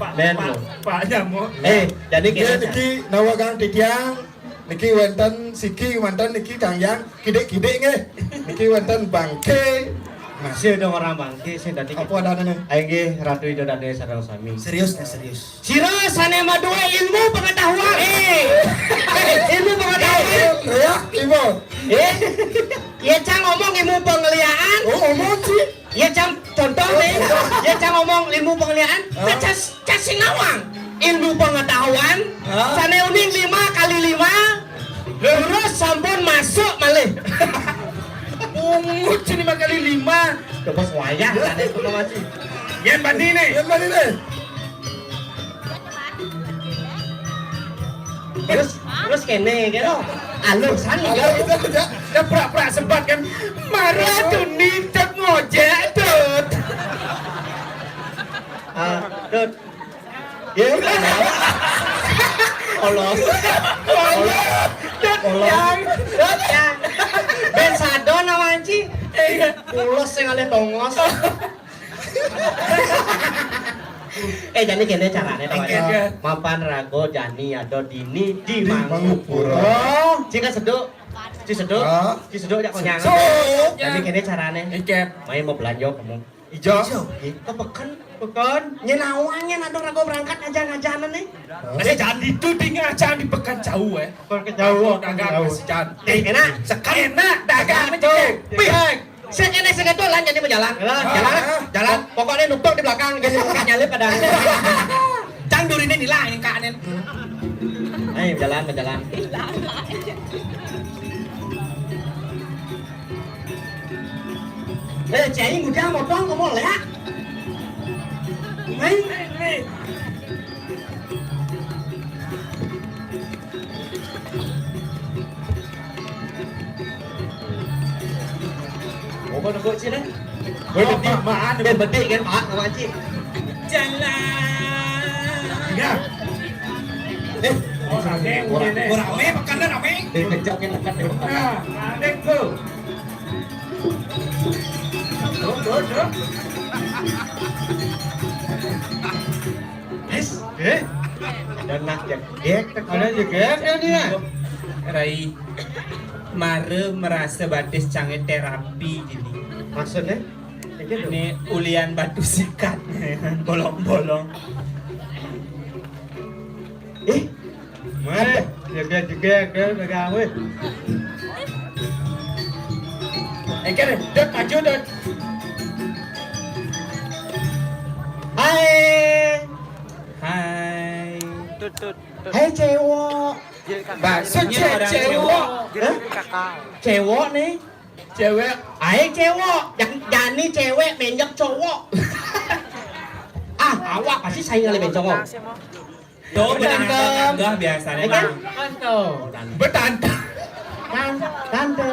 Pak, Pak, Pak Nyamuk. Eh, jadi nggih, gini, niki nawa Kang Titiang, niki wénten siki manten niki Kang Yang, kidik-kidik nggih. Niki wénten bangké. Masih ada orang bangké sing tadi. Apa adane? Ayo nggih, Ratu Ida Dane sareng sami. Serius nih, serius. Sira sané madué ilmu pengetahuan. Eh, ilmu pengetahuan. Eh, ya, ilmu. Eh, ya cang ngomong ilmu penglihatan. Oh, ngomong sih. Ya cang contoh nih. Ya cang ngomong ilmu penglihatan. Hah? Cang, cang sing nawang. Ilmu pengetahuan. Hah? Sané uning lima kali lima. Terus sampun masuk malih. Pungut sini lima kali lima. Coba wayah kan itu nama sih. Yen banding nih. Yen banding nih. Terus, terus kene kene. Alusan nih. Alusan, ya. Dia pura-pura sebat kan. Marah tuh nitep ngojek tuh. Ah, Dut. Ya, udah. Polos. Polos. Dut, polos. Yang, Dut, yang. Ben sadon nama anci. Iya. Polos sing alih tongos. Eh, jadi gini carane, Pak. Oke, oke. Mapan rago jani ada dini di Mangupura. Mangupura. Cika seduk. Ci seduk. Ah. Ci seduk jak konyang. Seduk. Jadi gini carane. Iket. Main mau belanja kamu. Ijo. Ijo. Ke peken. Peken. Nyenawannya nanti rago berangkat aja ngajanan nih. Hah? Masih jangan dituding aja di pekan jauh, eh. Pekan jauh, dagang jauh. Masih jangan. Eh, enak. Sekarang enak dagang. Pih. Sing kene sing ketulan jadi berjalan. Jalan. Jalan, jalan. Pokoknya numpuk di belakang, jadi bukan nyalip pada. Cang durine nilang yang kanen. Ayo jalan, berjalan. Eh, cai udah motong kamu ya? Main. Apa nak buat sini? Boleh betik. Mak, mak, mak. Boleh betik kan, Pak, sama cik. Jalan. Ya. Eh, oh, rame, rame, rame, pekannya rame. Eh, kencengin, kencengin. Nah, adek tuh. Tuh, tuh, tuh. Wis, eh? Ada nak jegek, ada jegek kan ya? Rai, mare merasa batis cangé terapi gini. Maksudnya? Ini ulian batu sikat, bolong-bolong. Eh, mana? Jegek, jegek, jegek, jegek, weh. Eh, kan, Dot, maju, Dot. Hai. Hai. Tut, tut, tut. Hai, cewek. Maksudnya orang cewek. Hah? Cewek nih. Cewek. Hai, cewek. Yang jani cewek, menjek cowok. Ah, awak pasti saya ngalih cowok. Tuh, betantang. Enggak, biasanya. Betantang. Betantang. Tan-, tante.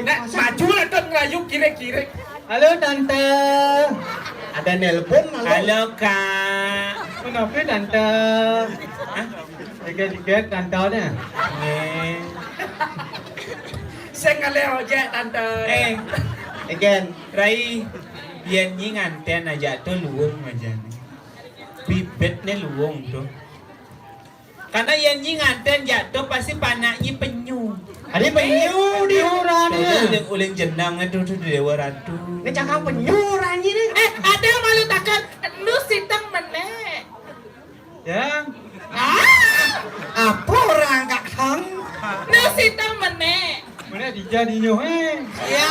Nah, maju lah, Ton, ngerayu kiri-kiri. Halo, Tante. Ada nelpon, halo. Halo, Kak. Kenapa, Tante? Hah? Tiga-tiga, Tante nih. Nggih. Sing ngalih ojek, Tante. Eh, again. Rai, yén nyi nganten aja tuh luung aja nih. Bibitné luung tuh. Karena yén nyi nganten jatuh pasti panaknya penyu. Ada penyu di urane. Tuh, uling, uling jenang itu tuh Dewa Ratu. Ini cakang penyu urane nih. Eh, ada malu takkan. Lu siteng menek. Ya. Ah! Apa orang kak hang? Lu siteng menek. Mana dijadinya, eh? Ya.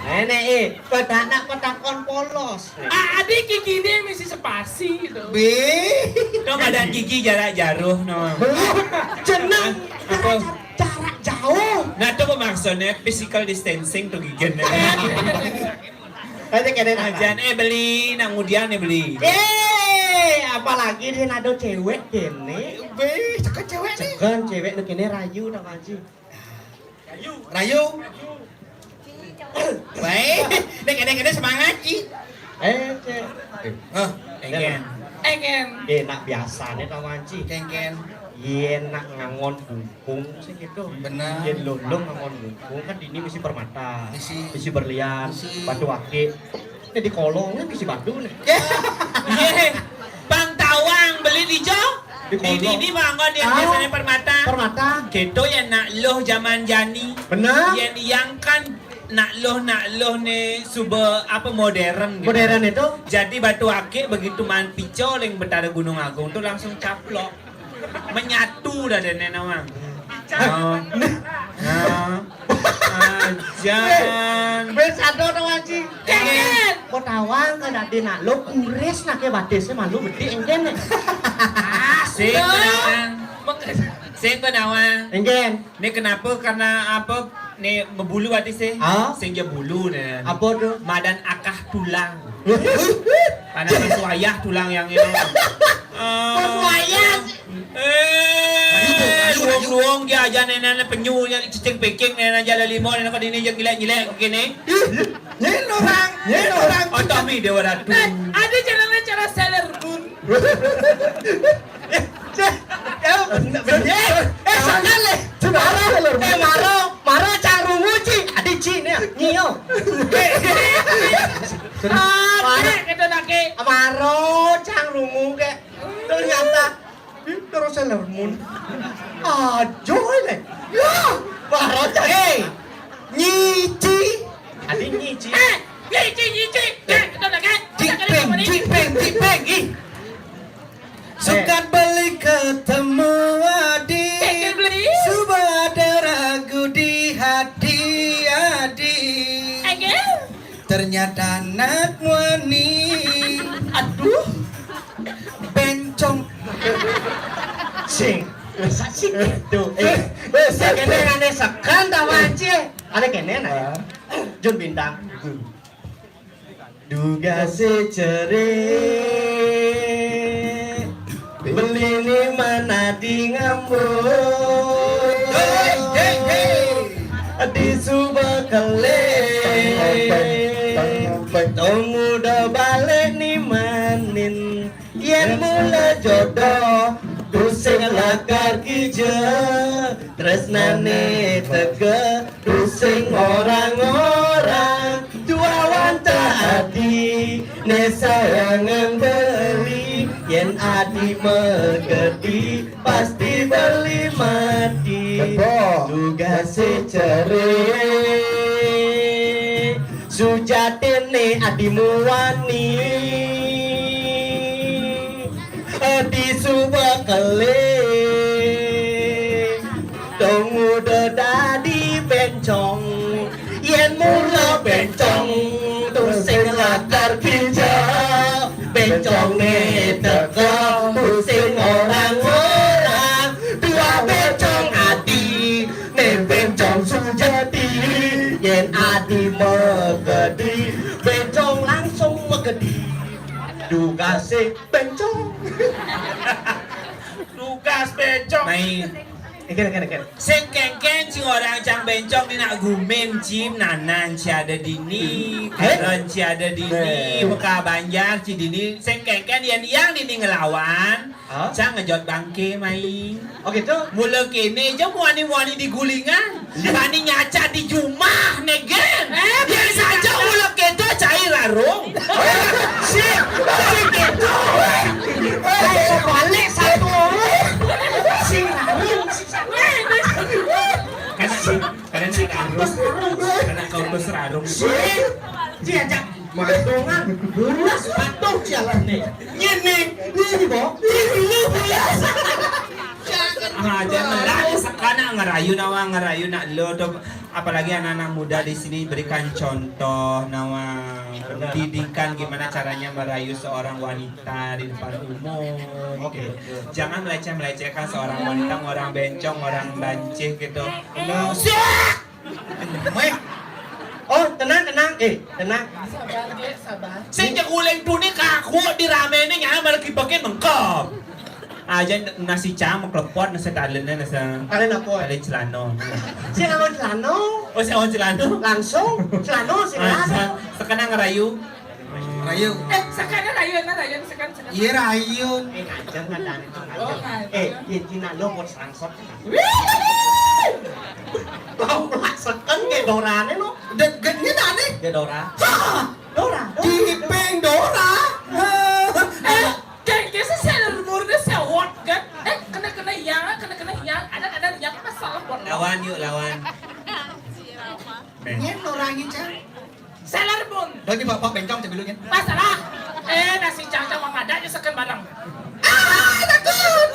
Nenek, eh, pedanak petakon polos. Ah, adik gigine mesti sepasi gitu. Be. Dong badan gigi jarak jaruh no. Jeneng. Apa? Jarak jauh. Nah, itu maksudnya physical distancing tuh gigi. Aja kene ajan eh beli, nak ngudian eh beli. Eh, apalagi dia nado cewek kene. Be, cekon cewek nih. Cekon cewek nu kene rayu nak maji. Rayu. Baik, nek kene-kene semangat, Ci. Eh, Cek. Hah, engen. Engen. Eh, nak biasane to, Manci. Kengken. Yen nak ngangon bungkung sih gitu. Bener. Yen lolong ngangon bungkung kan dini mesti permata. Mesti. Mesti berlian, mesti. Batu akik. Nek di kolong kan mesti batu nih. Iya. Bang Tawang beli di jo. Di kolong. Di, di, di manggon yang biasanya permata. Permata. Gitu ya nak loh zaman jani. Benar. Yang, yang kan nak loh, nak loh nih suba apa modern gitu. Modern itu? Jadi batu akik begitu man pico yang Betara Gunung Agung tuh langsung caplok. Menyatu dah dene nawang. Oh. Nah. Ajan. Wis ado to, Manci. Kengken. Kok tawang kan dadi nak lo kuris nake batisnya malu bedik engken nih. Sing penawang. Sing penawang. Engken. Ini kenapa karena apa nih bebulu batisnya? Ah? Sing je bulu nih. Apa tuh? Madan akah tulang. Karena sesuayah tulang yang ini. Sesuayah. Eh, luong-luong dia aja nenek penyu yang cicing peking nenek aja ada lima nenek kau ini yang gilek-gilek begini. Nyen orang, nyen orang. Otomi Dewa Ratu. Eh, ada channelnya channel Sailor Moon. Eh, bener. Eh, sana leh. Maro, eh, maro, maro cang rungu ci. Ada ci nih, nio. Ada, itu nake. Maro cang rungu ke. Ternyata Pinter Sailor Moon. Ajo ini. Ya, barat eh. Nyici. Adi nyici. Eh, nyici, nyici. Eh, kita udah kan? Cipeng, cipeng, cipeng. Ih. Sukat beli ketemu adi. Suba ada ragu di hati adi. Ternyata anak wani. Aduh. Bencong. Sing. Masa sih gitu? Eh, eh, kene ane sekan ta Manci. Ane kene nah. Jun Bintang. Duga si ceri beli ni mana di ngambung. Hei, hei, hei. Di suba kele. Temu do balik ni manin. Yen mula jodoh, pusing Tresnane teka tusing orang-orang, tua wanta adi ne sayangan beli, yen adi megedi pasti beli mati. Betul. Tugase cere sujatine adi muwani. Adi suba kele dong udah dadi bencong. Yen mula bencong tu sing lakar kija. Bencong ne teka tu sing orang-orang. Dua bencong adi ne bencong sujati. Yen adi megedi bencong langsung megedi. Dugase bencong. Tugas bencong. Mai. Eker, eker, eker. Sing kengken sing orang cang bencong ni nak gumin cim nanan ci ada dini, keren ci ada dini, beka banjar ci dini. Sing kengken yang yang dini ngelawan, cang ngejot bangke mai. Oh gitu? Mula kene je muani-muani digulingan. Bani nyaca di jumah negen. Eh, biasa aja ulah keto cai larung. Si, si keto. Ayo balik satu. Si larung, si sana. Karena karena si larung. Karena kau tuh serarung. Si, diajak matongan, bulas patuh jalannya. Nyene, ini bo, ini bulas. Ah, jangan lah, sekana ngerayu nawa ngerayu nak lo tuh. Apalagi anak-anak muda di sini berikan contoh nawa pendidikan gimana caranya merayu seorang wanita di depan umum. Oke. Jangan meleceh-melecehkan seorang wanita, orang bencong, orang bancih gitu. Siap! Meh. Oh, tenang, tenang. Eh, tenang. Sabar, Dek, sabar. Sing jaguling tuni kaku di ramene nyala malah kipekin mengkop. Aja nasi cam klepot nasi talene nasi. Talene apa? Talene celana. Sing lawan celana. Oh, sing lawan celana. Langsung celana sing langsung. Sekarang ngerayu. Rayu. Eh, sekarang rayu, nah rayu, sekarang sekarang. Iya rayu. Eh, ngajeng kan tadi. Oh, ngajeng. Eh, yen Cina lo mau serangsok. Kau pelaksakan ke Dorane lo. Dek, dek, ini tadi. Ke Dora. Hah? Dora. Dipeng Dora. Eh, kayak gitu sih saya murni sewot kan. Eh, kena kena yang, kena kena yang. Ada ada yang masalah buat lo. Lawan yuk lawan. Nyen orang ini cang. Sailor Moon. Doi bapak bencong cek dulu nyen. Masalah. Eh, nasi cang cang mama ada aja seken bareng. Ah, takut.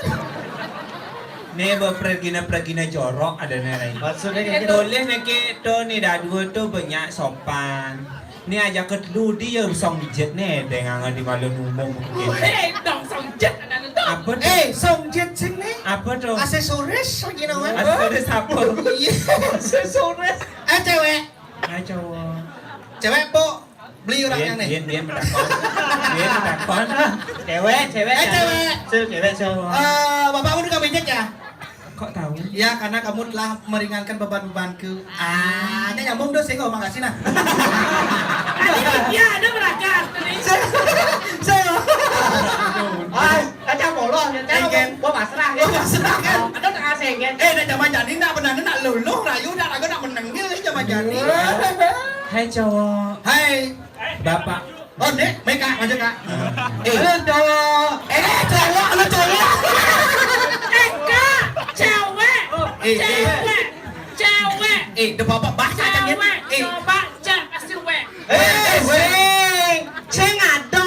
Nih bawa pergina-pergina jorok ada nih lain. Maksudnya kayak gitu. Boleh nih ke tuh nih dah dua tuh banyak sopan. Nih aja ke ludi ya song jet nih dengan di malu umum mungkin. Hei, dong song jet ada tuh. Apa tuh? Eh, song jet sing nih. Apa tuh? Aksesoris lagi namanya. Aksesoris apa? Iya. Aksesoris. Eh, cewek. Nah, cowok. Cewek, Pok. Beli orangnya nih. Dia dia menakon. Dia menakon. Cewek, cewek. Eh, cewek. Sul, cewek, sul. Eh, bapakmu tukang becak ya? Kok tahu? Ya, karena kamu telah meringankan beban-bebanku. Ah, ini nyambung dong sih, makasih nah. Tadi dia ada berangkat. Saya, saya. Hai, kaca polos, ya, kan? Enggak. Gua pasrah, ya. Gua pasrah, kan? Ada tak asing, kan? Eh, nak zaman jadi nak benar nak luluh rayu nak lagu nak menengil ni zaman jadi. Hai cowok. Hai. Bapak. Oh, Dek, mai Kak, maju Kak. Eh. Halo cowok. Eh, cowok, lu cowok. Eh, Kak, cewek. Eh, eh. Cewek. Cewek. Eh, de bapak bah cewek. Eh. Coba cek pasti wek. Eh, sing, sing ado.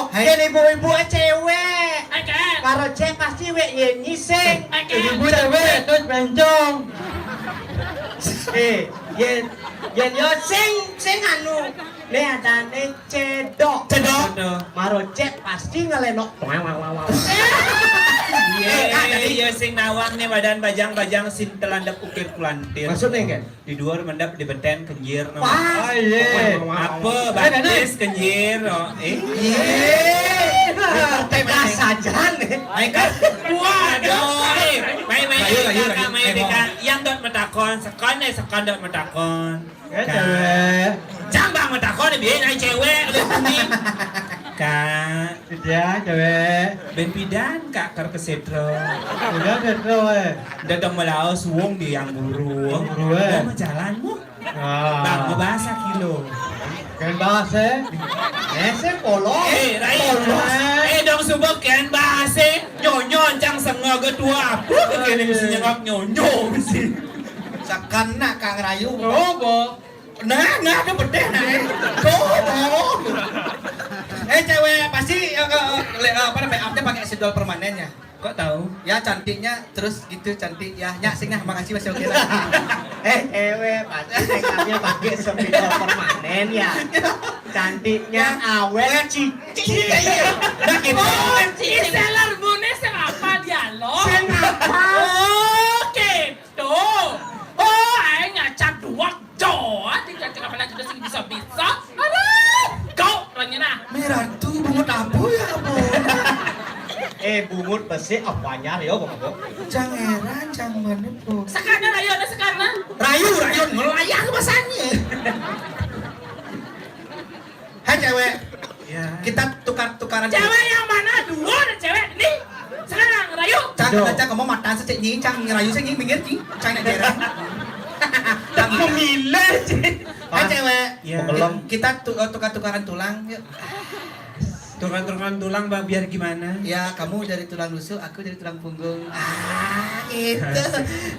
Hai. Yen ibu-ibu cewek. Oke. Karo cek pasti wek yen nyising. Oke. Ibu cewek, terus bencong. Eh, yen, yen yo sing, sing anu. Ne adane cedok. Cedok. Maro cek pasti ngelenok. Wang, wang, wang, wang. Iya, iya, sing nawang nih badan bajang-bajang sing telandep ukir kulantir. Maksudnya kan? Di luar mendap di beten kenjir no. Wah, iya. Apa batis kenjir no? Eh. Iya. Tebas saja nih. Baik kan? Waduh, eh, mai mai Ayo, ayo, kakak ayo. Mai Ayo. Deka. Yang dot metakon, sekon eh sekon dot metakon. Ya, cewek. Jambang metakon biarin aja cewek, lu kuning. Kak. Iya, cewek. Ben pidan, Kak, kar kesetro. Udah kesetro, eh. Dadang melaos wong di yang guru. Yang guru, eh. Mau jalan, mu? Ah. Bang, mau bahasa kilo. Kan bahasa. Eh, saya polos. Eh, Rai. Polos. Eh, dong subuh kan bahasa. Nyonyo, cang sengaga tua apa? Kene mesti nyengak nyonyo, mesti. Sakana Kang Rayu. Oh, bo. Nah, nah, ada bedeh, nah, eh. Tuh, tuh. Eh, cewek, pasti, eh, eh, eh, le-, eh, apa namanya, upnya pakai sedol permanen ya? Kok tahu? Ya, cantiknya terus gitu, cantik. Ya, nyak, sing, nah, makasih, masih oke lah. Eh, cewek, pasti make upnya pakai sedol permanen ya? Cantiknya awet, cici. Iya, iya. Nah, gitu. Oh, Sailor Moon-e sing apa dia, lo? Sing apa? Oh, gitu. Tuh. Oh, ae nyacak duak. Joa, dikacak apa lagi sing bisa-bisa. Aduh, kau orangnya nah. Merah tuh bungut apa ya, apa? Eh, bungut besi apanya, yo, Bang Abang? Cang heran, cang mana, po? Sakana, rayu, ada sakana. Rayu, rayu, ngelayang bahasanya. Hai, cewek. Iya. Kita tukar-tukaran. Cewek yang mana? Dua ada cewek. Nih, sekarang, rayu. Cang, cang, kamu matan secek nyi, cang ngerayu saya nyi, minggir, nyi. Cang nak jerang. Cang memilih, Ci. Hai, cewek. Iya. Belum. Kita tu-, eh, tukar-tukaran tulang, yuk. Tukar-tukaran tulang, Mbak, biar gimana? Ya, kamu dari tulang rusuk, aku dari tulang punggung. Ah, gitu.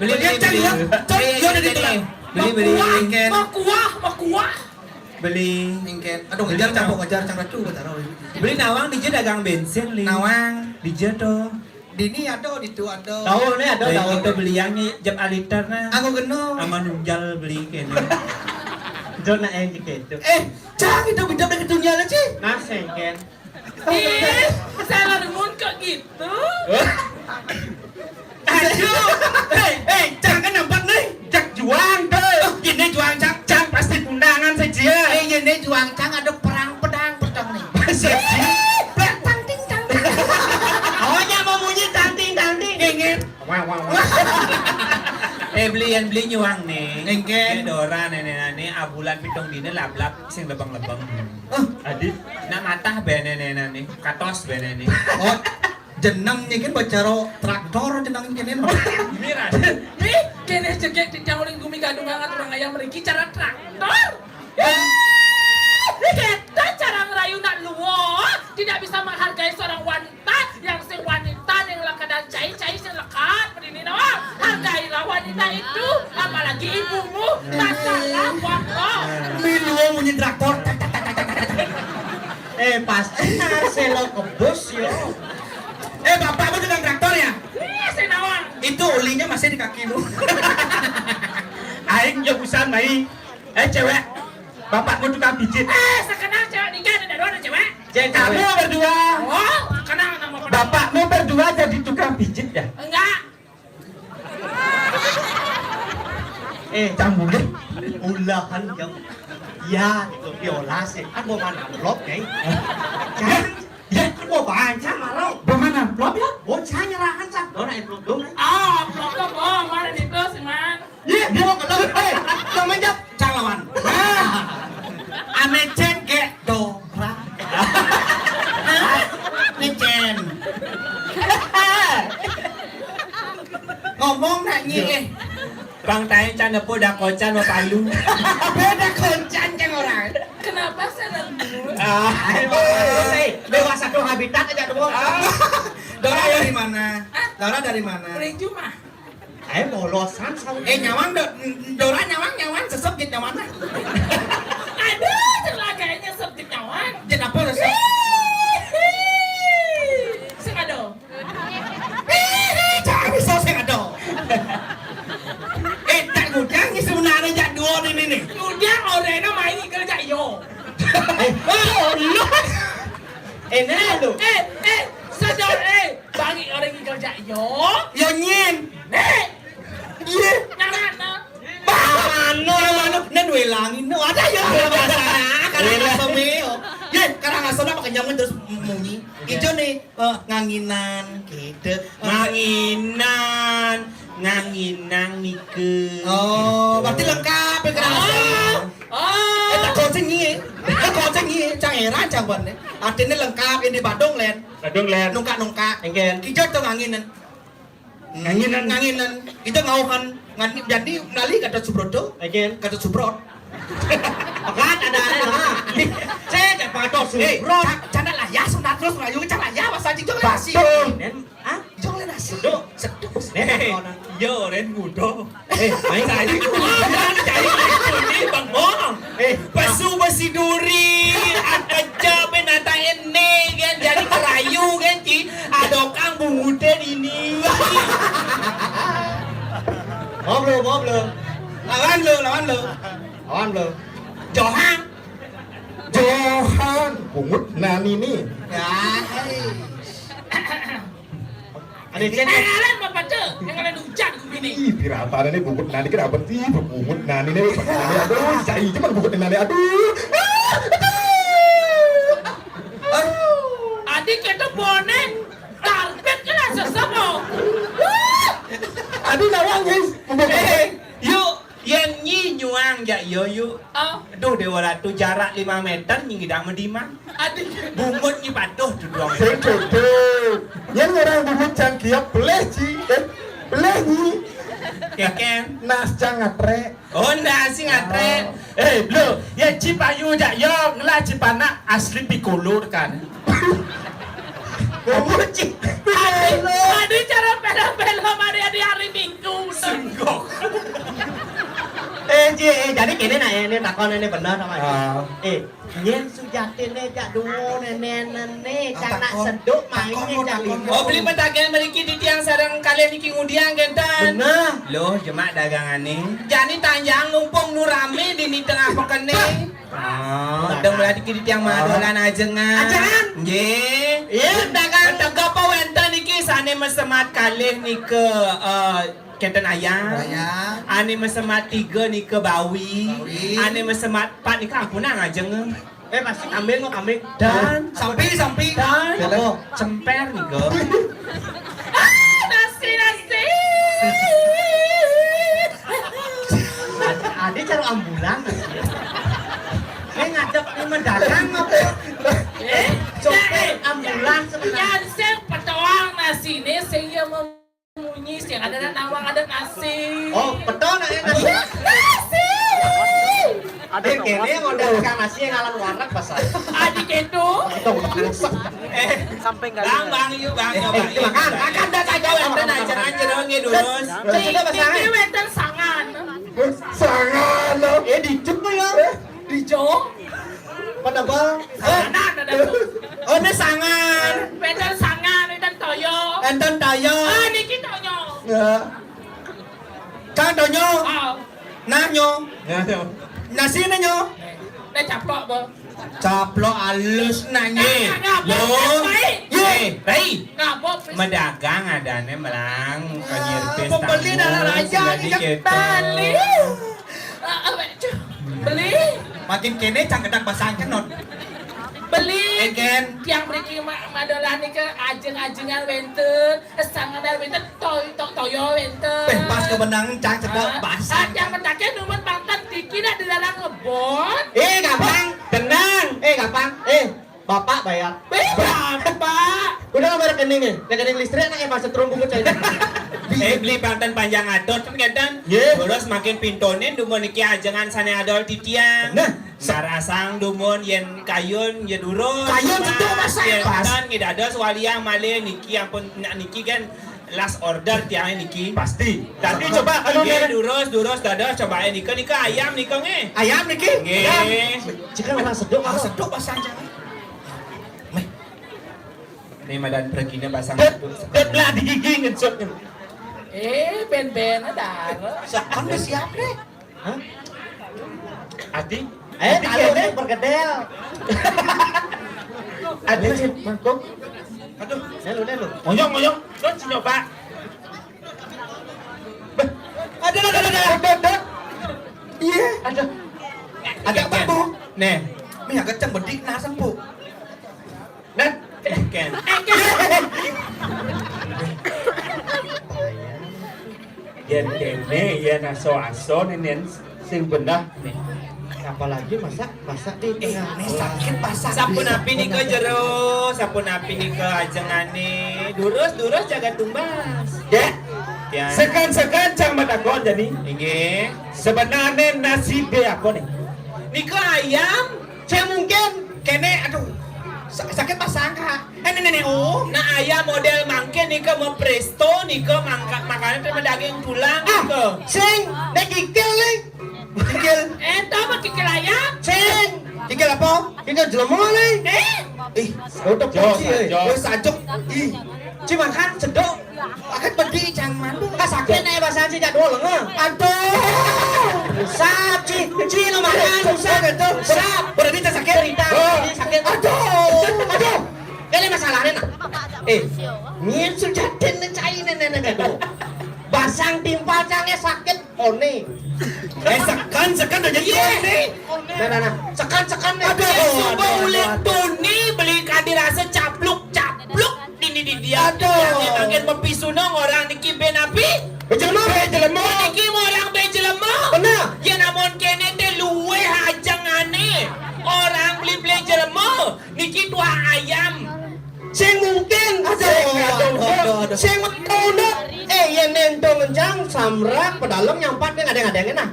Beli, beli, beli. Cang, ya. Cang, ya, dari tulang. Beli, beli. Makuah, makuah, makuah. Beli. Engken. Aduh, ngejar campur, ngejar cang ratu, kata orang. Beli nawang dija dagang bensin, Li. Nawang. Dija tuh. Dini ada, ditu ada. Tahu nih, ada, tahu. Kita beli yang nih, jam aliter nah. Aku geno. Sama nunjal beli kene. Itu nak yang dikit tuh. Eh, cang, itu beda dengan tunjal aja. Nah, sengken. Ih, Sailor Moon kok gitu? Aduh. Hei, hei, cang kan nampak nih. Jak juang tuh. Oh, ini juang cang. Cang pasti tundangan saja. Eh, ini juang cang ada perang pedang pedang nih. Saja. Ih, tang ting tang ting. Oh, ya mau bunyi tang ting tang ting. Ngenger. Wah, wah, wah. Eh, beli yang beli nyuang nih. Engken. Ini Dora nenek nani abulan pitung dina lablab sing lebeng-lebeng. Oh. Adit. Nak matah bene nenek nani. Katos bene nih. Oh. Jeneng niki bacara traktor jeneng kene. Ini Raden. Ih, kene jegek di uling gumi gadung hangat urang ayam mriki cara traktor. Ih, kita cara ngerayu nak luo, tidak bisa menghargai seorang wanita yang sing wanita yang lekadan cai-cai sing lekat berdini nawa. Hargailah wanita itu, apalagi ibumu. Masalah waktu. Mi luo munyi traktor. Eh, pasti harus selok kebus yo. Eh, bapakmu tukang traktor ya? Iya, saya nawang. Itu olinya masih di kakimu. Aing jagusan mai. Eh, cewek. Bapakmu tukang pijit. Eh, sekenal cewek nikah ada dua ada cewek. Kamu berdua. Oh, kenal nama pada. Bapakmu berdua jadi tukang pijit ya? Enggak. Eh, cambulin. Ulahan jam. Ya, itu biola sih. Kan mau mana amplop, ya? Ya, ya, kan mau baca malah. Mau mana amplop ya? Bocah nyerahan, Cak. Dona amplop dong, ya. Ah, amplop tuh, oh, mana itu, sih, Man? Iya, dia mau ke dong. Eh, dong menjawab, Cak lawan. Nah, ame cek ge dora. Hah? Mecen. Ngomong nak nyi, eh. Bang Taen can nepu da koncan mau palu. Beda koncan ceng orang. Kenapa saya lembut? Ah, eh, lewat satu habitat aja dulu. Ah. Dora dari mana? Hah? Dora dari mana? Uling Jumah. Eh, bolosan sama. Eh, nyawang do-, Dora nyawang, nyawang sesep gitu nyawang. Aduh, celakanya sesep gitu nyawang. Jadi apa sesep? Hihi. Sing ada. Hihi, jangan bisa sing ada. Eh, tak ngudang ni sebenarnya jak dua ni, ni, ni. Ngudang orangnya main kerja yo. Eh, oh, lu. Eh, nah lu. Eh, eh, sadar, eh. Bagi orang yang kerja yo. Yo nyin. Nih. Iya. Ngarana. Bah, mana, mana? Nen welangin. No, ada ya kalau bahasa. Karang asome yo. Ye, karang asome apa kenyangan terus munyi. Oke. Ijo nih, eh, nganginan gitu. Nganginan, nganginan nike. Oh, berarti lengkap ya karang asome. Oh. Eh, tak koceng nih. Tak koceng nih, cang ya. Lancang ban, eh. Artiné lengkap, ini Badung lén. Badung lén. Nungkak-nungkak. Engkén. Kita tuh nganginan. Nganginan. Nganginan. Kita ngauhan. Ngan-, jadi ngali kata Subroto. Engkén. Kata Subrot. Pekat ada ada nama. Saya dapat kata Subrot. Eh, ca-, canda lah ya, sebentar terus ngayung canda lah ya, masa itu kan masih. Badung. Hah? Jong lén nasi. Seduh. Seduh. Hei, yo, Ren Gudo. Eh, main. Cai kuning, cai kuning, Bang Mong. Eh, pesu besi duri, aja pe nata ene, kan, jadi kerayu, kan, Ci. Adokang bunguté dini. Mau belum, mau belum? Lawan lo, lawan lo. Lawan belum? Johan. Johan, bungut nani nih. Ya, hei. Ada cek. Eh, Alan, bapak tuh, yang ada hujan gua ini. Ih, pirata nih bungut nani kenapa sih? Bungut nani nih, bungut nani. Aduh, cai cuman bungut nani. Aduh. Ah, aduh. Aduh. Adik itu bonek, karpet kena sesek, oh. Aduh, nawang, guys. Eh, yuk. Yén nyi nyuang jak yo yuk. Oh. Duh, Déwa Ratu, jarak lima meter nyi ngidang mediman. Adik. Bungut nyi patuh tuh dong. Sing duduk. Yén orang bungut cang kiap beleh, Ci. Eh, beleh, nyi. Keken. Nas cang ngatre. Oh, ndas sing ngatre. Oh. Eh, blo, yén ci payu jak yo, ngelah ci panak asli Piccolo kan. Bungut, Ci. Adik, adik cara pelo-pelo mari di hari Minggu. Singgok. Eh, Ci, eh, jadi kéné nak, ini takon ini bener sama Ci. Ah. Eh, yén sujatiné jak duo néné-néné, ah, cang nak takon. Seduk main takon, jak takon. Oh, beli petagihan mriki titiang sareng kalih niki ngudiang kénten. Bener. Loh, jemak dagangané. Jani tanjang mumpung nu ramé dini tengah pekené. Ah, dong berarti kini tiang madolan ajengan. Ajengan? Nggih. Iya, dagang. Tega apa wénten niki sané mesemat kalih nika, eh, kénten ayam. Ayam. Ané mesemat tiga nika bawi. Bawi. Ané mesemat empat nika ampunang ajeng. Eh, pasti kambing kok, kambing. Dan sampi, sampi. Dan apa? Cemper nika. Ah, nasi, nasi. Adi cara ambulan. Ini ngajak ini mendagang apa? Eh, copet eh, ambulan sebenarnya. Yang sing petoang nasi ini sing ya memunyi sing ada nawang ada nasi. Oh, peto nak ya nasi. Nasi. Ada eh, kene modal ikan nasi yang ngalan warnet pasar. Adik itu. Itu udah masak. Eh, sampai enggak. Bang, bang, yuk, bang, eh, yuk, eh, bang, yuk. Makan, makan dah kagak wénten aja anjir nggih durus. Sudah pasang. Ini wénten sangan. Sangan lo. Eh, dijuk lo ya. Dijuk. Pada bal. Sangan ada. Oh, ini sangan. Wénten sangan, wénten toyo. Wénten toyo. Ah, niki toyo. Ya. Kang Donyo. Oh. Nah, Nyo. Ya, Nyo. Nasi nah, Nyo. Nah, caplok, Bang. Caplok alus nah, nggih. Nah, nah, nah, loh. Baik. Yé, Rai. Nah, Bob. Medagang adané melang, ah, penyirpis pembeli tamu, dalam raja, jadi iya, gitu. Beli. Ah, ah, cu-, beli. Makin kéné cang gedang basang kenot. Beli. Egen. Tiang mriki ma-, madolan nika ajeng-ajengan wénten. Sanganan wénten toy-, to-, toyo wénten. Béh, pas kemenangan cang cedok ah, basang. Ah, yang mendake numen banten diki nak dilarang ngebon. Eh, gampang. Tenang. Eh, gampang. Eh, Bapak bayar. Béh, Bapak. Udah bayar rekening nih. Rekening listrik nak ya pas setrum bungut saya. Eh, beli banten panjang atur kan kadang. Nggih. Terus makin pintonin dumun niki ajengan sané adol titiang. Nah. Sarasang dumun yén kayun ya durus. Kayun betul, Mas, yén pas. Kan nggih dados waliang malih niki ampun nak niki kan last order tiangé niki. Pasti. Tapi coba anu nggih, durus, durus dados cobaé nika, nika ayam nika nggih. Ayam niki? Nggih. Ayam. Jika orang seduk, ah, seduk pas aja. Méh. Ini madan perginya pasang. Dep, dep lah di gigi ngecut. Eh, ben-ben ada. Sekarang udah siap deh. Hah? Adi? Eh, adi tahu kayaknya deh, perkedel. Adi sih, mangkuk. Aduh. Nelu, nelu. Ngoyong, ngoyong. Lo sih nyoba. Beh. Ada, ada, ada, ada. Ada, ada. Iya. Ada. Ada apa, Bu? Nih. Nih, agak cembedik, nasem, Bu. Nah, Ken. Yén kéné, yén aso-aso nih, nih, sing benah nih. Apalagi masak, masak di tengah kelas. Sapunapi nika jero, sapunapi nika ajengané. Durus, durus jagat tumbas. Dék, sekan-sekan cang matakon jani. Inggih. Sebenarné nasibé apa nih? Nika ayam. Cék mungkin kéné, aduh, sa-, sakit pasang, Kak. Eh, nenek, nenek, oh. Nah, ayam modél mangkin nika mah presto, nika mangka-, makanan téh daging tulang nika. Sing, nek kikil nih. Kikil. Éta mah kikil ayam. Sing. Kikil apa? Kikil jelema nih. Eh? Ih, udah jos, puji, eh. Jos. Wis sajok. Ih. Ci makan sedok. Akan pedih cang mandu. Ah, sakit nih bahasa ci jadwal lenga. Aduh. Sap, ci, ci lo makan, sap, gitu. Sap. Berarti tak sakit? Cerita, oh. Sakit. Aduh. Aduh. Ini masalahnya nah. Eh, nyin sujatin nih cai nenek nenek tuh. Basang timpal cangnya sakit. Oné. Eh, sekan, sekan udah jadi oné. Nah, nah, nah. Sekan, sekan nih. Aduh, coba aduh, ulih aduh. Tuni beli kadi rasa capluk, capluk. Dini di dia. Aduh. Yang makin mepisuna orang niki ben api. Bejelema, bejelema. Niki mau orang bejelema. Bener. Ya namun kene teh luweh ajengané. Orang beli-beli jelema. Niki tuah ayam. Sing mungkin, aduh, sing aduh, aduh, aduh. Sing mungkin, eh, yén nénto ngencang, samrak, pedalem nyampat dia ngadeng-ngadengin nah.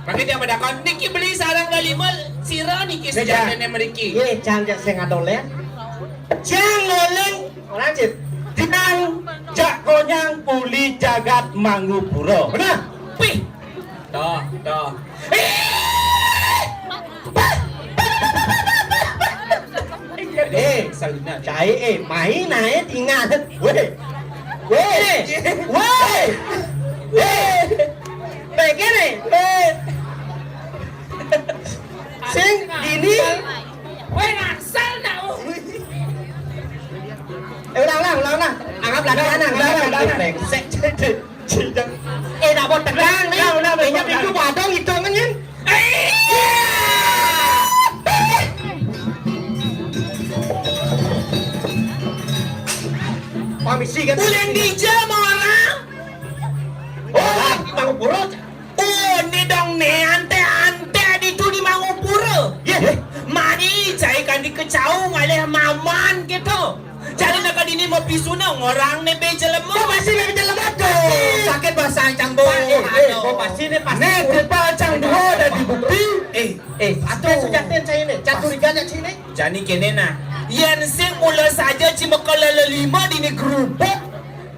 Pakai dia medakon, niki beli sarang lima, sira niki sejahtene mriki. Yé, cang jak sing adolen. Cang ngoling, lanjut. Dinang jak konyang puli jagat Mangupura. Benar. Pih. Toh, toh. Eh, cai, eh, main ae tinggal. Weh. Weh. Weh. Weh. Begini. Weh. Sing ini. Weh, ngasal nak. Eh, ulang, ulang, ulang, ulang. Anggap lagi anak, ulang, ulang, ulang. Brengsek. Cideng. Eh, nak buat tegang nih. Nah, udah, udah, kayaknya udah. Pintu badong itu kan, Nyin? Pamisi kan? Bulan dija sama orang. Oh, orang di Mangupura. Oh, ini dong nih, ante-ante di tu di Mangupura. Iya. Mari, cai kan dikecau ngalih maman gitu. Jadi nak dini mau pisuna orang ne be jelema. Kok masih be jelema tuh? Sakit bahasa cang bo. Eh, eh, kok pasti ne pasti. Ne tipe cang dua ada di bukti. Eh, eh, aduh. Sujatin saya ini, curiga aja sini. Jadi kene nah. Yén sing mula saja ci mekal lelima dini gerubuk.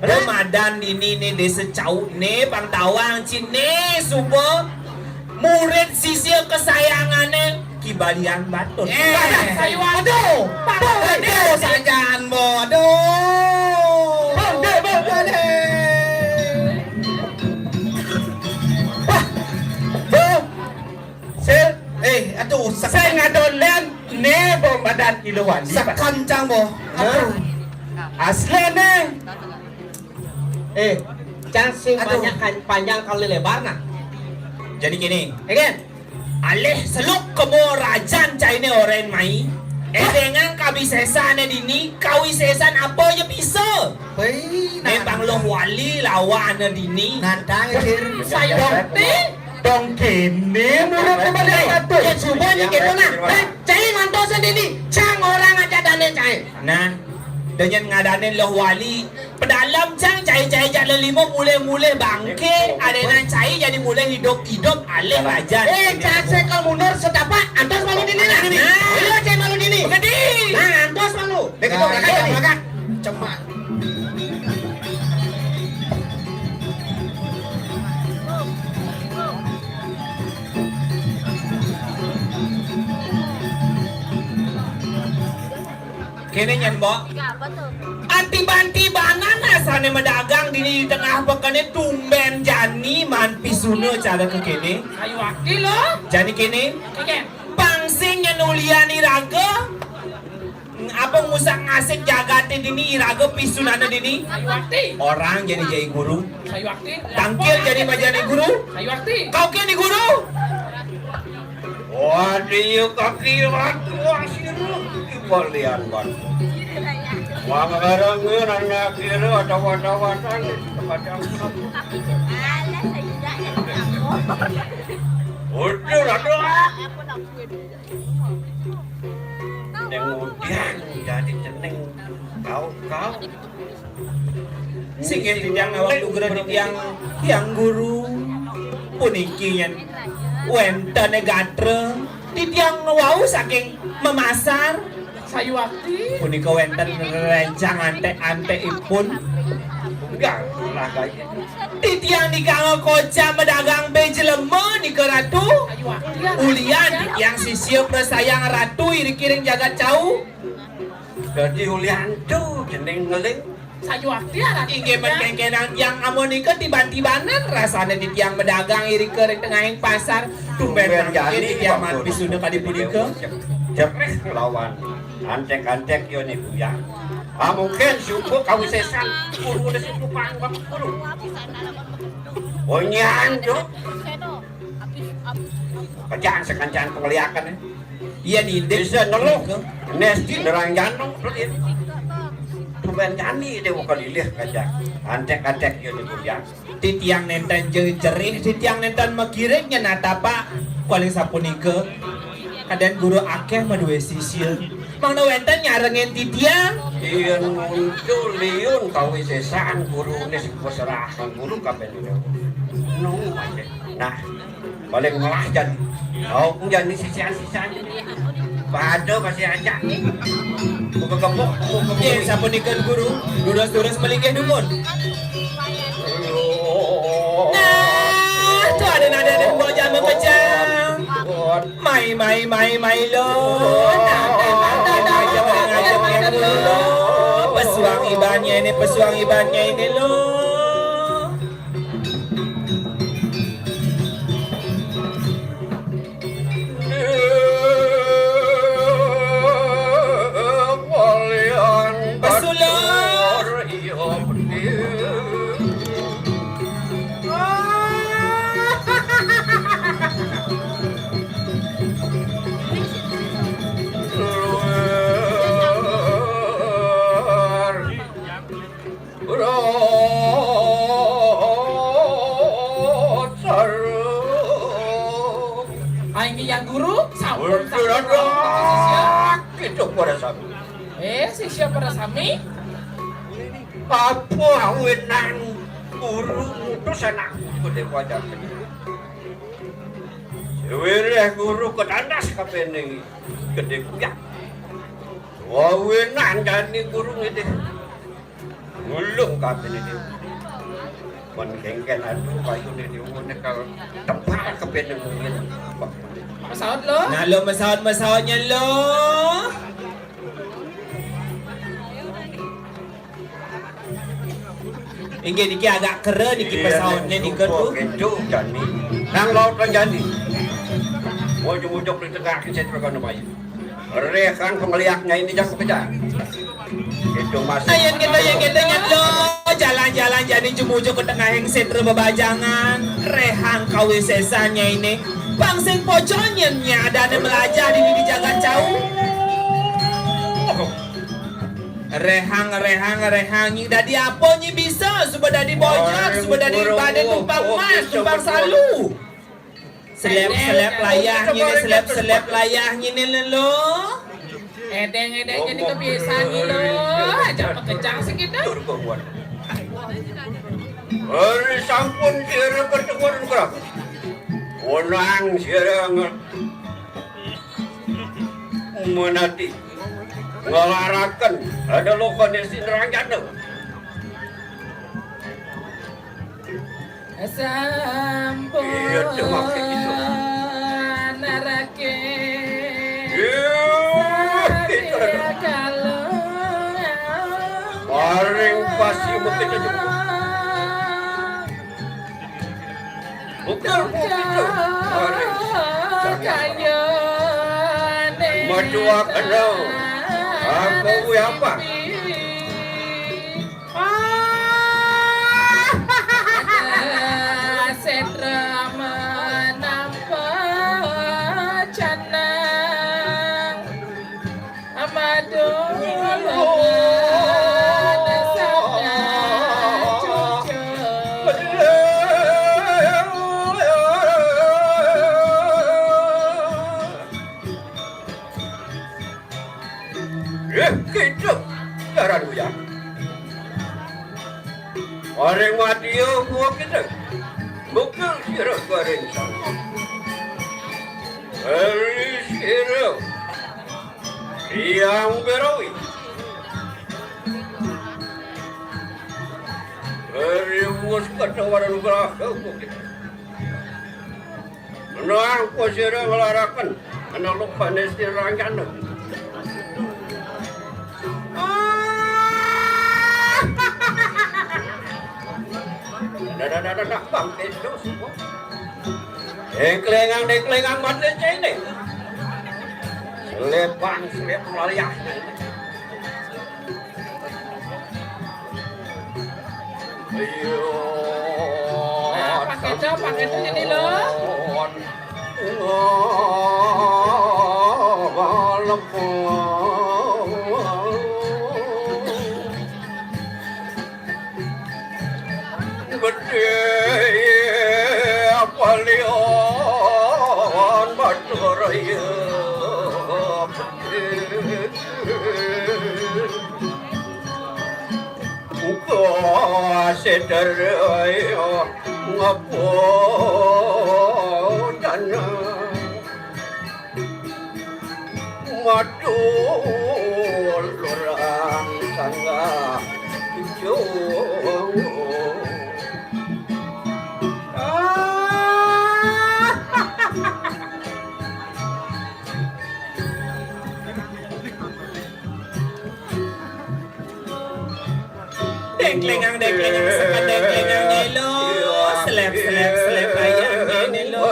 Ramadan dini ne desa cau ne pang tawang ci ne suba murid sisya kesayangane Ki Balian Batur. Eh, sayuan. Aduh, aduh, sajaan, bo. Aduh. Bang, deh, bang. Wah, bo. Sel, eh, aduh, sek- Sing adolen ne bo badan kilo wali, Pak. Sekencang, bo. Hah? Aduh. Asli ne. Eh, cang sing aduh. Banyak kan, panjang kali lebar nah. Jadi gini. Again. Alih seluk kemo rajan caine oren mai. Eh, dengan kawisesan dini, kawisesan apa ya bisa? Hei, ne nah, pang loh wali lawan dini. Nantang, Cir. Sayang. Dong kene mulut kembali satu. Ya, coba ni kita nah. Eh, cai ngantos dini. Cang orang aja dane cai. Nah, dengan ngadanin loh wali. Pedalem cang cai-cai jak lelima mulih-mulih bangke, adena cai jadi mulih hidup-hidup alih rajan. Eh, cang sekel mundur setapak, antos malu dini nah. Nah. Iya, cai malu dini. Begini. Nah, antos malu. Dek itu, nah, makan, ini. Makan. Cemat. Kene nyen, Mbok. Anti-banti banan asane medagang dini di tengah pekene tumben jani man pisuna cara ke kene. Sayuakti lo. Jani kene. Oke. Pang sing nyen ulian iraga. Apa ngusah ngasih jagate dini iraga pisunane dini? Sayuakti. Orang jadi jai guru. Sayuakti. Tangkil jadi majani guru. Sayuakti. Kau kene guru. Wah, dia kaki ratu asir di balian batu. Wah, ngarang gue nanya kira ada wata-wata nih, tempat yang. Alah, saya juga yang tahu. Udah, Ning ngudiang dadi cening kau-kau. Sing nggih titiang nawang lugra titiang, tiang guru. Puniki yen wénten gatra titiang wau saking Memasar. Sayuwakti. Punika wénten rencang anték-antékipun. Enggak, lah, kayak gitu. Titiang nika kocap medagang bé jelema nika, Ratu. Sayuwakti, ya. Ulian titiang sisia prasayang Ratu iriki ring jagat Cau. Dadi ulian tu jeneng ngeling. Sayuwakti, ya, Ratu. Inggih, men kéngkénang tiang amonika tiban-tibanan rasané titiang medagang irika ring tengahing pasar. Tumbén mangkin jani, titiang Pak Guru. Mampir suda kadi punika. Jerih lawan anték-anték ya niku ya. Ah, mungkin suku kawisésan guru udah suku panggung guru. Onyan tuh. Kejang sekancan pengliakan ya. Iya, nindik. Bisa neluh. Nesti nerang jano. Tumbén jani dia bukan lilih kejang. Anték-anték ya niku ya. Titiang nénten je-, jerih, titiang nénten makiring nyen atapak, paling sapunika. Kadén guru akéh madué sisia. Mangda wénten nyarengin titiang. Yén muncul liun kawisésan guruné sing pasrahan guru kabéh dina. Nunggu aja. Nah, paling ngelah jani. Oh, jani sisian-sisian. Pada masih aja. Buka gembok, buka gembok. Nggih, sapunika guru, durus-durus malinggih dumun. Nah, tuh ada nada dan buah jamu kejang. Mai, mai, mai, mai lo. Nah, nah, nah, nah, nah, ngajak yang dulu lo. Pesuang ibannya ini, pesuang ibannya ini lo. Pesulap. Ai, nggih, Yang Guru, sampun, sampun, sampun, sisya. Kita para sami. Eh, sisya para sami. Apa awinan guru ngutus anak guru gedé wajar? Wireh guru ketandas kabéh ning gedé kuyang. Wawinan jani guru ngidih. Ngulung kabéh ini. Mun kéngkén aduh, kayuné déwa nyekel tebal kabéh mungkin. Masaut lo. Nah, lo masaut-masautnya lo. Inggih niki agak kera niki. Iya, pesautnya nih, nika tuh. Gitu, jani. Nang laut kan jani. Mau ujug-ujug di tengah kecil tekan bayi. Rekan pengeliaknya ini jangan kejar. Itu masih. Ayen kita, ayen kita, nyet lo. Jalan-jalan jani jumujuk ke tengahing sétra bebajangan. Rehang kawisésannya ini. Pang sing pocol nyen nya adané melajah di, di jagat Cau. Rehang, rehang, rehang. Nyi dadi apa nyi bisa? Suba dadi bojog, suba dadi badé tumpang emas, tumpang salu. Selep-selep layah nyine, selep-selep layah nyine lelo. Edeng-edeng jadi kebiasaan lo. Aja pekejang segitu. Hari sampun sira pertemuan kerap. Wenang sira nge-, menati. Ngelaraken ada lokane sing ranjana. Sampun. Iya, cuma kayak gitu. Narake. Iya, gitu. Satya Kalungan. Paring pasti begitu juga. Bukan, bukan. Paring. Kayane. Madua kenal. Apa, apa? Setra menampa canang, amadu lengan sabda cucuk. Ring madya gua kita. Mukul sira garing sang. Eri sira. Yang berawi. Eri wus katawaran gua kita. Nang kusira ngelaraken, ana lukane sira rancana. Ah! Dah, dah, dah, dah, dah, Bang Petrus. Engklengang, engklengang mati cene. Selepang, selep layah. Iya. Nah, pakai jam, pakai itu jadi lo. Gedhe palion batur ya. Uga sedheraya ngapodana. Madul kurang sanggah jung. Ah. Dengklengang, dengklengang, sekan dengklengang, nelo. Selep, selep, selep, ayang, nelo.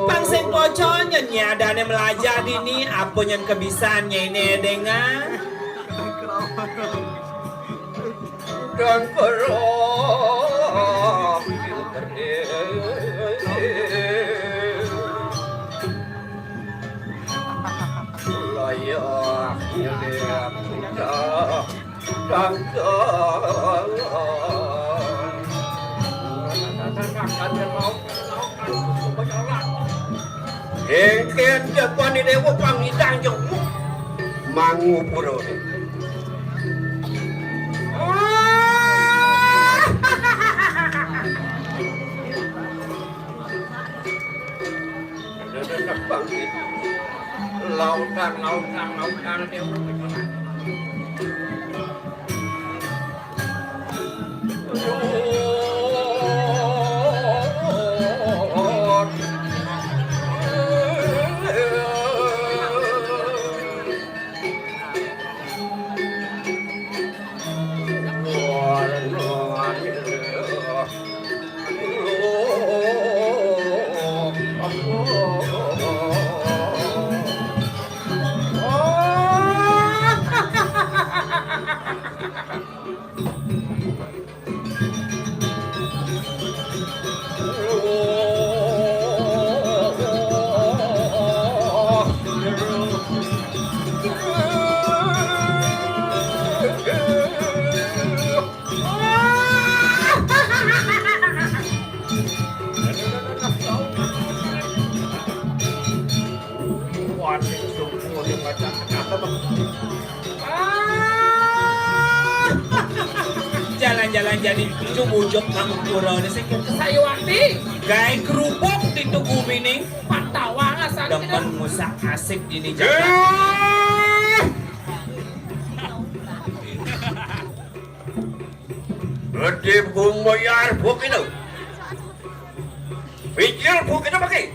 Pang sing poco nyen nyadane melajah dini, apa nyen kebisan nyene dengar. Dan kerah. Layah nyelip puncak tangkal. Engken jebane dewa pangidang jemu mangupura. Lautan, lautan, lautan. Jalan-jalan jadi jumujug kang purane sing kesayuwati. Gawe kerupuk di tugu mining Pantawa rasane. Demen ngusak asik dini jagat. Gede bumayar bukit. Pikir bukit apa ki?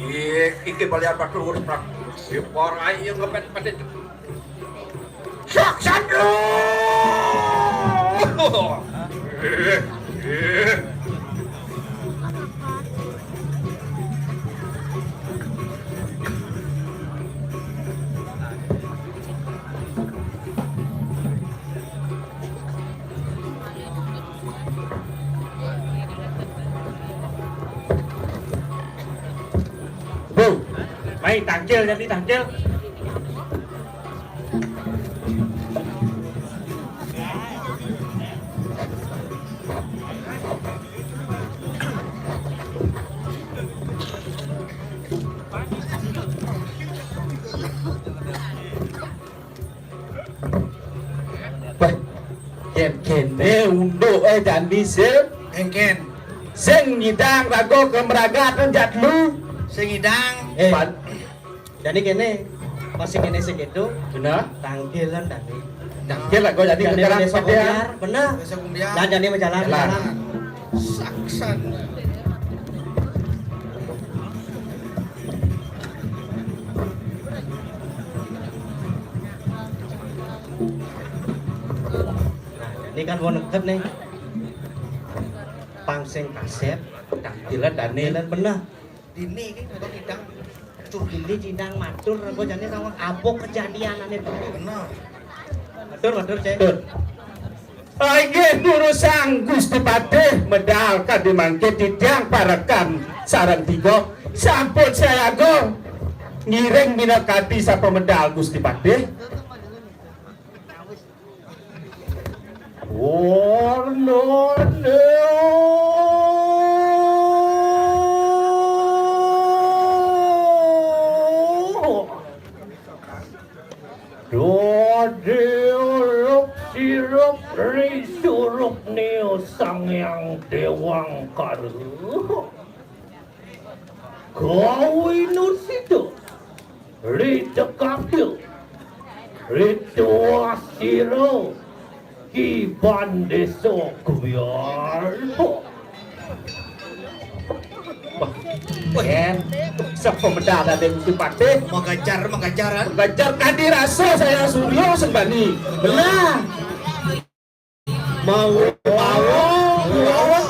Iya, iki balian Pak Luhur, Pak. Diporai yang ngepet-pet itu. Saksana! Bu, mai tangkil, jadi tangkil. Wah, yen Jani sing, éngkén, sing nyidang raga ka mragat jatlu. Sing nyidang. Eh. Pan- Jani kéné, pas sing kéné sing kéto. Bener. Tangkilan jani. Tangkil raga jani. Jani kekeran besok padean. Kumbiar, bener. Besok kumbiar. Lah jani majalan. Jalan. Jalan. Saksan. Nah, ini kan mau neket nih. Pang sing kasép, tangkilan jani. Tangkilan bener. Dini iki kok nyidang. Tur dini nyidang matur apa jane sama apa kejadianane dini. Bener. Matur, matur, Cek. Matur. Inggih durusang Gusti Patih, medal kadi mangke titiang parekan sareng tiga sampun sayaga ngiring minakadi sapa medal Gusti Patih. Warnane. Dadi urup sirup ri surupne Sang Hyang Dewangkara. Kawinusita ri tekapya ri tuah sira Ki Bandesa Guyar. Wah, yen sapa medal dadi Gusti Patih? Mengkejar, mengkejar, kan? Mengkejar kadi rasa saya Surya sembani. Benar. Mau, mau, mau.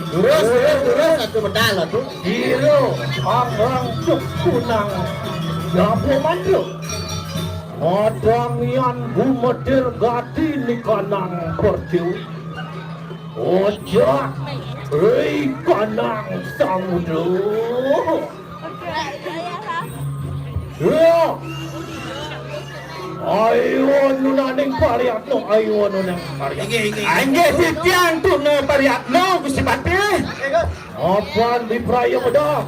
Durus, durus, durus, satu medal, satu. Ira, arang cuk kunang. Jabu manduk. Madangian gumedir gati nikanang perju. Ojak, ri kanang samudra. Ya. Ayo nunaning pariatno, ayo nunaning pariatno. Inggih, inggih. Inggih titiang tuna pariatno, Gusti Patih. Apan dipraya medal.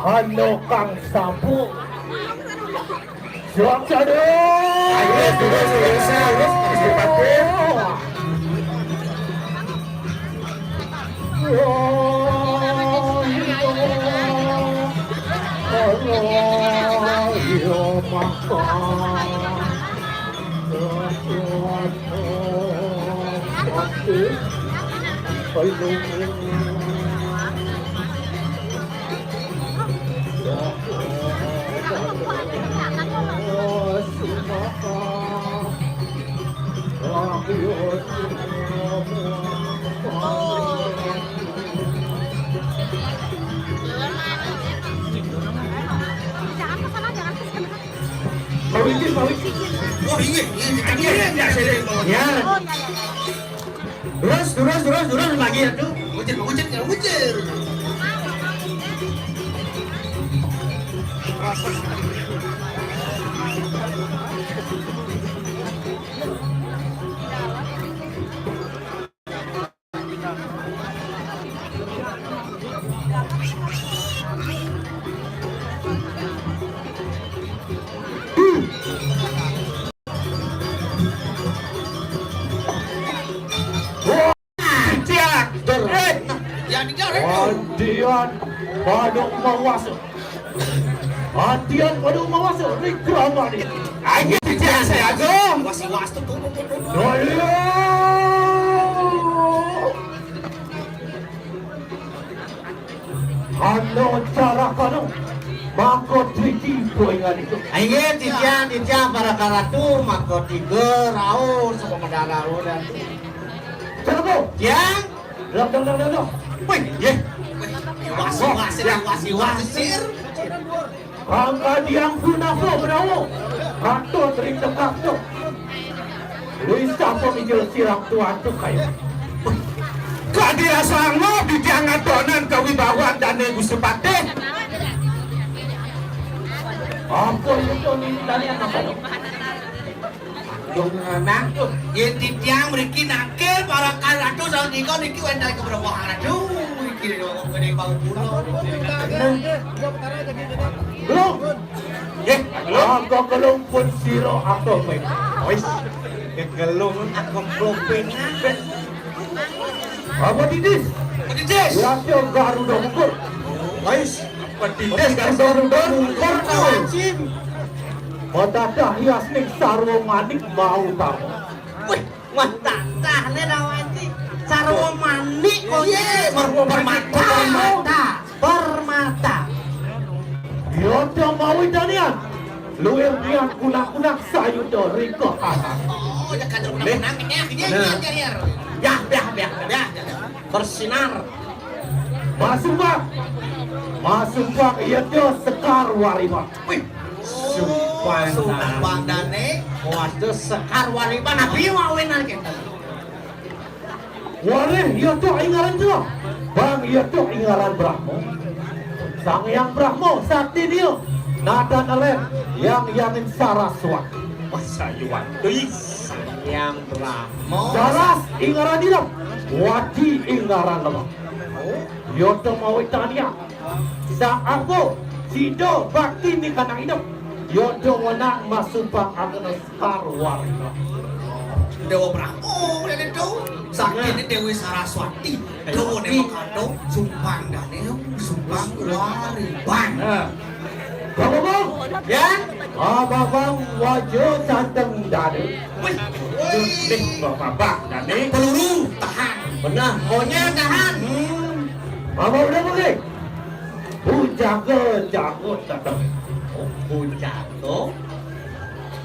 Ana kang sapu. Siap, Cade. Ayo, durus, durus, durus, Gusti Patih. Pak Wiki, Pak Wiki. Oh, iya, iya, iya, iya, iya, iya, iya. Ya. Terus, terus, terus, terus lagi ya tuh. Ngucil, ngucil, ngucil. Tiang. Eh. Ya, tidak, Reno. Adian pada mawasa. Adian pada mawasa. Rikramani. Ayo, tiang saya agung. Wasi wastu, tuh, tuh, tuh, tuh. Ayo. Ana cara kanu, maka driki poingan itu. Inggih, titiang, titiang, para karatu, maka tiga, rauh, sapa medal rauh, dan Cara kau. Tiang. Dong, dong, dong, dong, dong. Wih, ye. Wasi, wasi, wasi, wasi, sir. Angka diang punapa menawa? Katut ring tegak tu. Luis sapa mijil sirang tuan tu kayu. Kadi rasa angop di tiang ngatonan kawibawan dane Gusti Patih. Apa itu ni talian apa tu? Dong anak tu. Yen titiang mriki nangkil para karatu saus nika niki wénten keberapa ratu. Iki lho kok gedhe bau pulo. Belum. Eh, belum. Aku kelung pun sira aku kowe. Wis. Kegelung aku klopingan. Apa titis? Apa titis? Raja Garuda Mungkur. Ais, apa titis Garuda Mungkur? Wajib. Matadah hias ning sarwa manik mau tamu. Wih, matadah ne Dawaji. Sarwa manik kok. Iya, sarwa manik. Permata. Permata. Permata. Yo, mau Italian. Luwih biang kunang-kunang sayuda rika. Oh, ya kan kunang-kunang kenyang. Iya, iya, iya, iya. Ya, ya, ya, ya, ya. Bersinar. Masumbang. Masumbang iya dia Sekar Wariba. Wih, sumpang. Sumpang dane. Waduh, Sekar Wariba nabi mawinan kita. Warih, iya tok ingaran tu. Bang, iya tok ingaran Brahma. Sang Yang Brahma, sakti dia. Nada nelen, yang yangin Saraswati. Wah, sayuan. Tui. Sang Yang Brahma. Saras, ingaran dia. Wati, ingaran nama. Oh. Iya tok mau Itania. Sa apa? Sida bakti ni kanang idup. Yodo wenang masumpang agnes karwari. Dewa Brahma, oh, ini tuh. Sakti ini Dewi Saraswati. Dewa ini makado sumpang dane, sumpang wari. Bang. Nah. Bang, bang. Ya? Ah, bang, bang, wajah canteng dane. Wih, wih. Deh, bang, bang, dane. Peluru, tahan. Benar. Konyol, tahan. Hmm. Apa udah, Bang? Bujaga jago tetep. Oh, bujaga.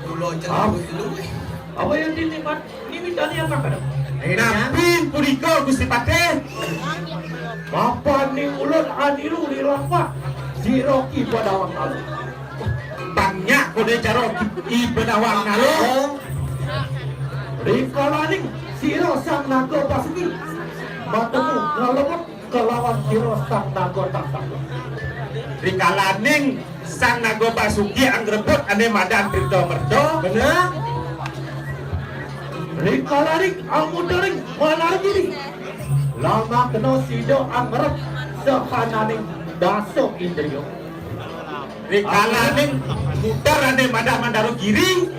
Kula celuh luwih. Apa yang dilipat? Ini mintanya apa kada? Napi punika Gusti Patih? Mapan ning ulun aniru di lapak. Sira ki padawang lalu. Banyak kode cara ki padawang lalu. Rikalaning sira sang naga pasuki. Matemu ngalebut kalawan sira sang naga taksaka. Rikalaning sang naga pasuki anggrebut ane madan Tirta Merta. Bener. Rikalaning amudering malargiri. Lama kena sida angrep sahananing dasa indriya. Rikalaning muter ane madan Mandara Giri.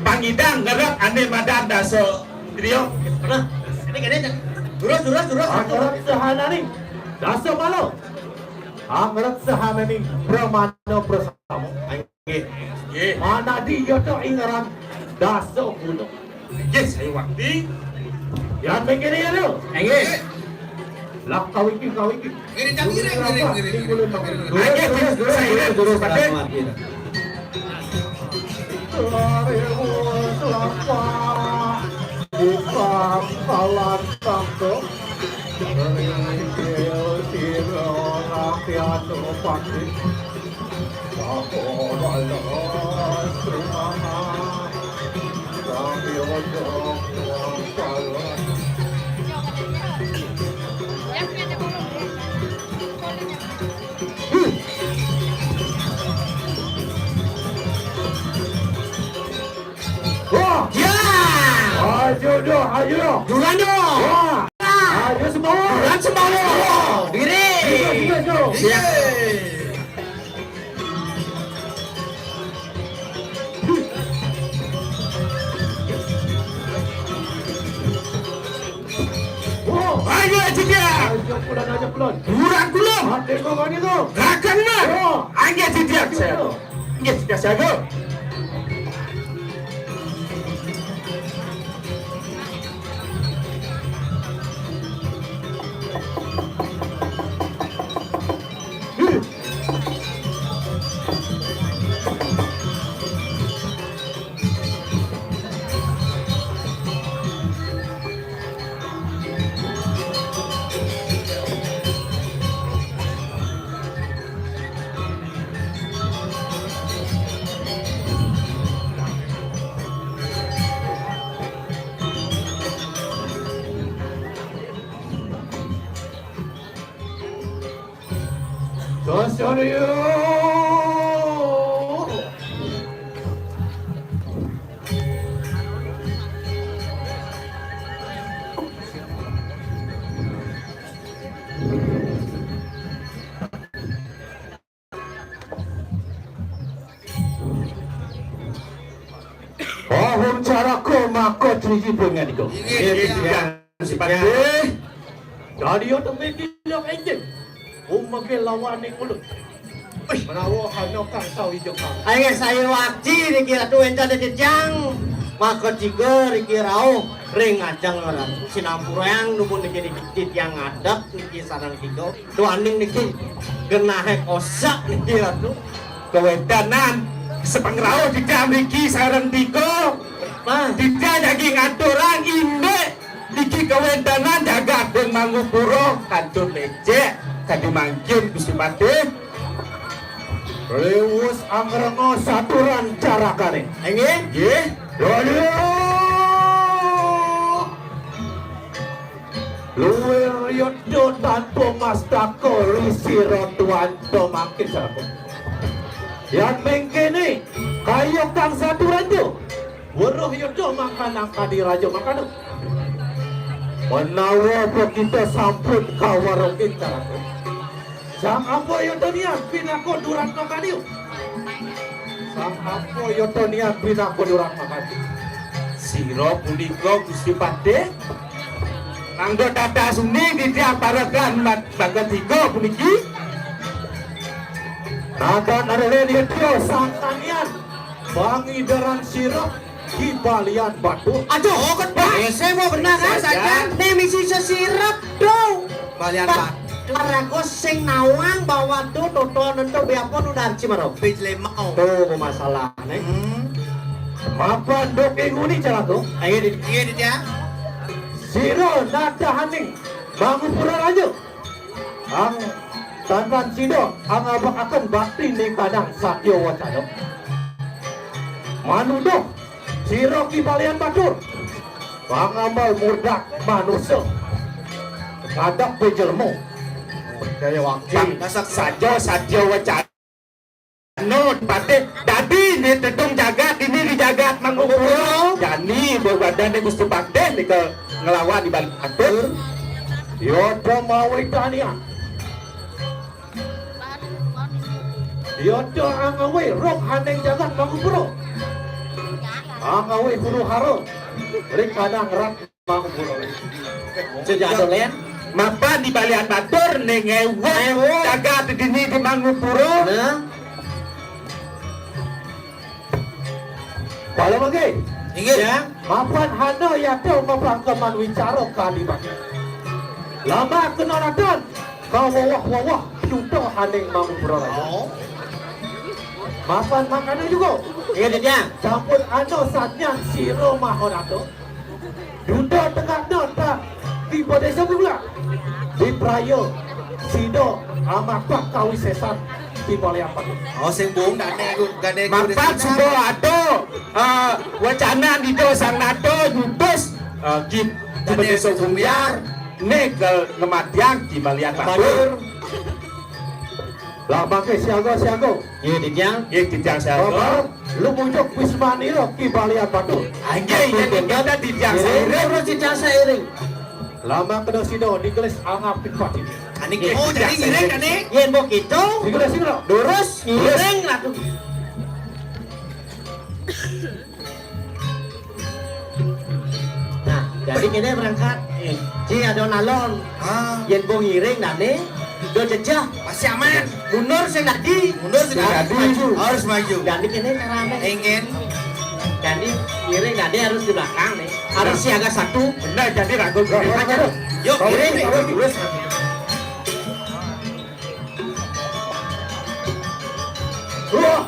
Pangidang ngerep ane madan dasa Trio. Nah, ini gini aja. Durus, durus, durus. Angret sahanani dasa mala. Angret sahanani pramana prasama. Nggih. Nggih. Manadi yata ingaran dasa gunung. Nggih, saya wakti. Yan mengkene ya, lo. Nggih. Lah kawiki, kawiki. Ngiring, ngiring, ngiring, ngiring, ngiring. Ayo, terus, terus, terus, terus, terus, Pak. Selamat, ya. Buka kalan tangkep. Ringkil sira rakyat pati. Sapo balas rumah. Sambil jok wangkalan. Wah. Ya. Ayo dah, ayo dah. Duluan dong. Wah. Ayo semua. Duluan semua. Diri. Ayo, ayo, ayo. Siap. Ayo, Cipia. Ayo, pulang aja, pulang. Kurang kula. Mati kok, mati kok. Rakan, Mas. Yo. Angge, Cipia. Ayo. Angge, Cipia, siaga. Sasana. Pahun caraka maka triji pengen iku. Inggih, inggih, inggih. Sipate. Dadi yo tembe kilo enjing. Umege lawan ning ulun. Wih, menawa hana kang sawi jengkang. Ayo, saya wakti niki Ratu wénten titiang maka tiga niki rauh ring ajeng Ratu. Sinampurang numun niki, niki titiang ngadeg niki sareng tiga. Duaning niki genahe kosak niki Ratu. Kawéntenan sepengrauh titiang niki sareng tiga. Nah. Titiang jagi ngaturang indik niki kawéntenan jagat ring Mangupura kantun becik kadi mangkin Gusti Patih. Liwus angrenga saturan carakane. Inggih. Nggih. Lho, lho. Luwir yudha tanpa mastaka risi ratuan pemangkin sarabu. Yan mengkene kaya kang saturan tu. Weruh yudha mangkanang kadi raja mangkana. Menawa apa kita sampun kawarokin sarabu. Sang apa yudha niat pinaka durat makadiu. Sang apa yudha niat pinaka durat makadiu. Sira punika Gusti Patih. Mangga tatas uning titiang parekan mat-, mangga tiga puniki. Nadan arene nitya sangkanian pangidaran sirep Ki Balian Batur. Aduh, oh, kan Pak. Eh, saya mau benar kan saja. Nih misi sesirep dong. Balian Batur. Paraga sing nawang bawa tu totonan tu biapun udah arci maro. Pij lemau. Tuh, masalah nih. Hmm. Mapan dok inguni calaku. Ayo, di, iya, di dia. Sira nadahaning Mangupura Raja. Ang tantan sida angabakaken bakti ning kadang satya wacana. Manuduh sira Ki Balian Batur. Pangambal murdak manusa. Kadang pejelmu. Kaya wakil. Bang, dasar saja satya wacana. Anu, Patih, dadi ni tetung jagat ini di jagat Mangupura. Jani babadan ni Gusti Patih ni ke ngelawan di balik atur. Yo, pemawi tanian. Yo, angawi roh haning jagat Mangupura. Angawi huru hara. Ring kadang rat Mangupura. Sejak dolen. Mapan di Balian Batur ning ewu. Ewu. Jagat dini di Mangupura. Nah. Kalau mangke. Inggih. Ya. Mapan hana yata mapangkeman wicara kalimat. Lama kena radan. Kawawah-wawah duta haning Mangupura Raja. Oh. Mapan mangkana juga. Iya, Dadiang. Sampun ana satyan sira Maharata. Duta tegakna tak tiba desa pula. Dipraya sida amapak kawisesan tiba liapan. Oh, sing bung dane aku gane. Mapan suba ada, eh, wacana dida sang nada nyutus, eh, ki-, tiba desa Sumbiar. Nek, eh, ngematiang Ki Balian Batur. Lah, mangke siaga-siaga. Nggih, titiang. Nggih, titiang siaga. Bapak, lu mujuk Wismanira Ki Balian Batur. Ah, nggih, nggih, nggih, nggih, titiang sairing. Terus titiang sairing. Lah, mangkena sida digelis angap pati. Anik, oh, jadi ngiring, anik? Yen mau gitu. Singkira, singkira. Durus, ngiring, laku. Nah, jadi kene berangkat. Ci ada nalon. Ah. Yen bung iring dane, do jejeh. Masih aman. Mundur sing dadi. Mundur sing dadi. Maju. Harus maju. Jadi kene carane. Ingin. Jadi iring dane harus di belakang nih. Harus siaga satu. Benar, jadi ragu. Yuk, iring. Terus. Wah.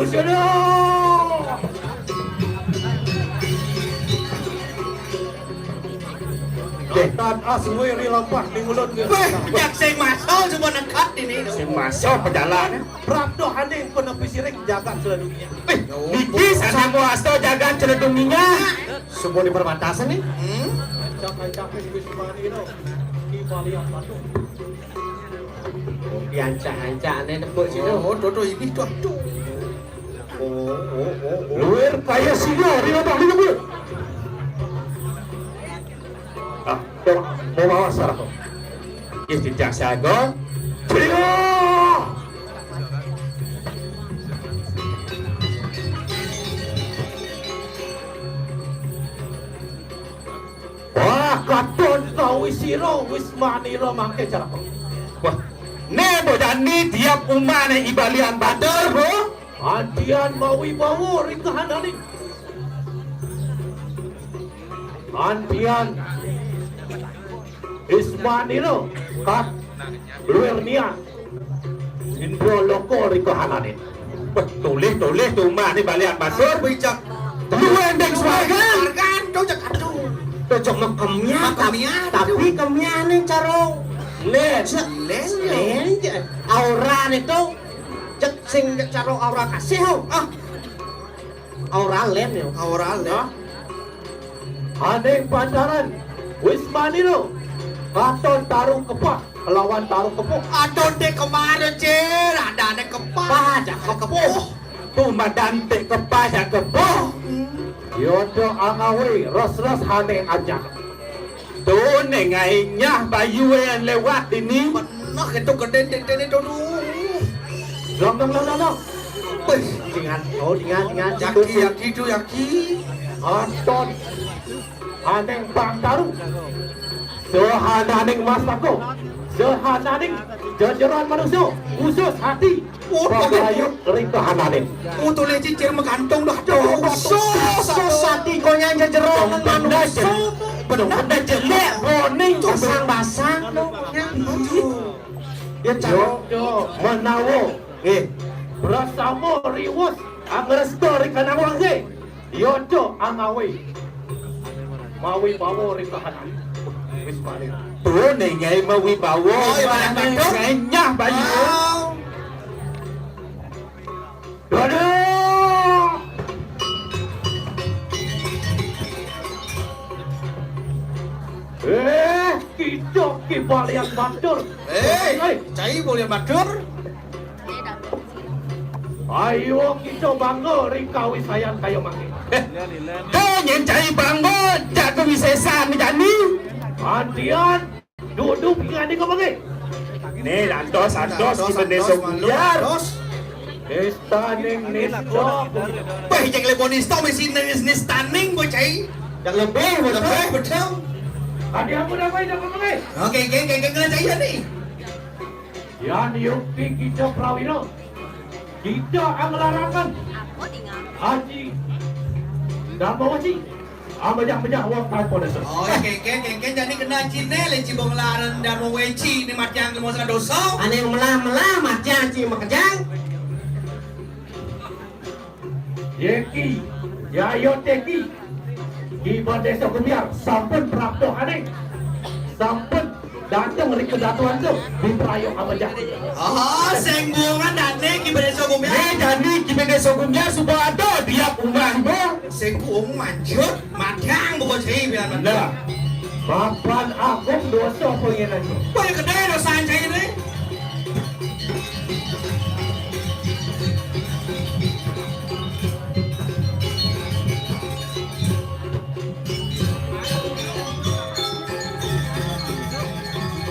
Busana. Tan aswiri lampah ning ulun. Weh, jak sing masal cuma nekat ini. Sing masal pejalan. Prapto haning penepi siring jagat sedunia. Eh, niki sana muasta jagat sedunia. Semua di perbatasan nih. Hmm? Ancak-ancak wis mani no. Di balian batu. Diancak-ancak ane nepuk sini. Oh, tuh, tuh, ini tuh, tuh. Luir kaya singa di lubang di lembur. Ah, coba mau bawa sarap. Ih, tidak sago. Singa! Wah, katon tau isiro wis manira mangke caraka. Wah, ne bojani tiap umane ibalian batur, bro. Antian mawi bawa ring kahanane. Antian Ismanira kat luir niat. Indra loko ring kahanane. Wah, tulih-tulih tumbane balian batur. Bijak. Lu endeng swargan. Swargan, tuh, cek, aduh. Tuh, cek, mah kemian, Mah kemian, tapi aduh. Kemiane cara len. Len, len, ya. Len, ya. Aura itu cek sing cek cara aura kasih, oh. Ah. Aura len, ya. Aura len. Ah. Ane pantaran Wismanira katon taru kepah. Lawan taruh kepuh. Aduh, dek kemarin, Cil. Ada dek kepah. Pah, jak kepuh. Tumadan dek kepah, jak kepuh. Hmm. Yodo angawi, ros-ros hane ajak. Tuh, neng ainyah bayuan lewat ini. Bener, itu gede, dek, dek, dek, dulu. Dong, dong, dong, dong, dong. Wih, dengan, oh, dengan, dengan. Yaki, yaki, itu yaki. Otot. Aneng Bang Taru. Sehananing mastako. Sehananing jejeran manusia. Khusus hati. Oh, pagayut ring kahananing. Oh, tulih cicir magantung dah. Aduh, khusus, khusus hati konyang jejeran manusia. Bener, bener jelek, boning. Basang-basang. Aduh. Ya, caro. Yo, yo, menawa. Eh. Prasama riwus. Angresta ring kanawang, eh. Yodo angawi. Mawi bawa ring kahanan. Wis balik. Tuh, nengai mawi bawa. Oh, iya, mana tuh? Ngenyah bayu. Wow. Dadah. Eh, kita kibalian batur. Eh, hei. Cai boleh batur. Ayo kita bangga ring kawisayan kaya mangke. Eh, to nyen cai bangga, jak kawisesan jani. Antian, duduk ingat di kemangke. Nih, lantos, lantos, di bendesa Banjar. Pesta ning nista. Wah, cek lebon nista, mesti nis, nis taning, bocah. Yang lebih, betul. Lebih, betul. Tadi aku udah main, udah kemangke. Oke, oke, oke, oke, kena cai nih. Yan yukti kita prawira. Kita anglaraken Haji Dharmaweci. Amejah-mejah wong tanpa dosa. Oh, kengken, kengken, jani kena cine, le cibong laren Dharmaweci, ni matiang kemo sana dosa. Ane melah-melah, matiang ci makejang. Yeki, Yayo Teki, Ki Bendesa Gumbiar, sampun prapta aning. Sampun dateng ring kedatuan tu, diprayu amejah. Oh, sing buungan dane Ki Bendesa Gumbiar. Eh, jani Ki Bendesa Gumbiar suba ada tiap umah tu. Sing buung manjur, madang buka cai biar madang. Nah, papan agung dosa pengenan tu. Wah, gede dosa cai ni.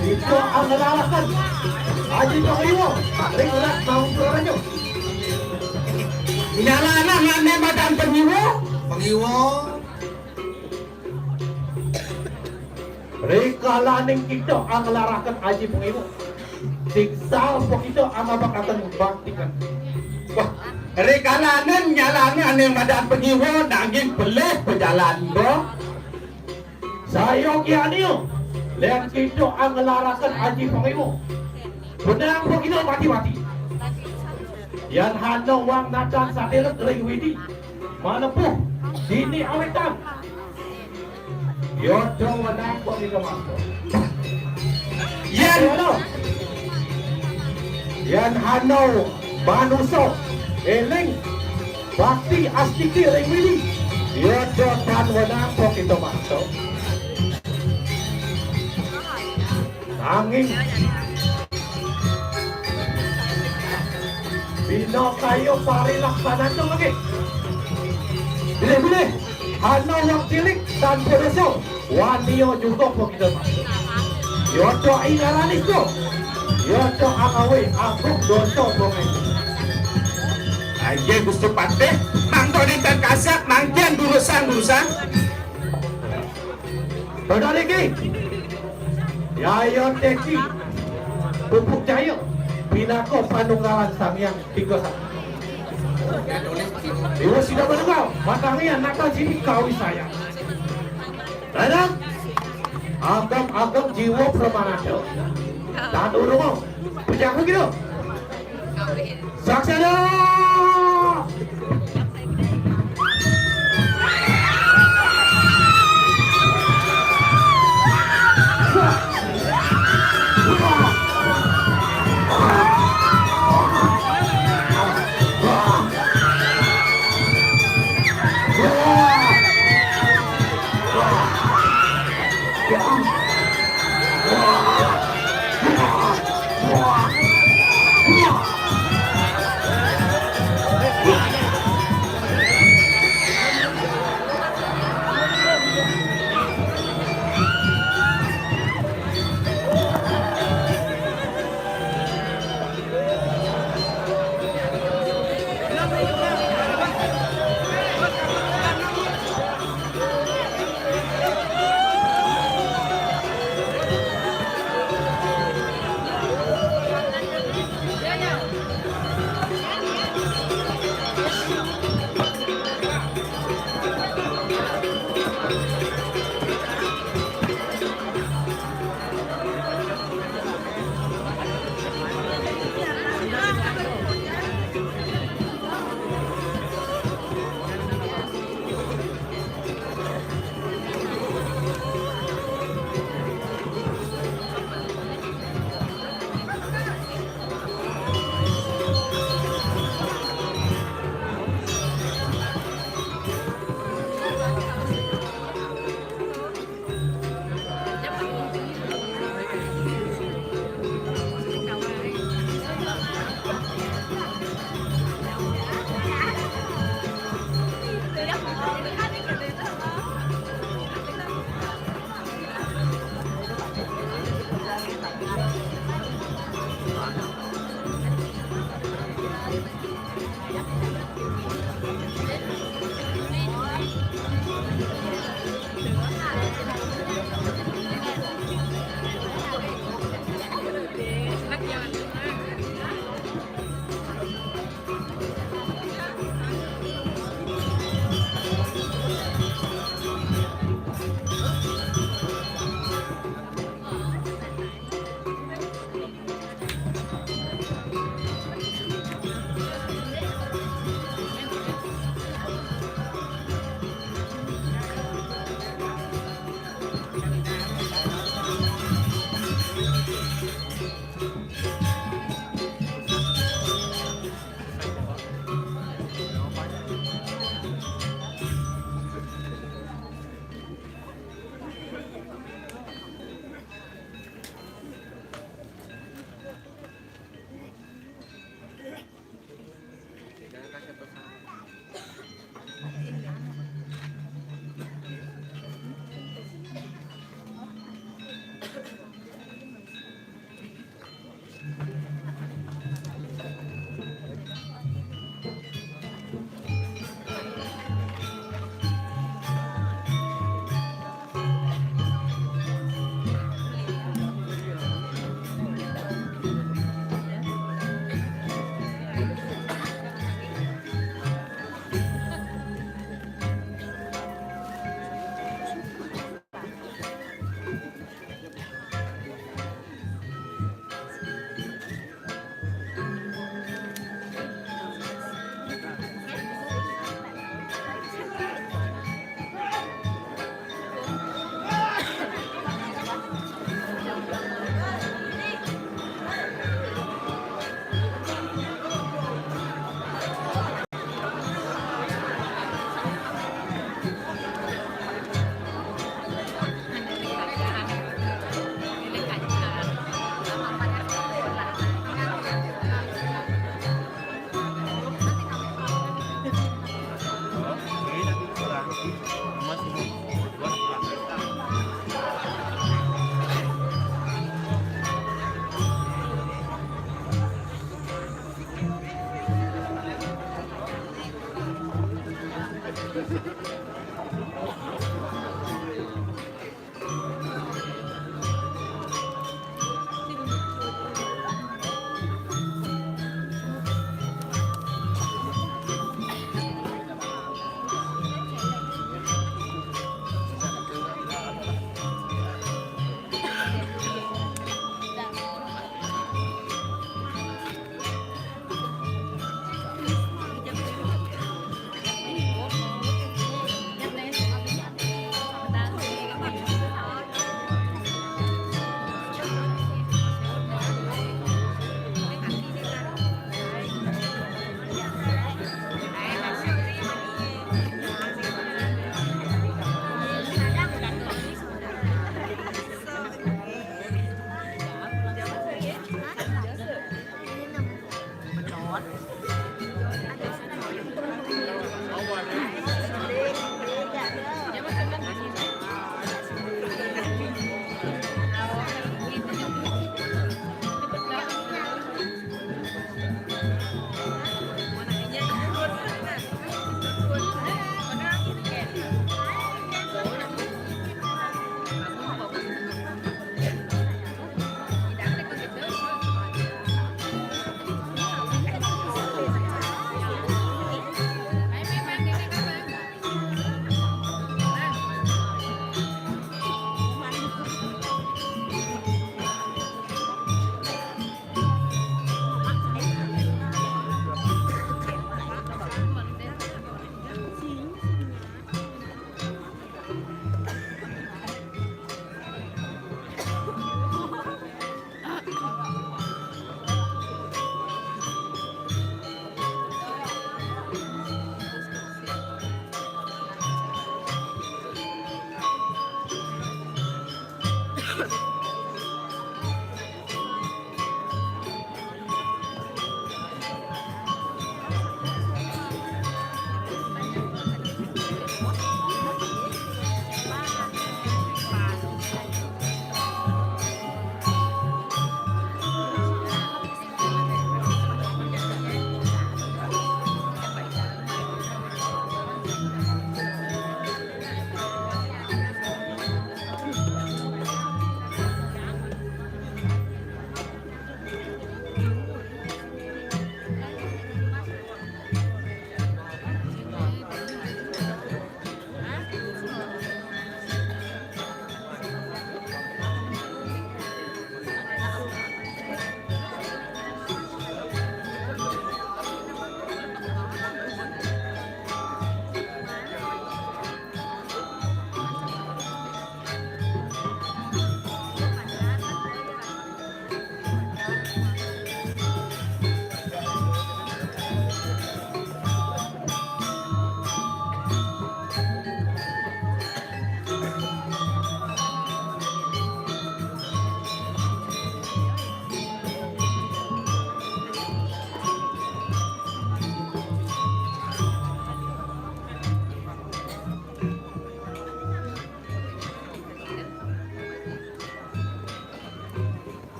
Kita angelalakan Haji Pangliwa, ring rat naung puraranyo. Nyalana ngane madan Pangliwa. Pangliwa. Rikalaning kita anglaraken Aji Pangiwa, sing salpa kita angabakaken baktikan. Wah, rikalaning nyalana ane madan Pangiwa nanging pelih pajalan, Bro. Sayogianya, len kita anglaraken Aji Pangiwa. Benang pagina mati-mati. Yan hana wang nadan satilet ring Widi. Malepuh dini awetan. Yodo wenang pagina mangko. Yan hana. Yan hana manusa eling bakti astiti ring Widi. Yodo tan wenang pagina mangko. Nanging Bina kaya parilaksananto lagi. Bilih-bilih, hana wong cilik tanpa dosa, wania juga pun kita. Yoto ingaran itu. Yoto angawe agung dosa bongai. Aja Gusti Patih, mangko dinten kasat, mangkin durusan-durusan. Pada niki, Yaya Teki, Pupuk Jaya, pinaka panunggalan Sang Hyang Tiga Sakti. Dewa Sida Manunggal, matangi anak sini kawi saya. Dadang, agam-agam jiwa pramanada. Dan urung, pejaku gitu. Saksana!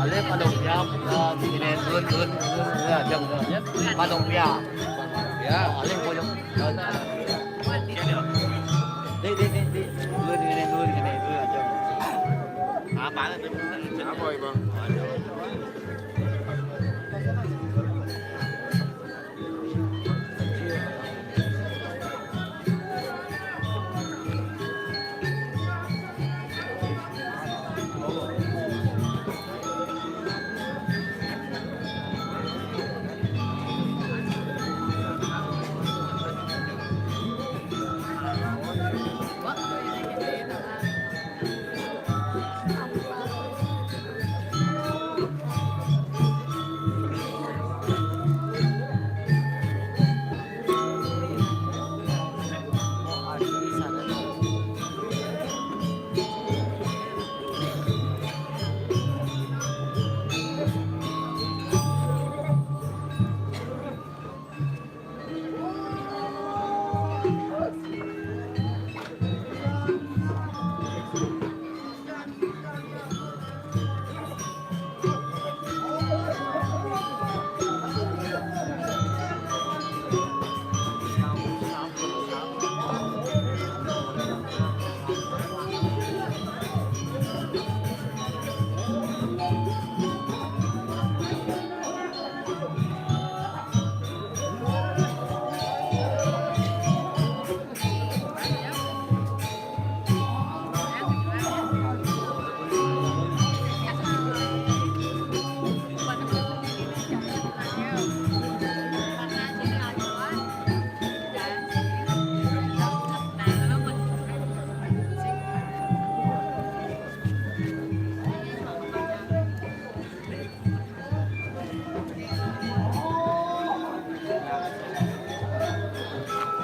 Alif, alif, ya, ya, ini, dulu, dulu, dulu, ya, jam, jam, ya. Padang Pia. Ya, alif, pojok. Di, di, di, di. Dulu, di, di, dulu, di, di, dulu, ya, jam. Apa itu? Apa, Bang?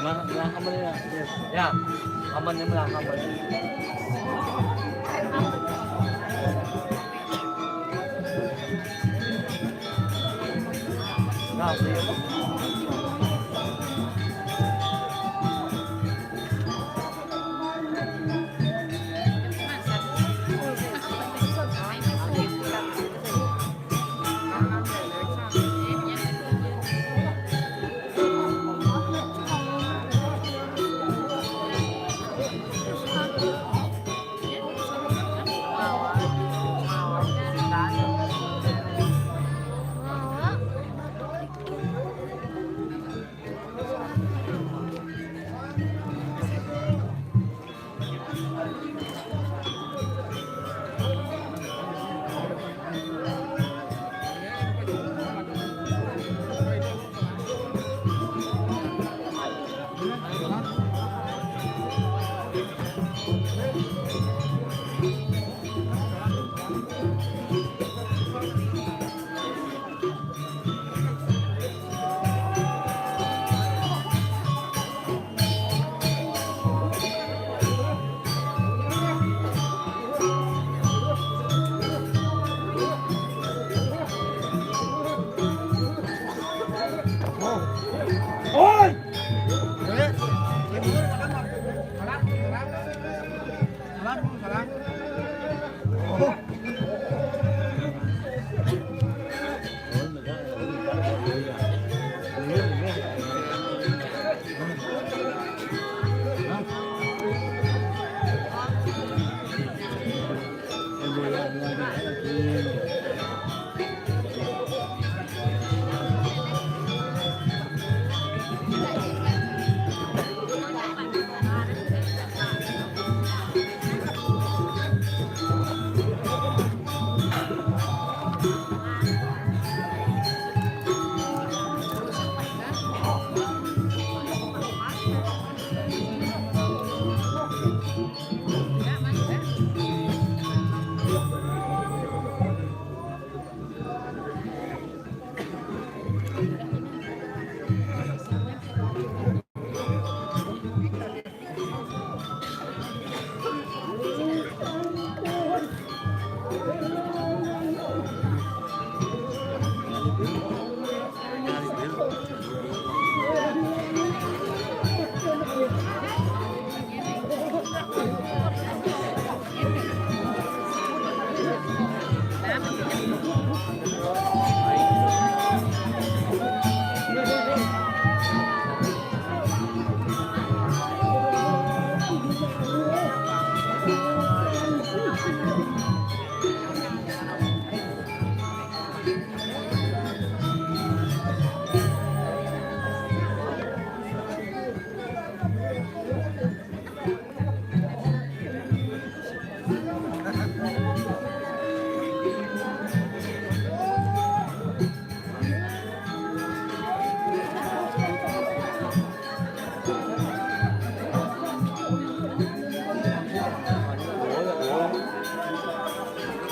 Melangkaman na. Ya, kaman niya, melangkaman. Na, sige po. Oi!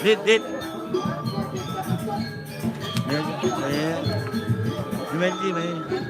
Dit, dit. Ayan, ayan. Dumating, may.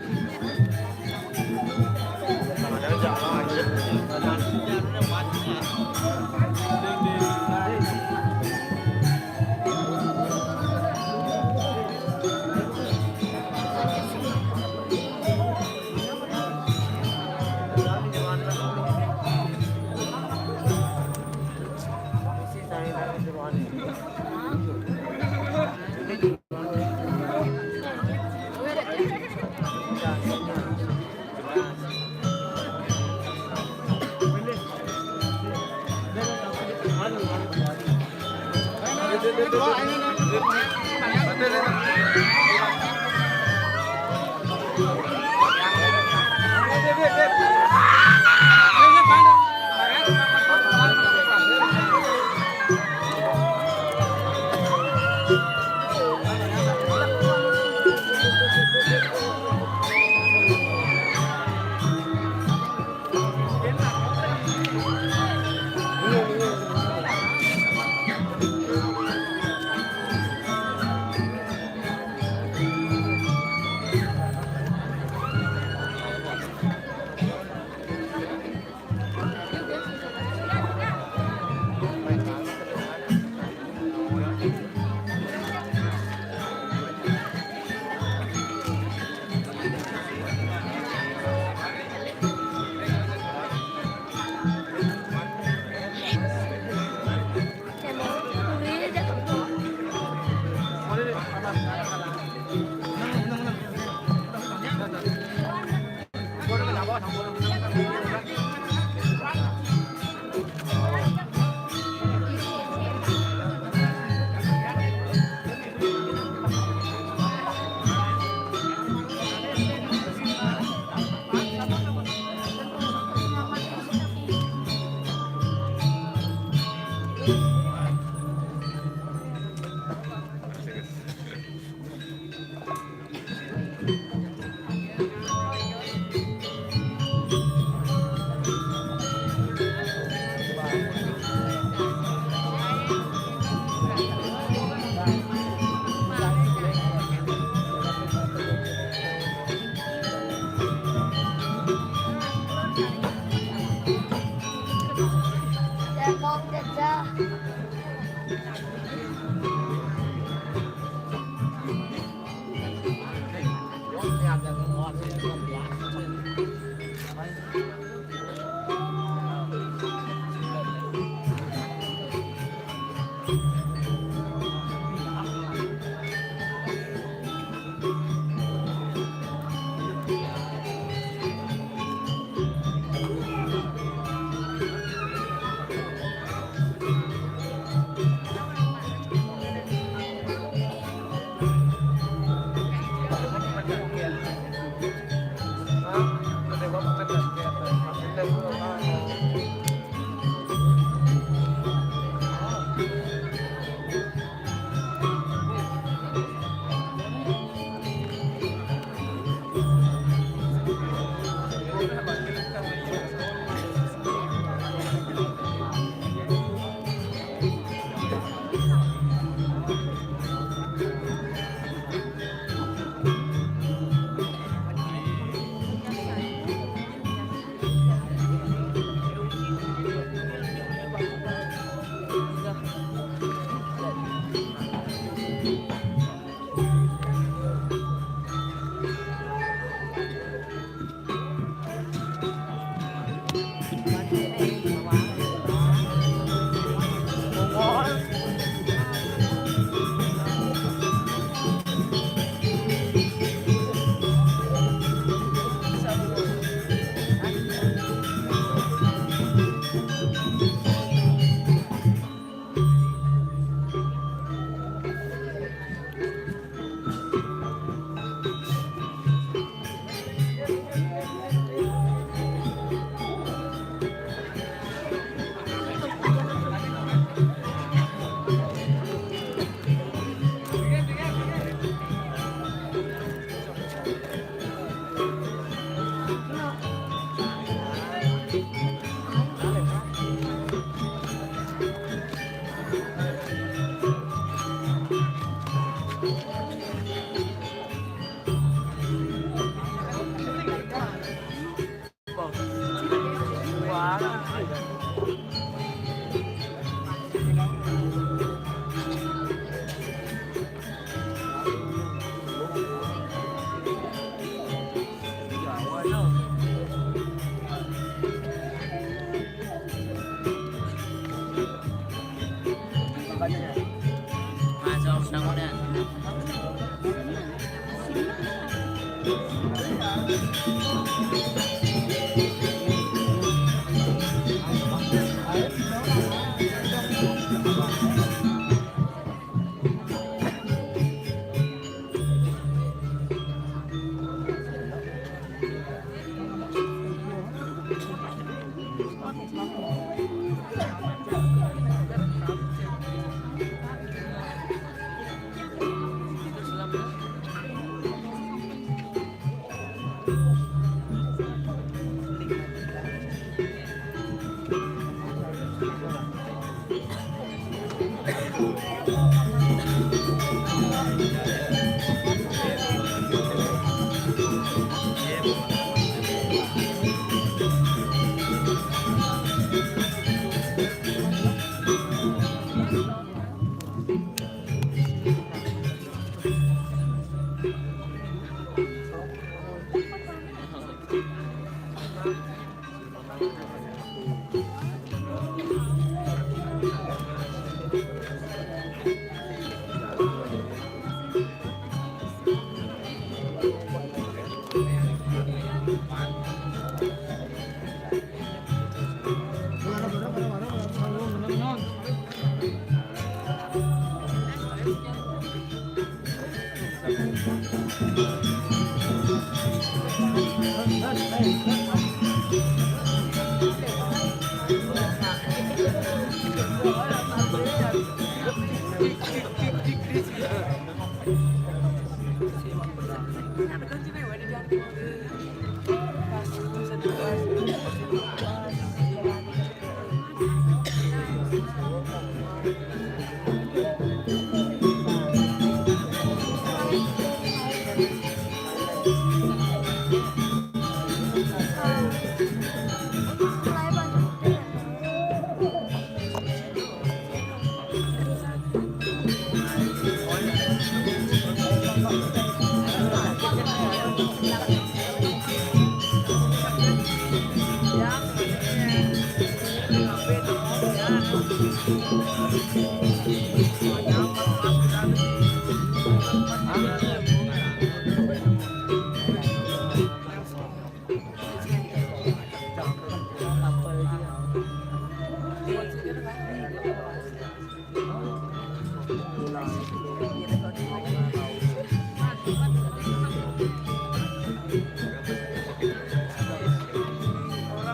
Orang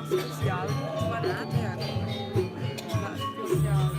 spesial, cuman ada ya, nggak spesial.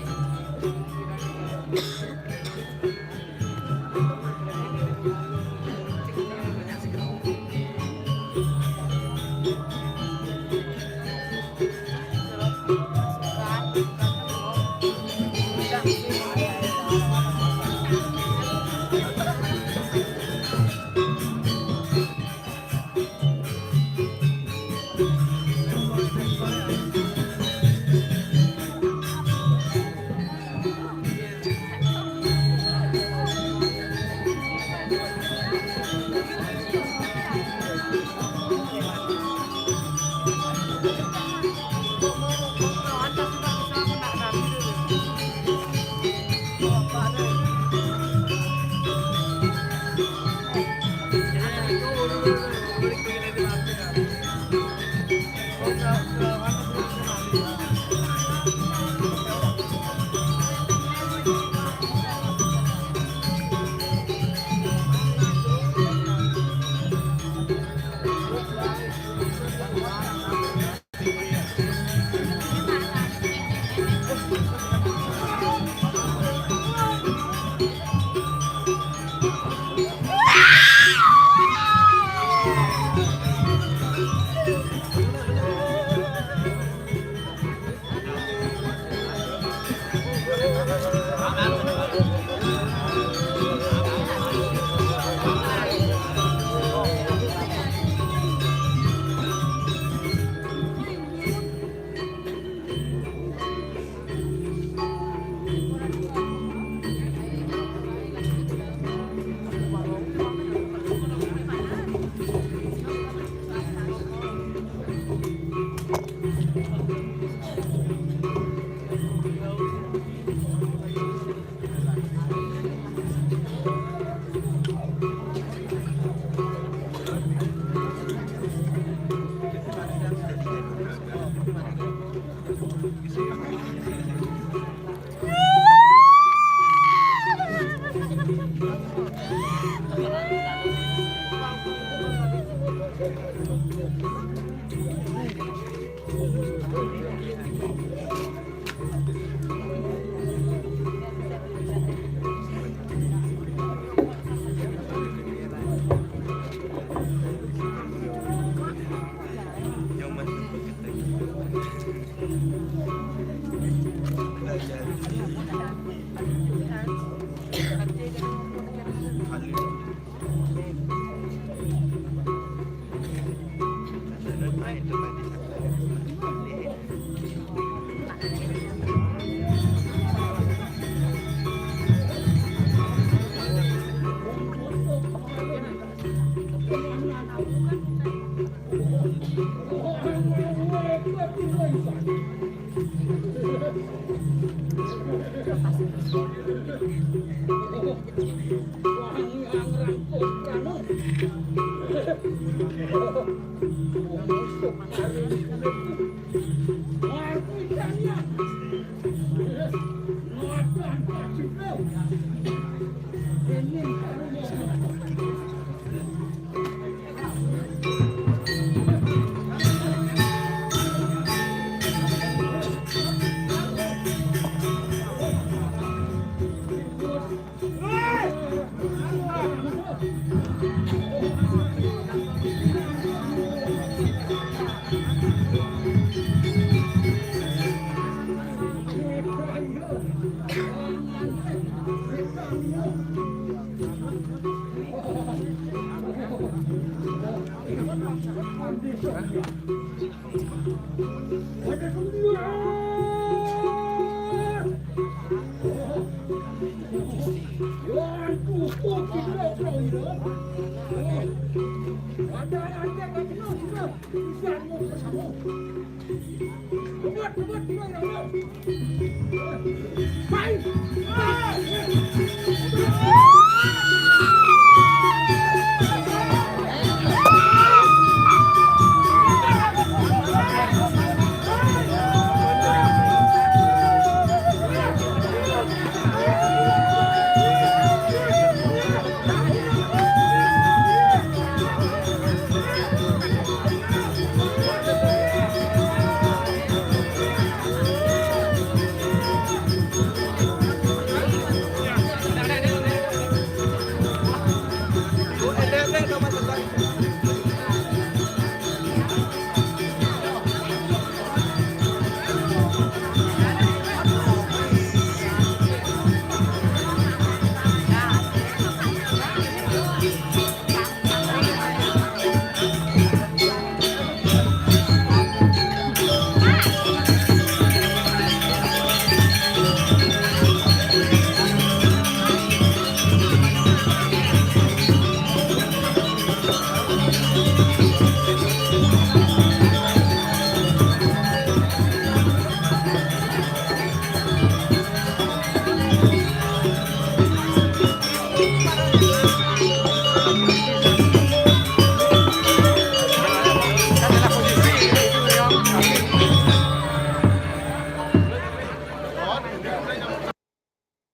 Baik.